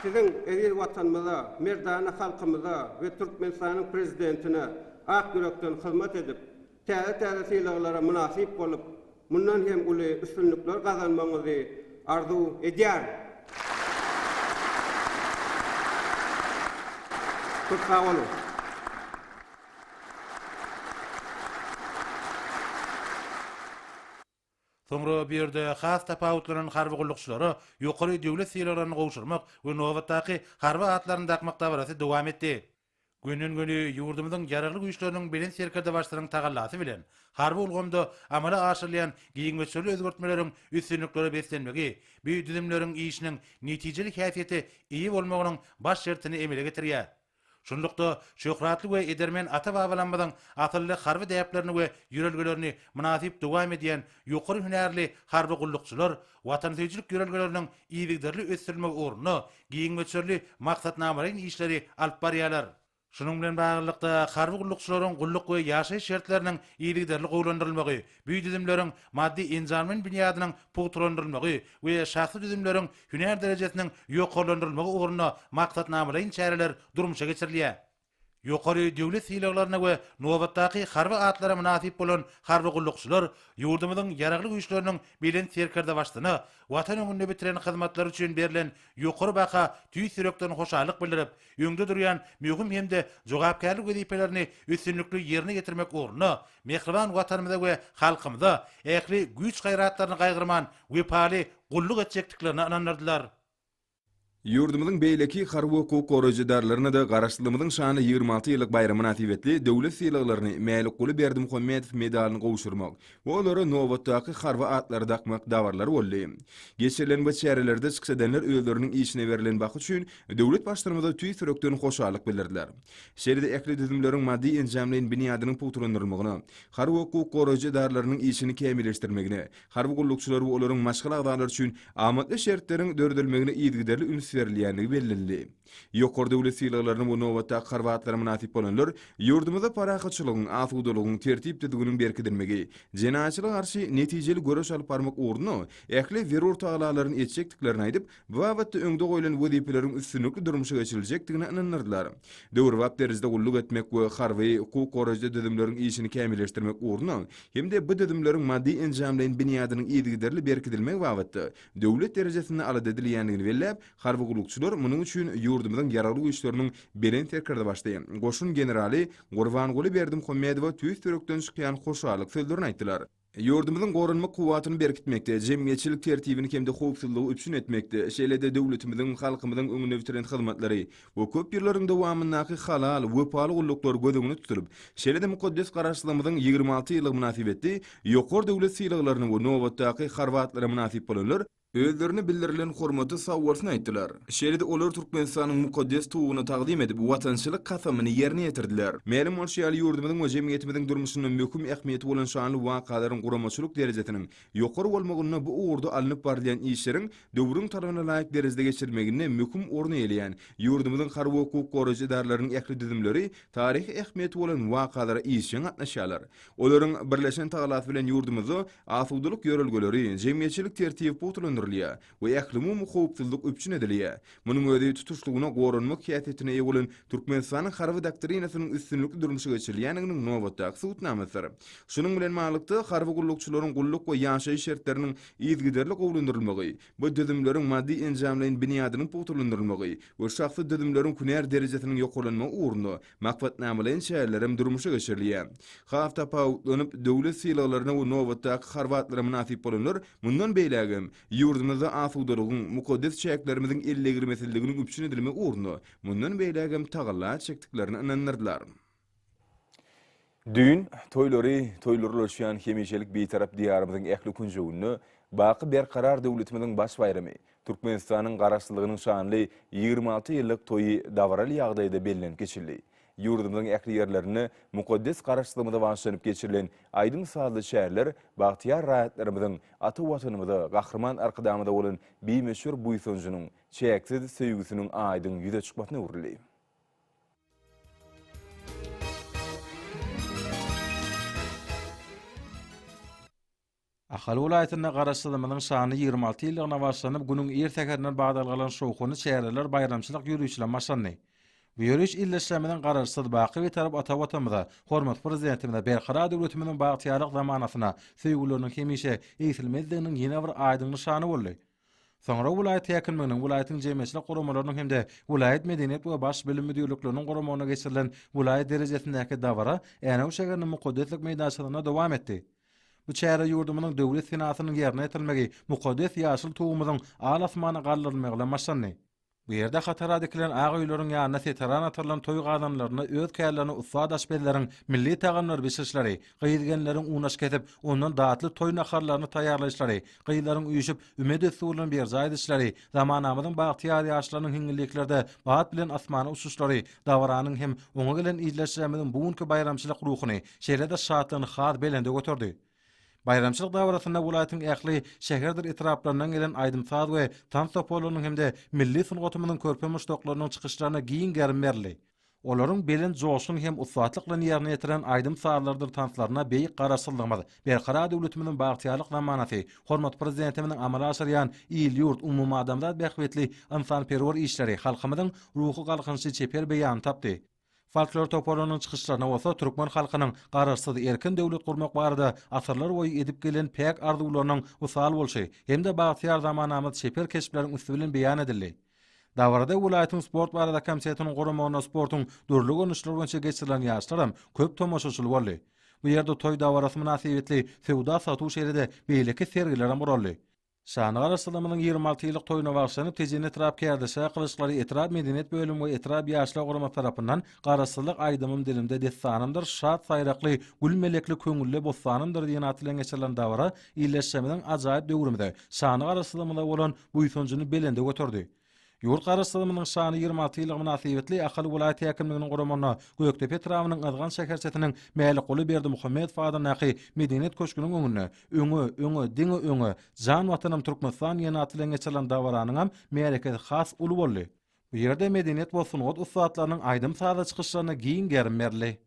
Siziň eziz Watanymyza, merdana halkymyza we Türkmenistanyň Prezidentine ak ýürekden hyzmat edip, täze-täze sylaglara mynasyp bolup, mundan hem uly üstünlikler gazanmagyňyzy arzuw edýärin. Köp sag boluň! Soňra bu ýerde has tapawutlanan harby gullukçylara ýokary döwlet sylaglaryny gowşurmak we nobatdaky harby atlaryny dakmak dabarasy dowam etdi. Gönden-göni ýurdumyzyň Ýaragly Güýçleriniň Belent Serkerdebaşysynyň tagallasy bilen, harby ulgamda amala aşyrylýan giň möçberli özgertmeleriň üstünliklere beslenmegi bu düzümleriň işiniň netijeli häsiýete eýe bolmagynyň baş şertini emele getirýär. Şunlukda, şöhratly we edermen ata-babalarymyzyň asylly harby däplerini we ýörelgelerini mynasyp dowam edýän ýokary hünärli harby gullukçylar watansöýüjilik ýörelgeleriniň yzygiderli ösdürilmegi ugrunda giň möçberli maksatnamalaýyn işleri alyp barýarlar. Şunuň bilen baglylykda, harby gullukçylaryň gulluk we ýaşaýyş şertleriniň yzygiderli gowulandyrylmagy, bu düzümleriň maddy-enjamlaýyn binýadynyň pugtalandyrylmagy we şahsy düzümleriň hünär derejesiniň ýokarlandyrylmagy ugrunda maksatnamalaýyn çäreler durmuşa geçirilýär. Ýokary döwlet sylaglaryna we nobatdaky harby atlara mynasyp bolan harby gullukçylar ýurdumyzyň Ýaragly Güýçleriniň Belent Serkerdebaşysyna Watan öňünde bitiren hyzmatlary üçin berlen ýokary baha tüýs ýürekden hoşallyk bildirip, öňde durýan möhüm hem-de jogapkärli wezipelerini üstünlikli ýerine ýetirmek ugrunda mähriban Watanymyza we halkymyza ähli güýç-gaýratlaryny gaýgyrman wepaly gulluk etjekdiklerine ynandyrdylar. Ýurdumyzyň beýleki harby hukuk goraýjy edaralaryna-da Garaşsyzlygymyzyň şanly 26 ýyllyk baýramy mynasybetli döwlet sylaglaryny Mälikguly Berdimuhamedow medalyny gowşurmak we olara nobatdaky harby atlary dakmak dabaralary boldy. Geçirilen bu çärelerde çykyş edenler özleriniň işine berlen baha üçin döwlet Baştutanymyza tüýs ýürekden hoşallyk bildirdiler. Şeýle-de ähli düzümleriň maddy-enjamlaýyn binýadynyň pugtalandyrylmagyna, harby hukuk goraýjy edaralarynyň işini kämilleşdirmegine, Harby gullukçylar we olaryň maşgala agzalary üçin amatly şertleriň döredilmegine yzygiderli üns berilýändigi bellenildi. Ýokary döwlet sylaglaryna we nobatdaky harby atlara mynasyp bolanlar ýurdumyzda parahatçylygyň, asudalygyň, tertip-düzgüniň berkidilmegi, jenaýatçylyga garşy netijeli göreş alyp barmak ugrunda ähli zerur tagalalaryny etjekdiklerini aýdyp, Bu babatda öňde goýlan wezipeleriň üstünlikli durmuşa geçiriljekdigine ynandyrdylar. Döwrebap derejede gulluk etmek we harby, hukuk goraýjy düzümleriň işini kämilleşdirmek ugrunda hem-de bu düzümleriň maddy-enjamlaýyn binýadynyň yzygiderli berkidilmegi babatda döwlet derejesinde alada edilýändigini belläp, harby gullukçylar munuň üçin ýurdumyzyň Ýaragly Güýçleriniň Belent Serkerdebaşysy, goşun generaly Gurbanguly Berdimuhamedowa tüýs ýürekden çykýan hoşallyk sözlerini aýtdylar. Ýurdumyzyň goranmak kuwwatyny berkitmekde, jemgyýetçilik tertibini hem-de howpsuzlygy üpjün etmekde, şeýle-de döwletimiziň, halkymyzyň öňünde bitiren hyzmatlary we köp ýyllaryň dowamyndaky halal, wepaly gulluklary göz öňünde tutulyp, şeýle-de mukaddes Garaşsyzlygymyzyň 26 ýyllygy mynasybetli ýokary döwlet sylaglaryna we nobatdaky harby atlara mynasyp bolanlar Özlerine bildirilen hormata sagbolsun aýtdylar. Şeýle-de olar Türkmenistanyň mukaddes Tuguny tagzym edip, watançylyk kasamyny ýerine ýetirdiler. Mälim bolşy ýaly, ýurdumyzyň we jemgyýetimiziň durmuşynda möhüm ähmiýeti bolan şanly wakalaryň guramaçylyk derejesiniň ýokary bolmagynda bu ugurda alnyp barylýan işleriň döwrüň talabyna laýyk derejede geçirilmeginde möhüm orun eýeleýän ýurdumyzyň harby hukuk goraýjy edaralarynyň ähli düzümleri taryhy ähmiýeti bolan wakalara işjeň gatnaşýarlar. Olaryň birleşen tagallasy bilen ýurdumyzda asudalyk ýörelgeleri, jemgyýetçilik tertibi pugtalandyrylýar. ýokarlandyrylýar we ählumumy howpsuzlyk üpjün edilýär. Munuň özi tutuşlygyna goranmak häsiýetine eýe bolan Türkmenistanyň Harby doktrinasynyň üstünlikli durmuşa geçirilýändiginiň nobatdaky subutnamasydyr. Şunuň bilen baglylykda, harby gullukçylaryň gulluk we ýaşaýyş şertleriniň yzygiderli gowulandyrylmagy, bu düzümleriň maddy-enjamlaýyn binýadynyň pugtalandyrylmagy we şahsy düzümleriň hünär derejesiniň ýokarlanmagy ugrunda maksatnamalaýyn çärelerem durmuşa geçirilýär. Has tapawutlanyp, döwlet sylaglaryna we nobatdaky harby atlara mynasyp bolanlar mundan beýlägem ýurdumyzda asudalygyň, mukaddes çäklerimiziň eldegrilmesizliginiň üpjün edilmegi ugrunda mundan beýlägem tagalla etjekdiklerini ynandyrdylar. Düýn, toýlary toýlara ulaşýan hemişelik Bitarap Diýarymyzyň ähli künjeginde baky Berkarar döwletimiziň baş baýramy, Türkmenistanyň Garaşsyzlygynyň şanly 26 ýyllyk toýy dabaraly ýagdaýda bellenip geçildi. Ýurdumyzyň ähli ýerlerinde mukaddes Garaşsyzlygymyza bagyşlanyp geçirilen aýdym-sazly çäreler bagtyýar raýatlarymyzyň ata Watanymyza, Gahryman Arkadagymyza bolan bimöçber buýsanjynyň, çäksiz söýgüsiniň aýdyň ýüze çykmasyna öwrüldi. Ahal welaýatynda Garaşsyzlygymyzyň şanly 26 ýyllygyna bagyşlanyp, günüň ir säherinden badalga alan şowhunly çäreler baýramçylyk ýörişi bilen başlandy. Bu ýöriş ildeşlerimiziň Garaşsyz, baky Bitarap ata Watanymyza, hormatly Prezidentimize, Berkarar döwletimiziň bagtyýarlyk zamanasyna söýgüleriniň hemişe egsilmezdiginiň ýene bir aýdyň nyşany boldy. Soňra welaýat häkimliginiň, welaýatyň jemgyýetçilik guramalarynyň hem-de welaýat medeniýet we baş bilim müdirlikleriniň guramagynda geçirilen welaýat derejesindäki dabara Änew şäheriniň mukaddeslik meýdançasynda dowam etdi. Bu çäre ýurdumyzyň Döwlet senasynyň ýerine ýetirilmegi, mukaddes ýaşyl Tugumyzyň al asmana galdyrylmagy bilen başlandy. Bu ýerde hatara dikilen ak öýleriň ýanynda seteran atyrylan toý gazanlarynda öz kärlerine ussat aşpezleriň milli tagamlary bişirişleri, gyz-gelinleriň unaş kesip, ondan datly toý naharlaryny taýýarlaýyşlary, gyzlaryň üýşüp, üme dessurlaryny berjaý edişleri, zamanamyzyň bagtyýar ýaşlarynyň hiňňilliklerde bat bilen asmana uçuşlary dabaranyň hem oňa gelen ildeşlerimiziň bu günki baýramçylyk ruhuny, şeýle-de şatlygyny has belende göterdi. Baýramçylyk dabarasynda welaýatyň ähli şäherdir etraplaryndan gelen aýdym-saz we tans toparlarynyň hem-de milli sungatymyzyň körpe muşdaklarynyň çykyşlaryna giň gerim berildi. Olaryň belent joşgun hem ussatlyk bilen ýerine ýetiren aýdym-sazlarydyr tanslaryna beýik Garaşsyzlygymyz, Berkarar döwletimiziň bagtyýarlyk zamanasy, hormatly Prezidentimiziň amala aşyrýan il-ýurt, umumadamzat bähbitli ynsanperwer işleri halkymyzyň ruhy galkynyşy çeper beýanyny tapdy. Folklor toparlarynyň çykyşlarynda bolsa türkmen halkynyň Garaşsyz, erkin döwlet gurmak barada asyrlar boýy edip gelen päk arzuwlarynyň wysal bolşy hem-de bagtyýar zamanamyz çeper keşpleriň üsti bilen beýan edildi. Dabarada welaýatyň sport barada komitetiniň guramagynda sportuň dürli görnüşleri boýunça geçirilen ýaryşlar hem köp tomaşaçyly boldy. Bu ýerde toý dabarasy mynasybetli söwda-satuw şeýle-de beýleki sergiler hem guraldy. Şanly Garaşsyzlygymyzyň 26 ýyllyk toýuna bagyşlanyp, Tejen etrap Kärdeşe gylyçlary etrap medeniýet bölümi we etrap Ýaşlar guramasy tarapyndan Garaşsyzlyk aýdymym dilimde dessanymdyr, şat saýrakly, gül melekli köňülle bossanymdyr diýen at bilen geçirilen dabara ildeşlerimiziň ajaýyp döwrümize, şanly Garaşsyzlygymyza bolan buýsanjyny belende göterdi. Ýurt Garaşsyzlygymyzyň şanly 26 ýyllygy mynasybetli Ahal welaýat häkimliginiň guramagynda Gökdepe etrabynyň Yzgan şäherçesiniň Mälikguly Berdimuhamedow adyndaky Medeniýet köşgüniň öňünde Öňe, öňe, diňe öňe, jan Watanym Türkmenistan diýen at bilen geçirilen dabaranyňam märekesi has uly boldy. Bu ýerde medeniýet we sungat ussatlarynyň aýdym-sazly çykyşlaryna giň gerim berildi.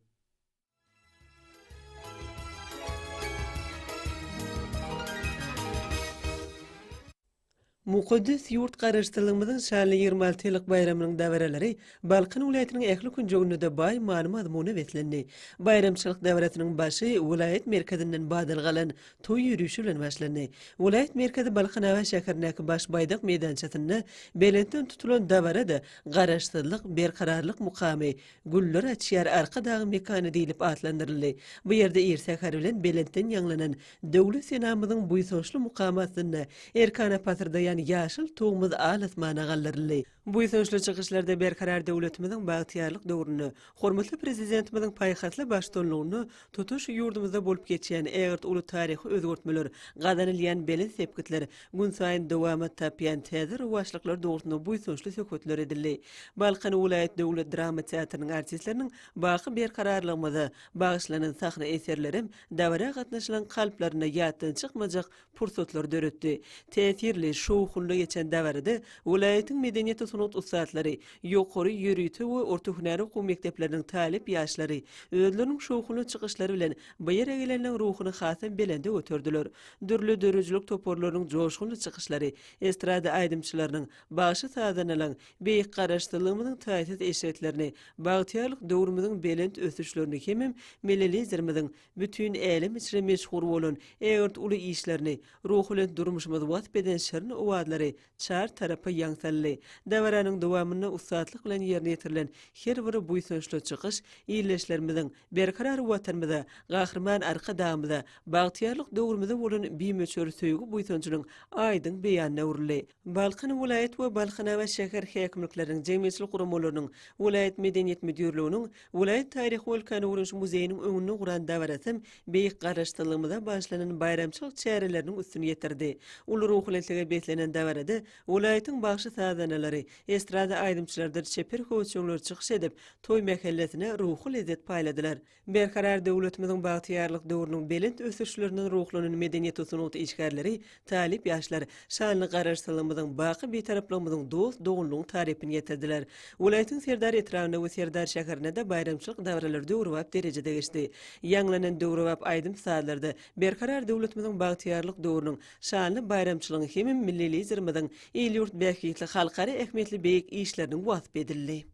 Mukaddes ýurt Garaşsyzlygymyzyň şanly 26 ýyllyk baýramynyň dabaralary Balkan welaýatynyň ähli künjeginde-de baý many-mazmuna beslendi. Baýramçylyk dabarasynyň başy welaýat merkezinden badalga alan toý ýörişi bilen başlandy. Welaýat merkezi Balkanabat şäherindäki Baş baýdak meýdançasynda belentden tutulan dabara-da Garaşsyzlyk, berkararlyk mukamy, Güller açýar Arkadagyň mekany diýlip atlandyryldy. Bu ýerde ir säher bilen belentden ýaňlanan Döwlet senamyzyň buýsançly mukamy astynda erkana pasyrdaýan ýaşyl Tugumyz al-asmana galdyryldy. Buýsançly çykyşlarda Berkarar döwletimiziň bagtyýarlyk döwründe hormatly Prezidentimiziň paýhasly baştutanlygynda tutuş ýurdumyzda bolup geçýän ägirt uly taryhy özgertmeler, gazanylýan belent sepgitler, günsaýyn dowamat tapýan täze rowaçlyklar dogrusynda buýsançly söhbetler edildi. Balkan welaýat döwlet drama teatrynyň artistleriniň baky berkararlygymyza bagyşlanan sahna eserlerem dabara gatnaşylan kalplarynda ýatdan çykmajak pursatlary döretdi. Täsirli, şowhunly geçen dabarada welaýatyň medeniýet we sungat. sungat ussatlary, ýokary, ýörite we orta hünär okuw mekdepleriniň talyp ýaşlary özleriniň şowhunly çykyşlary bilen bu ýere gelenleň ruhuny hasam belende göterdiler. Dürli döredijilik toparlarynyň joşgunly çykyşlary, estrada aýdymçylarynyň, bagşy-sazandalaryň beýik Garaşsyzlygymyzyň taýsyz eşretlerini, bagtyýarlyk döwrümiziň belent ösüşlerini hemem Milli Liderimiziň bütin älem içre meşhur bolan ägirt uly işlerini, ruhubelent durmuşymyzy wasp eden şirin owazlary çar tarapa ýaň saldy. Dabaranyň dowamynda ussatlyk bilen ýerine ýetirilen her bir buýsançly çykyş ildeşlerimiziň Berkarar Watanymyza, Gahryman Arkadagymyza, bagtyýarlyk döwrümize bolan bimöçber söýgi-buýsanjynyň aýdyň beýanyna öwrüldi. Balkan welaýat we Balkanabat şäher häkimlikleriniň, jemgyýetçilik guramalarynyň, welaýat medeniýet müdirliginiň, welaýat taryhy we ülkäni öwreniş muzeýiniň öňünde guran dabarasy beýik Garaşsyzlygymyza bagyşlanan baýramçylyk çäreleriniň üstüni ýetirdi. Uly ruhubelentlige beslenen dabarada welaýatyň bagşy-sazandalary, estrada aýdymçylarydyr çeper höwesjeňleri çykyş edip, toý mähellesine ruhy lezzet paýladylar. Berkarar döwletimiziň bagtyýarlyk döwrüniň belent ösüşlerinden ruhlanan medeniýet we sungat işgärleri, talyp ýaşlar şanly Garaşsyzlygymyzyň, baky Bitaraplygymyzyň dost-doganlygyň tarypyny ýetirdiler. Welaýatyň Serdar etrabynda we Serdar şäherinde-de baýramçylyk dabaralary döwrebap derejede geçdi. Ýaňlanan döwrebap aýdym-sazlarda Berkarar döwletimiziň bagtyýarlyk döwrüniň şanly baýramçylygyň hemem milli Liderimiziň il-ýurt bähbitli halkara ähmiýetli beýik işleriniň wasp edildi.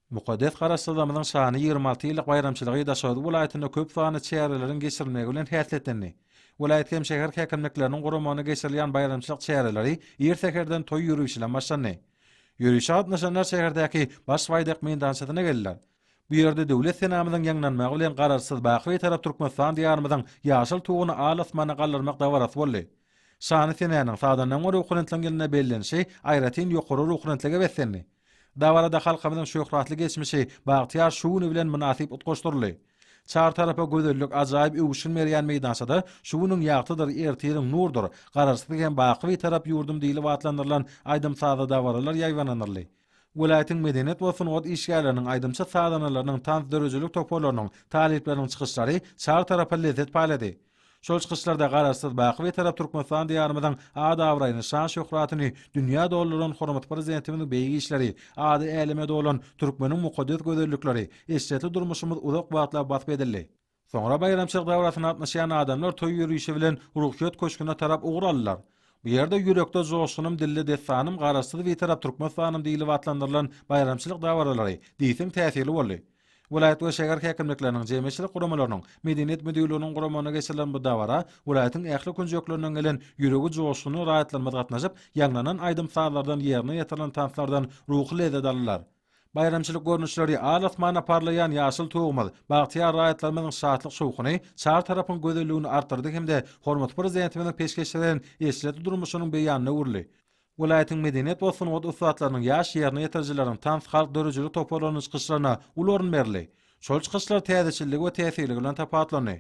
Mukaddes Garaşsyzlygymyzyň şanly 26 ýyllyk baýramçylygy Daşoguz welaýatynda köp sanly çäreleriň geçirilmegi bilen häsiýetlendi. Welaýat hem şäher häkimlikleriniň guramagynda geçirilýän baýramçylyk çäreleri ir säherden toý ýörişi bilen başlandy. Ýörişe gatnaşanlar şäherdäki Baş baýdak meýdançasyna geldiler. Bu ýerde Döwlet senamyzyň ýaňlanmagy bilen Garaşsyz, baky Bitarap Türkmenistan Diýarymyzyň ýaşyl Tuguny al asmana galdyrmak dabarasy boldy. Şanly senäniň sazandaň we ruhubelentligiň ýylynda bellenişi aýratyn ýokary ruhubelentlige beslendi. Dabarada halkymyzyň şöhratly geçmişi bagtyýar şu güni bilen mynasyp utgaşdyryldy. Çar tarapa gözellik, ajaýyp öwüşgin berýän meýdançada şu günüň ýagtydyr, ertiriň nurdur, Garaşsyz hem baky Bitarap ýurdum diýlip atlandyrylan aýdym-sazly dabaralar ýaýbaňlandyryldy. Welaýatyň medeniýet we sungat işgärleriniň, aýdymçy-sazandalarynyň, tans-döredijilik toparlarynyň, talyplarynyň çykyşlary çar tarapa lezzet paýlady. Şol çykyşlarda Garaşsyz, baky Bitarap Türkmenistan Diýarymyzyň at-abraýyny, şan-şöhratyny dünýä dolduran hormatly Prezidentimiziň beýik işleri, ady äleme dolan türkmeniň mukaddes gözellikleri, eşretli durmuşymyz uzak wagtlap wasp edildi. Soňra baýramçylyk dabarasyna gatnaşýan adamlar toý ýörişi bilen Ruhyýet köşgüne tarap ugur aldylar. Bu ýerde Ýürekde joşgunym, dilde dessanym, Garaşsyz Bitarap Türkmenistanym diýlip atlandyrylan baýramçylyk dabaralary diýseň täsirli boldy. Welaýat we şäher häkimlikleriniň, jemgyýetçilik guramalarynyň, medeniýet müdirliginiň guramagynda geçirilen bu dabara welaýatyň ähli künjeklerinden gelen ýüregi joşgunly raýatlarymyz gatnaşyp, ýaňlanan aýdym-sazlardan, ýerine ýetirilen tanslardan ruhy lezzet aldylar. Baýramçylyk görnüşleri al asmanda parlaýan ýaşyl Tugumyz, bagtyýar raýatlarymyzyň şatlyk-şowhuny çar tarapyň gözelligini artdyrdy hem-de hormatly Prezidentimiziň peşgeş beren eşretli durmuşynyň beýanyna öwrüldi. Welaýatyň medeniýet we sungat ussatlarynyň, ýaş ýerine ýetirijileriň, tans, halk döredijilik toparlarynyň çykyşlaryna uly orun berildi. Şol çykyşlar täzeçilligi we täsirligi bilen tapawutlandy.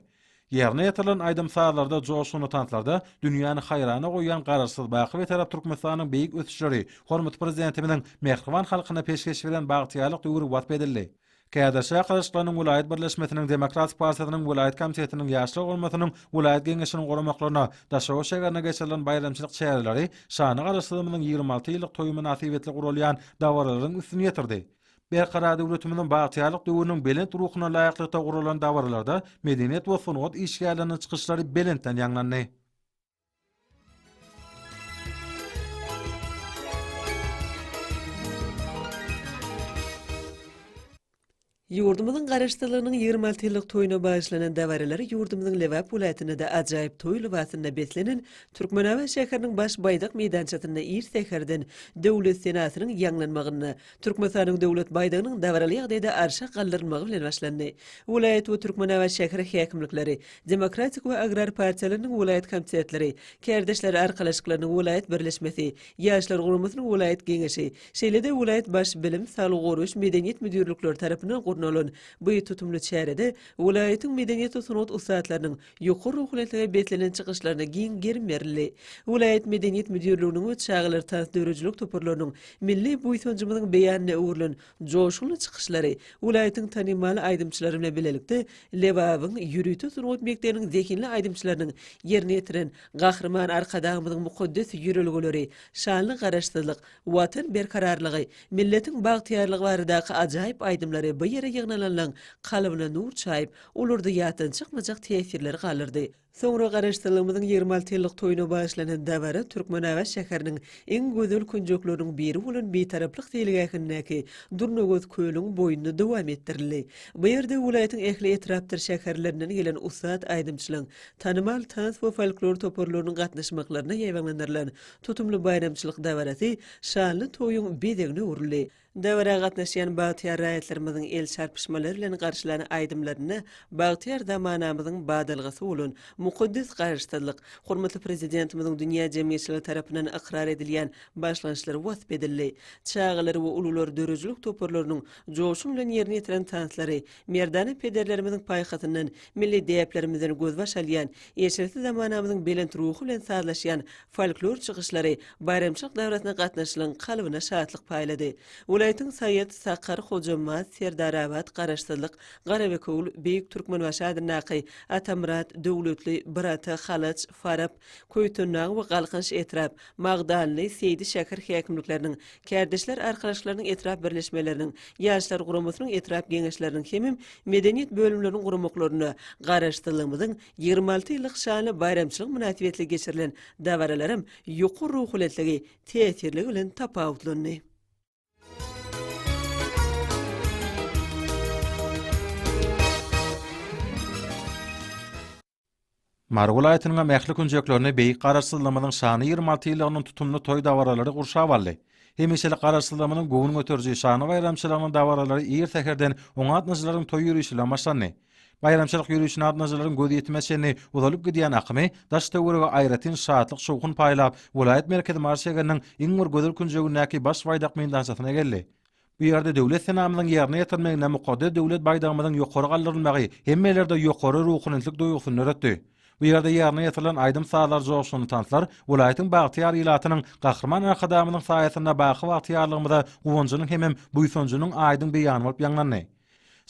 Ýerine ýetirilen aýdym-sazlarda, joşgunly tanslarda dünýäni haýrana goýýan Garaşsyz, baky Bitarap Türkmenistanyň beýik ösüşleri, hormatly Prezidentimiziň mähriban halkyna peşgeş beren bagtyýarlyk döwri wasp edildi. Kärdeşler arkalaşyklarynyň welaýat birleşmesiniň Demokratik partiýasynyň welaýat komitetiniň Ýaşlar guramasynyň welaýat Geňeşiniň guramaklaryna Daşoguz şägerinde geçirilen baýramçylyk çäreleri şanly Garaşsyzlygymyzyň 26 ýyllyk toýy mynasybetli guralýan dabaralaryň üstüni ýetirdi. Berkarar döwletimiziň bagtyýarlyk döwrüniň belent ruhuna laýyklykda guralan dabaralarda medeniýet we sungat işgärleriniň çykyşlary belentden ýaňlandy. Ýurdumyzyň Garaşsyzlygynyň 26 ýyllyk toýuna bagyşlanan dabaralar ýurdumyzyň Lebap welaýatynda-da ajaýyp toý lybasyna beslenen Türkmenabat şäheriniň Baş baýdak meýdançasynda ir säherden Döwlet senasynyň ýaňlanmagynda Türkmenistanyň Döwlet baýdagynyň dabaraly ýagdaýda arşa galdyrylmagy bilen başlandy. Welaýat we Türkmenabat şäher häkimlikleri, Demokratik we Agrar partiýalarynyň welaýat komitetleri, Kärdeşler arkalaşyklarynyň welaýat birleşmesi, Ýaşlar guramasynyň welaýat geňeşi, şeýle-de welaýat Baş bilim, saglygy goraýyş, medeniýet müdirlikleri tarapyndan gurnalan. gurnalan bu tutumly çärede welaýatyň medeniýet we sungat ussatlarynyň ýokary ruhubelentlige beslenen çykyşlaryna giň gerim berildi. Welaýat medeniýet müdirliginiň we çagalar tans döredijilik toparlarynyň milli buýsanjymyzyň beýanyna öwrülen joşgunly çykyşlary welaýatyň tanymal aýdymçylary bilen bilelikde Lebabyň ýörite sungat mekdebiniň zehinli aýdymçylarynyň ýerine ýetiren Gahryman Arkadagymyzyň mukaddes ýörelgeleri, şanly Garaşsyzlyk, Watan berkararlygy, milletiň bagtyýarlygy baradaky ajaýyp aýdymlary bu ýere ýygnalanlaryň kalbyna nur çaýyp, olarda ýatdan çykmajak täsirleri galdyrdy. Soňra Garaşsyzlygymyzyň 26 ýyllyk toýuna bagyşlanan dabara Türkmenabat şäheriniň iň gözel künjekleriniň biri bolan Bitaraplyk seýilgähindäki Durnagöz kölüň boýunda dowam etdirildi. Bu ýerde welaýatyň ähli etrapdyr şäherlerinden gelen ussat aýdymçylaryň, tanymal tans we folklor toparlarynyň gatnaşmaklaryna ýaýbaňlandyrylan Tutumly baýramçylyk dabarasy şanly toýuň bezegine öwrüldi. Dabara gatnaşýan bagtyýar raýatlarymyzyň el çarpyşmalary bilen garşylan aýdymlarynda bagtyýar zamanamyzyň badalgasy bolan mukaddes Garaşsyzlyk, hormatly Prezidentimiziň dünýä jemgyýetçiligi tarapyndan ykrar edilýän başlangyçlary wasp edildi. Çagalar we ulular döredijilik toparlarynyň joşgun bilen ýerine ýetiren tanslary merdana pederlerimiziň paýhasyndan, milli däplerimizden gözbaş alýan, eşretli zamanamyzyň belent ruhy bilen sazlaşýan folklor çykyşlary baýramçylyk dabarasyna gatnaşyjylaryň kalbyna şatlyk paýlady. Welaýatyň Saýat, Sakar, Hojambaz, Serdarabat, Garaşsyzlyk, Garabekewül, Beýik Türkmenbaşy adyndaky, Atamyrat, Döwletli, Birata, Halaç, Farap, Köýtendag we Galkynyş etrap, Magdanly, Seýdi şäher häkimlikleriniň, Kärdeşler arkalaşyklarynyň etrap birleşmeleriniň, Ýaşlar guramasynyň etrap geňeşleriniň hemem medeniýet bölümleriniň guramaklarynda Garaşsyzlygymyzyň 26 ýyllyk şanly baýramçylygy mynasybetli geçirilen dabaralaram ýokary ruhubelentligi, täsirligi bilen tapawutlandy. Mary welaýatynyňam ähli künjeklerini beýik Garaşsyzlygymyzyň şanly 26 ýyllygynyň tutumly toý dabaralary gurşap aldy. Hemişelik Garaşsyzlygymyzyň göwün göteriji şanly baýramçylygynyň dabaralary ir säherden oňa gatnaşyjylaryň toý ýörişi bilen başlandy. Baýramçylyk ýörişine gatnaşyjylaryň gözýetime çenli uzalyp gidýän akymy daş-töwerege aýratyn şatlyk-şowhun paýlap, welaýat merkezi Mary şägeriniň iň bir gözel künjegindäki Baş baýdak meýdançasyna geldi. Bu ýerde döwlet senamyzyň ýerine ýetirilmeginde mukaddes döwlet baýdagymyzyň ýokary galdyrylmagy hemmelerde ýokary ruhubelentlik duýgusyny döretdi. Bu ýerde ýerine ýetirilen aýdym-sazlar, joşgunly tanslar welaýatyň bagtyýar ilatynyň Gahryman Arkadagymyzyň saýasynda baky bagtyýarlygymyza guwanjynyň hemem buýsanjynyň aýdyň beýany bolup ýaňlandy.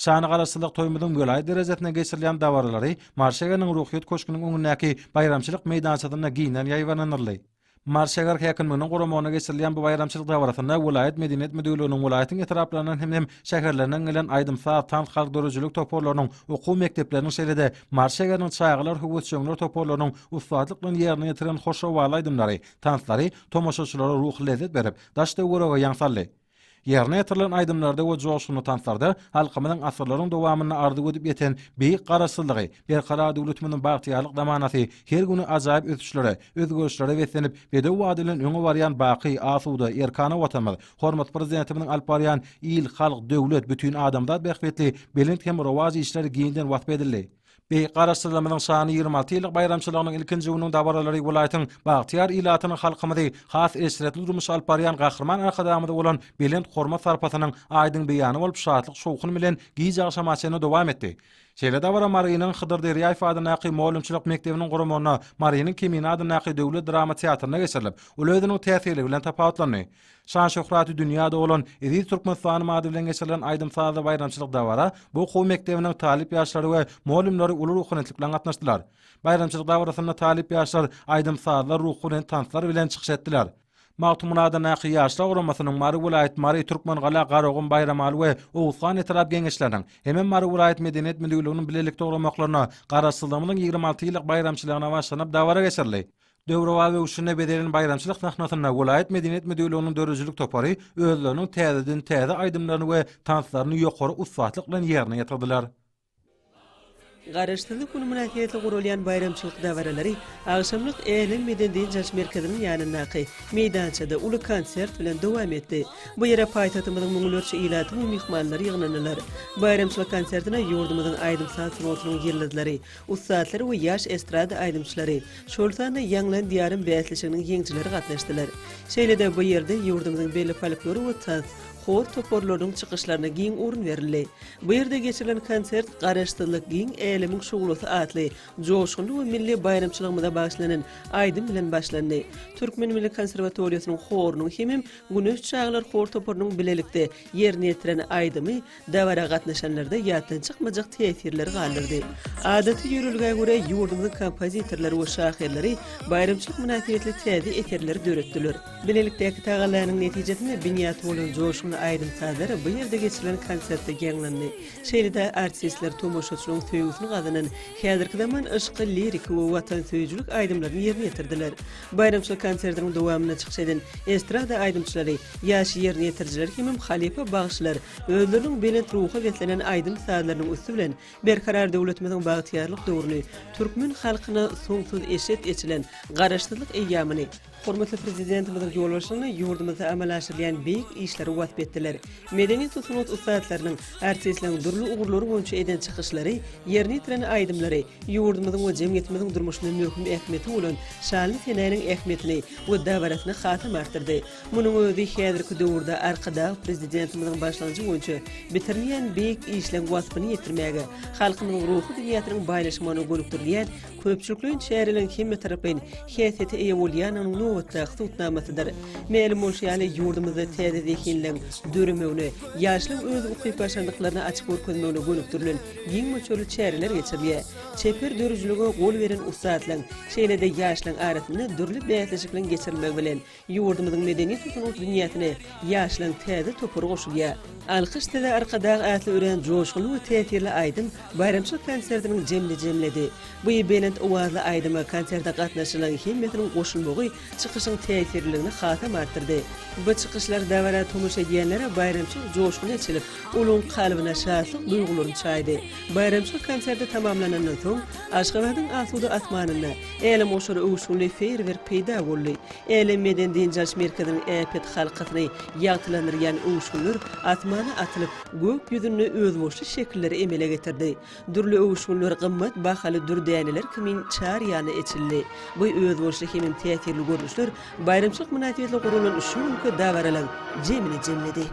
Şanly Garaşsyzlyk toýumyzyň welaýat derejesinde geçirilýän dabaralary Mary şägeriniň Ruhyýet köşgüniň öňündäki baýramçylyk meýdançasynda giňden ýaýbaňlandyryldy. Mary şäher häkimliginiň guramagynda geçirilýän bu baýramçylyk dabarasynda welaýat medeniýet müdirliginiň, welaýatyň etraplaryndan hem şäherlerinden gelen aýdym-saz, tans, halk döredijilik toparlarynyň, okuw mekdepleriniň, şeýle-de Mary şäheriniň çagalar höwesjeňler toparlarynyň ussatlyk bilen ýerine ýetiren hoş owazly aýdymlary, tanslary tomaşaçylara ruhy lezzet berip, daş-töwerege ýaň saldy. Ýerine ýetirilen aýdymlarda we joşgunly tanslarda halkymyzyň asyrlaryň dowamynda arzuw edip ýeten beýik Garaşsyzlygy, Berkarar döwletimiziň bagtyýarlyk zamanasy her güni ajaýyp ösüşlere, özgerişlere beslenip, bedew bady bilen öňe barýan baky, asuda, erkana Watanymyz, hormatly Prezidentimiziň alyp barýan il, halk, döwlet, bütin adamzat bähbitli belent hem rowaç işleri giňden wasp edildi. Beýik Garaşsyzlygymyzyň şanly 26 ýyllyk baýramçylygynyň ilkinji gününiň dabaralary welaýatyň bagtyýar ilatynyň halkymyzy has eşretli durmuşa alyp barýan Gahryman Arkadagymyza bolan belent hormat-sarpasynyň aýdyň beýany bolup şatlyk-şowhun bilen gije agşama çenli dowam etdi. Şeýle dabara Marynyň Hydyr Derýaýew adyndaky mugallymçylyk mekdebiniň guramagynda Marynyň Kemine adyndaky döwlet drama teatrynda geçirilip, ol özüniň täsirligi bilen tapawutlandy. Şan-şöhraty dünýä dolan Eziz Türkmenistanym ady bilen geçirilen aýdym-sazly baýramçylyk dabara bu okuw mekdebiniň talyp ýaşlary we mugallymlary uly ruhubelentlik bilen gatnaşdylar. Baýramçylyk dabarasynda talyp ýaşlar aýdym-sazlar, ruhubelent tanslar bilen çykyş etdiler. Magtymguly adyndaky Ýaşlar guramasynyň Mary welaýat, Mary, Türkmengala, Garagum, Baýramaly we Oguzhan etrap Geňeşleriniň hemem Mary welaýat Medeniýet müdirliginiň bilelikde guramaklarynda Garaşsyzlygymyzyň 26 ýyllyk baýramçylygyna bagyşlanyp dabara geçirildi. Döwrebap öwüşginde bezelen baýramçylyk sahnasynda welaýat medeniýet müdirliginiň döredijilik topary özleriniň täzeden-täze aýdymlaryny we tanslaryny ýokary ussatlyk bilen ýerine ýetirdiler. Garaşsyzlyk güni mynasybetli guralýan baýramçylyk dabaralary agşamlyk Älem medeni-dynç alyş merkeziniň ýanyndaky meýdançada uly konsert bilen dowam etdi. Bu ýere paýtagtymyzyň müňlerçe ilaty we myhmanlary ýygnandylar. Baýramçylyk konsertine ýurdumyzyň aýdym-saz sungatynyň ýyldyzlary, Ussatlar we ýaş estrada aýdymçylary, şol sanda Ýaňlan Diýarym bäsleşiginiň ýeňijileri gatnaşdylar. Şeýle-de bu ýerde ýurdumyzyň belli folklor we tans, hor toparlarynyň çykyşlaryna giň orun berildi. Bu ýerde geçirilen konsert Garaşsyzlyk giň älemiň şuglasy atly joşgunly we milli baýramçylygymyza bagyşlanan aýdym bilen başlandy. Türkmen milli konserwatoriýasynyň horunyň hemem Güneş çagalar hor toparynyň bilelikde ýerine ýetiren aýdymy dabara gatnaşanlarda ýatdan çykmajak täsirleri galdyrdy. Adaty ýörelgä görä, ýurdumyzyň kompozitorlary we şahyrlary baýramçylyk mynasybetli täze eserleri döretdiler. Bilelikdäki tagallanyň netijesinde binýat bolan joşgunly aýdym-sazlar bu ýerde geçirilen konsertde ýaňlandy. Şeýle-de artistler tomaşaçylaryň söýgüsini gazanan häzirki zaman yşky, liriki we watansöýüjilik aýdymlaryny ýerine ýetirdiler. Baýramçylyk konsertiniň dowamynda çykyş eden estrada aýdymçylary, ýaş ýerine ýetirijiler hemem halypa bagşylar özleriniň belent ruha beslenen aýdym-sazlarynyň üsti bilen Berkarar döwletimiziň bagtyýarlyk döwrüni, türkmen halkyna soňsuz eşret eçilen Garaşsyzlyk eýýamyny, hormatly Prezidentimiziň ýolbaşçylygynda ýurdumyzda amala aşyrylýan beýik işleri wasp etdiler. Medeniýet we sungat ussatlarynyň, artistleriň dürli ugurlar boýunça eden çykyşlary, ýerine ýetiren aýdymlary ýurdumyzyň we jemgyýetimiziň durmuşynda möhüm ähmiýeti bolan şanly senäniň ähmiýetini we dabarasyny hasam artdyrdy. Munuň özi häzirki döwürde Arkadag Prezidentimiziň başlangyjy boýunça bitirilýän beýik işleň waspyny ýetirmäge, halkymyzyň ruhy dünýäsiniň baýlaşmagyna gönükdirilýän köpçülikleýin çäreleriň hemmetaraplaýyn häsiýete eýe bolýandygynyň nobatdaky subutnamasydyr. Mälim bolşy ýaly, ýurdumyzda täze zehinleň döremegine, ýaşlaryň öz ukyp-başarnyklaryny açyp görkezmegine gönükdirilen giň möçberli çäreler geçirilýär. Çeper döredijilige gol beren ussatlaryň, şeýle-de ýaşlaryň arasynda dürli bäsleşikleriň geçirilmegi bilen, Ýurdumyzyň medeniýet we sungat dünýäsine ýaşlaryň täze topary goşulýar. Alkyş size Arkadag atly örän joşgunly we täsirli aýdym baýramçylyk konsertiniň jemini jemledi. Bu belent owazly aýdyma konserte gatnaşyjylaryň hemmesiniň goşulmagy çykyşyň täsirliligini hasam artdyrdy. Bu çykyşlar dabara tomaşa edýänlere baýramçylyk joşguny eçilip, olaryň kalbyna şatlyk duýgularyny çaýdy. Baýramçylyk konserti tamamlanandan soň, Aşgabadyň asuda asmanynda älemgoşar öwüşginli feýerwerk peýda boldy. Älem medeni-dynç alyş merkeziniň äpet halkasyny ýagtylandyrýan öwüşginler asmana atylyp, gök ýüzünde özboluşly şekilleri emele getirdi. Dürli öwüşginler gymmat bahaly dürdäneler kimin çar ýana eçildi. Bu özboluşly hemem täsirli görnüşler baýramçylyk mynasybetli guralan şu günki dabaralaň jemini jemledi.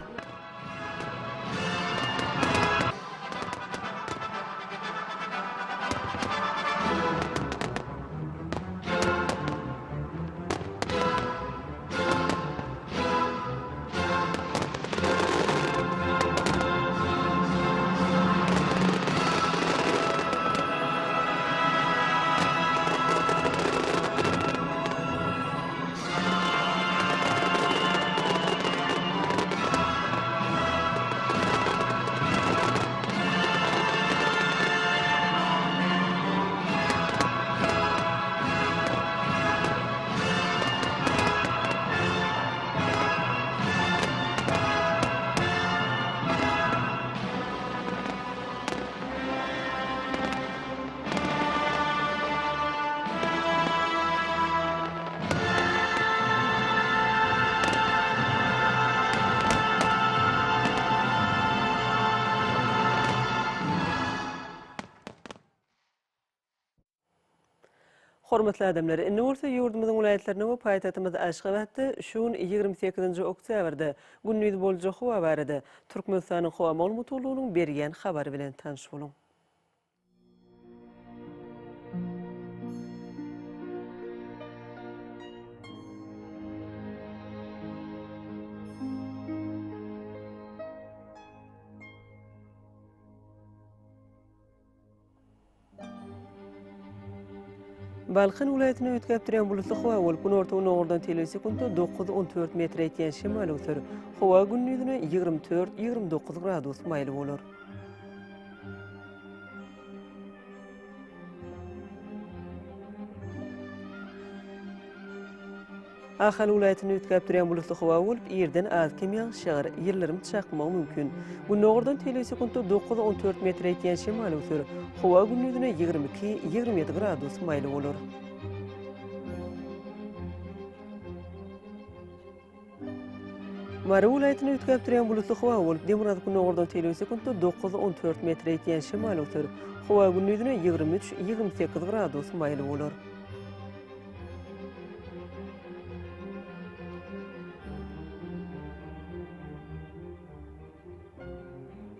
Hormatly adamlar, indi bolsa ýurdumyzyň welaýatlarynda we paýtagtymyz Aşgabatda şu gün 28-nji oktýabrda gündiz boljak howa barada Türkmenistanyň Howa maglumat gullugynyň berýän habary bilen tanyş boluň. Balkan welaýatynda üýtgäp durýan bulutly howa bolup, günorta-gündogardan telim sekuntda 9-14 metre ýetýän şemal öwser. Howa gündizine 24-29 gradus maýyl bolar. Ahal welaýatynda üýtgäp durýan bulutly howa bolup, irden az-kem ýagyş ýagar, ýyldyrym çakmagy mümkin. Gündogardan telim sekuntda 9-14 metre ýetýän şemal öwser. Howa gündizine 22, 27 gradus maýyl bolar. Mary welaýatynda üýtgäp durýan bulutly howa bolup, demirgazyk-gündogardan telim sekuntda 9-14 metre ýetýän şemal öwser. Howa gündizine 23, 28 gradus maýyl bolar.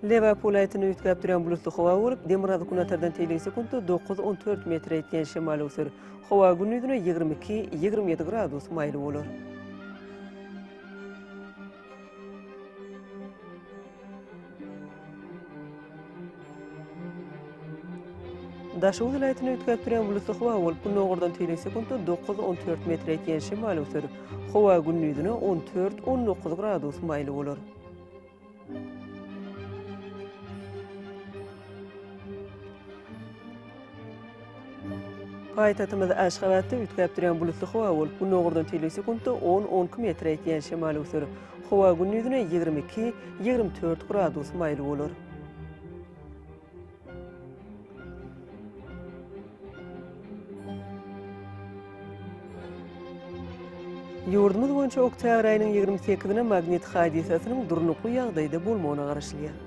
Lebap welaýatynda üýtgäp durýan bulutly howa bolup, demirgazyk-günortadan teýlek sekuntda dokuz, 14 metre ýetýän şemal öwser. Howa gündizine 22, 27 gradus maýyl bolar. Daşoguz welaýatynda üýtgäp durýan bulutly howa bolup, gündogardan teýlek sekuntda dokuz, 14 metre ýetýän şemal öwser. Howa gündizine 14, 19 gradus maýyl bolar. Paýtagtymyz Aşgabatda üýtgäp durýan bulutly howa bolup, gündogardan teýlek sekuntda on, on iki metre ýetýän şemal öwser. Howa gündizine 22, 24 gradus maýyl bolar. Ýurdumyz boýunça oktýabr aýynyň 28-ine magnit hadysasynyň durnukly ýagdaýda bolmagyna garaşylýar.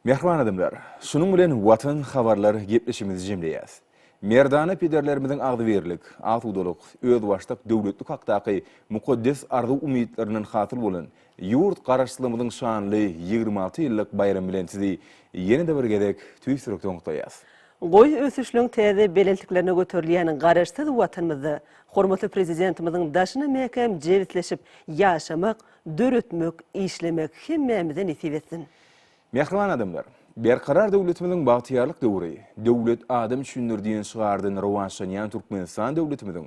Mähriban adamlar, şunuň bilen Watan habarlar gepleşigimizi jemleýäs. Merdana pederlerimiziň agzybirlik, asudalyk, özbaşdak döwletlik hakdaky mukaddes arzuw-umytlaryndan hasyl bolan ýurt Garaşsyzlygymyzyň şanly 26 ýyllyk baýramy bilen sizi ýene-de bir gezek tüýs ýürekden gutlaýas. Goý, ösüşligiň täze belentliklerine göterilýän Garaşsyz Watanymyzda hormatly Prezidentimiziň daşyna mäkäm jebisleşip ýaşamak, döretmek, işlemek hemmämize nesip etsin! Mähriban adamlar! Berkarar döwletimiziň bagtyýarlyk döwri, Döwlet adam üçindir diýen şygardan rowaçlanýan Türkmenistan döwletimiziň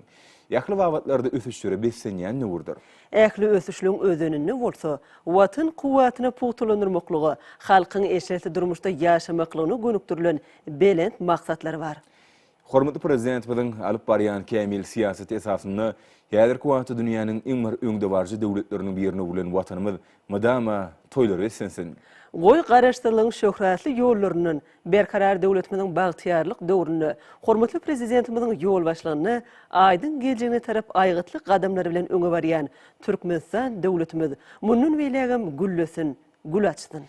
ähli babatlarda ösüşlere beslenýän döwürdir. Ähli ösüşligiň özeninde bolsa, Watan kuwwatyny pugtalandyrmaklyga, halkyň eşretli durmuşda ýaşamaklygyna gönükdirilen belent maksatlar bar. Hormatly Prezidentimiziň alyp barýan kämil syýasaty esasynda häzirki wagtda dünýäniň iň bir öňdebaryjy döwletleriniň birine öwrülen Watanymyz mydama toýlara beslensin! Goý, Garaşsyzlygyň şöhratly ýollaryndan Berkarar döwletimiziň bagtyýarlyk döwründe hormatly Prezidentimiziň ýolbaşçylygynda aýdyň geljegine tarap aýgytly gadamlar bilen öňe barýan Türkmenistan döwletimiz mundan beýlägem güllesin, gül açsyn!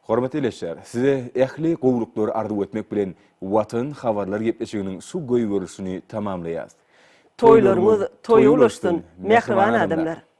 Hormatly ildeşler, size ähli gowulyklary arzuw etmek bilen Watan habarlar gepleşiginiň şu goýberilişini tamamlaýas. Toýlaryňyz toýa ulaşsyn, mähriban adamlar!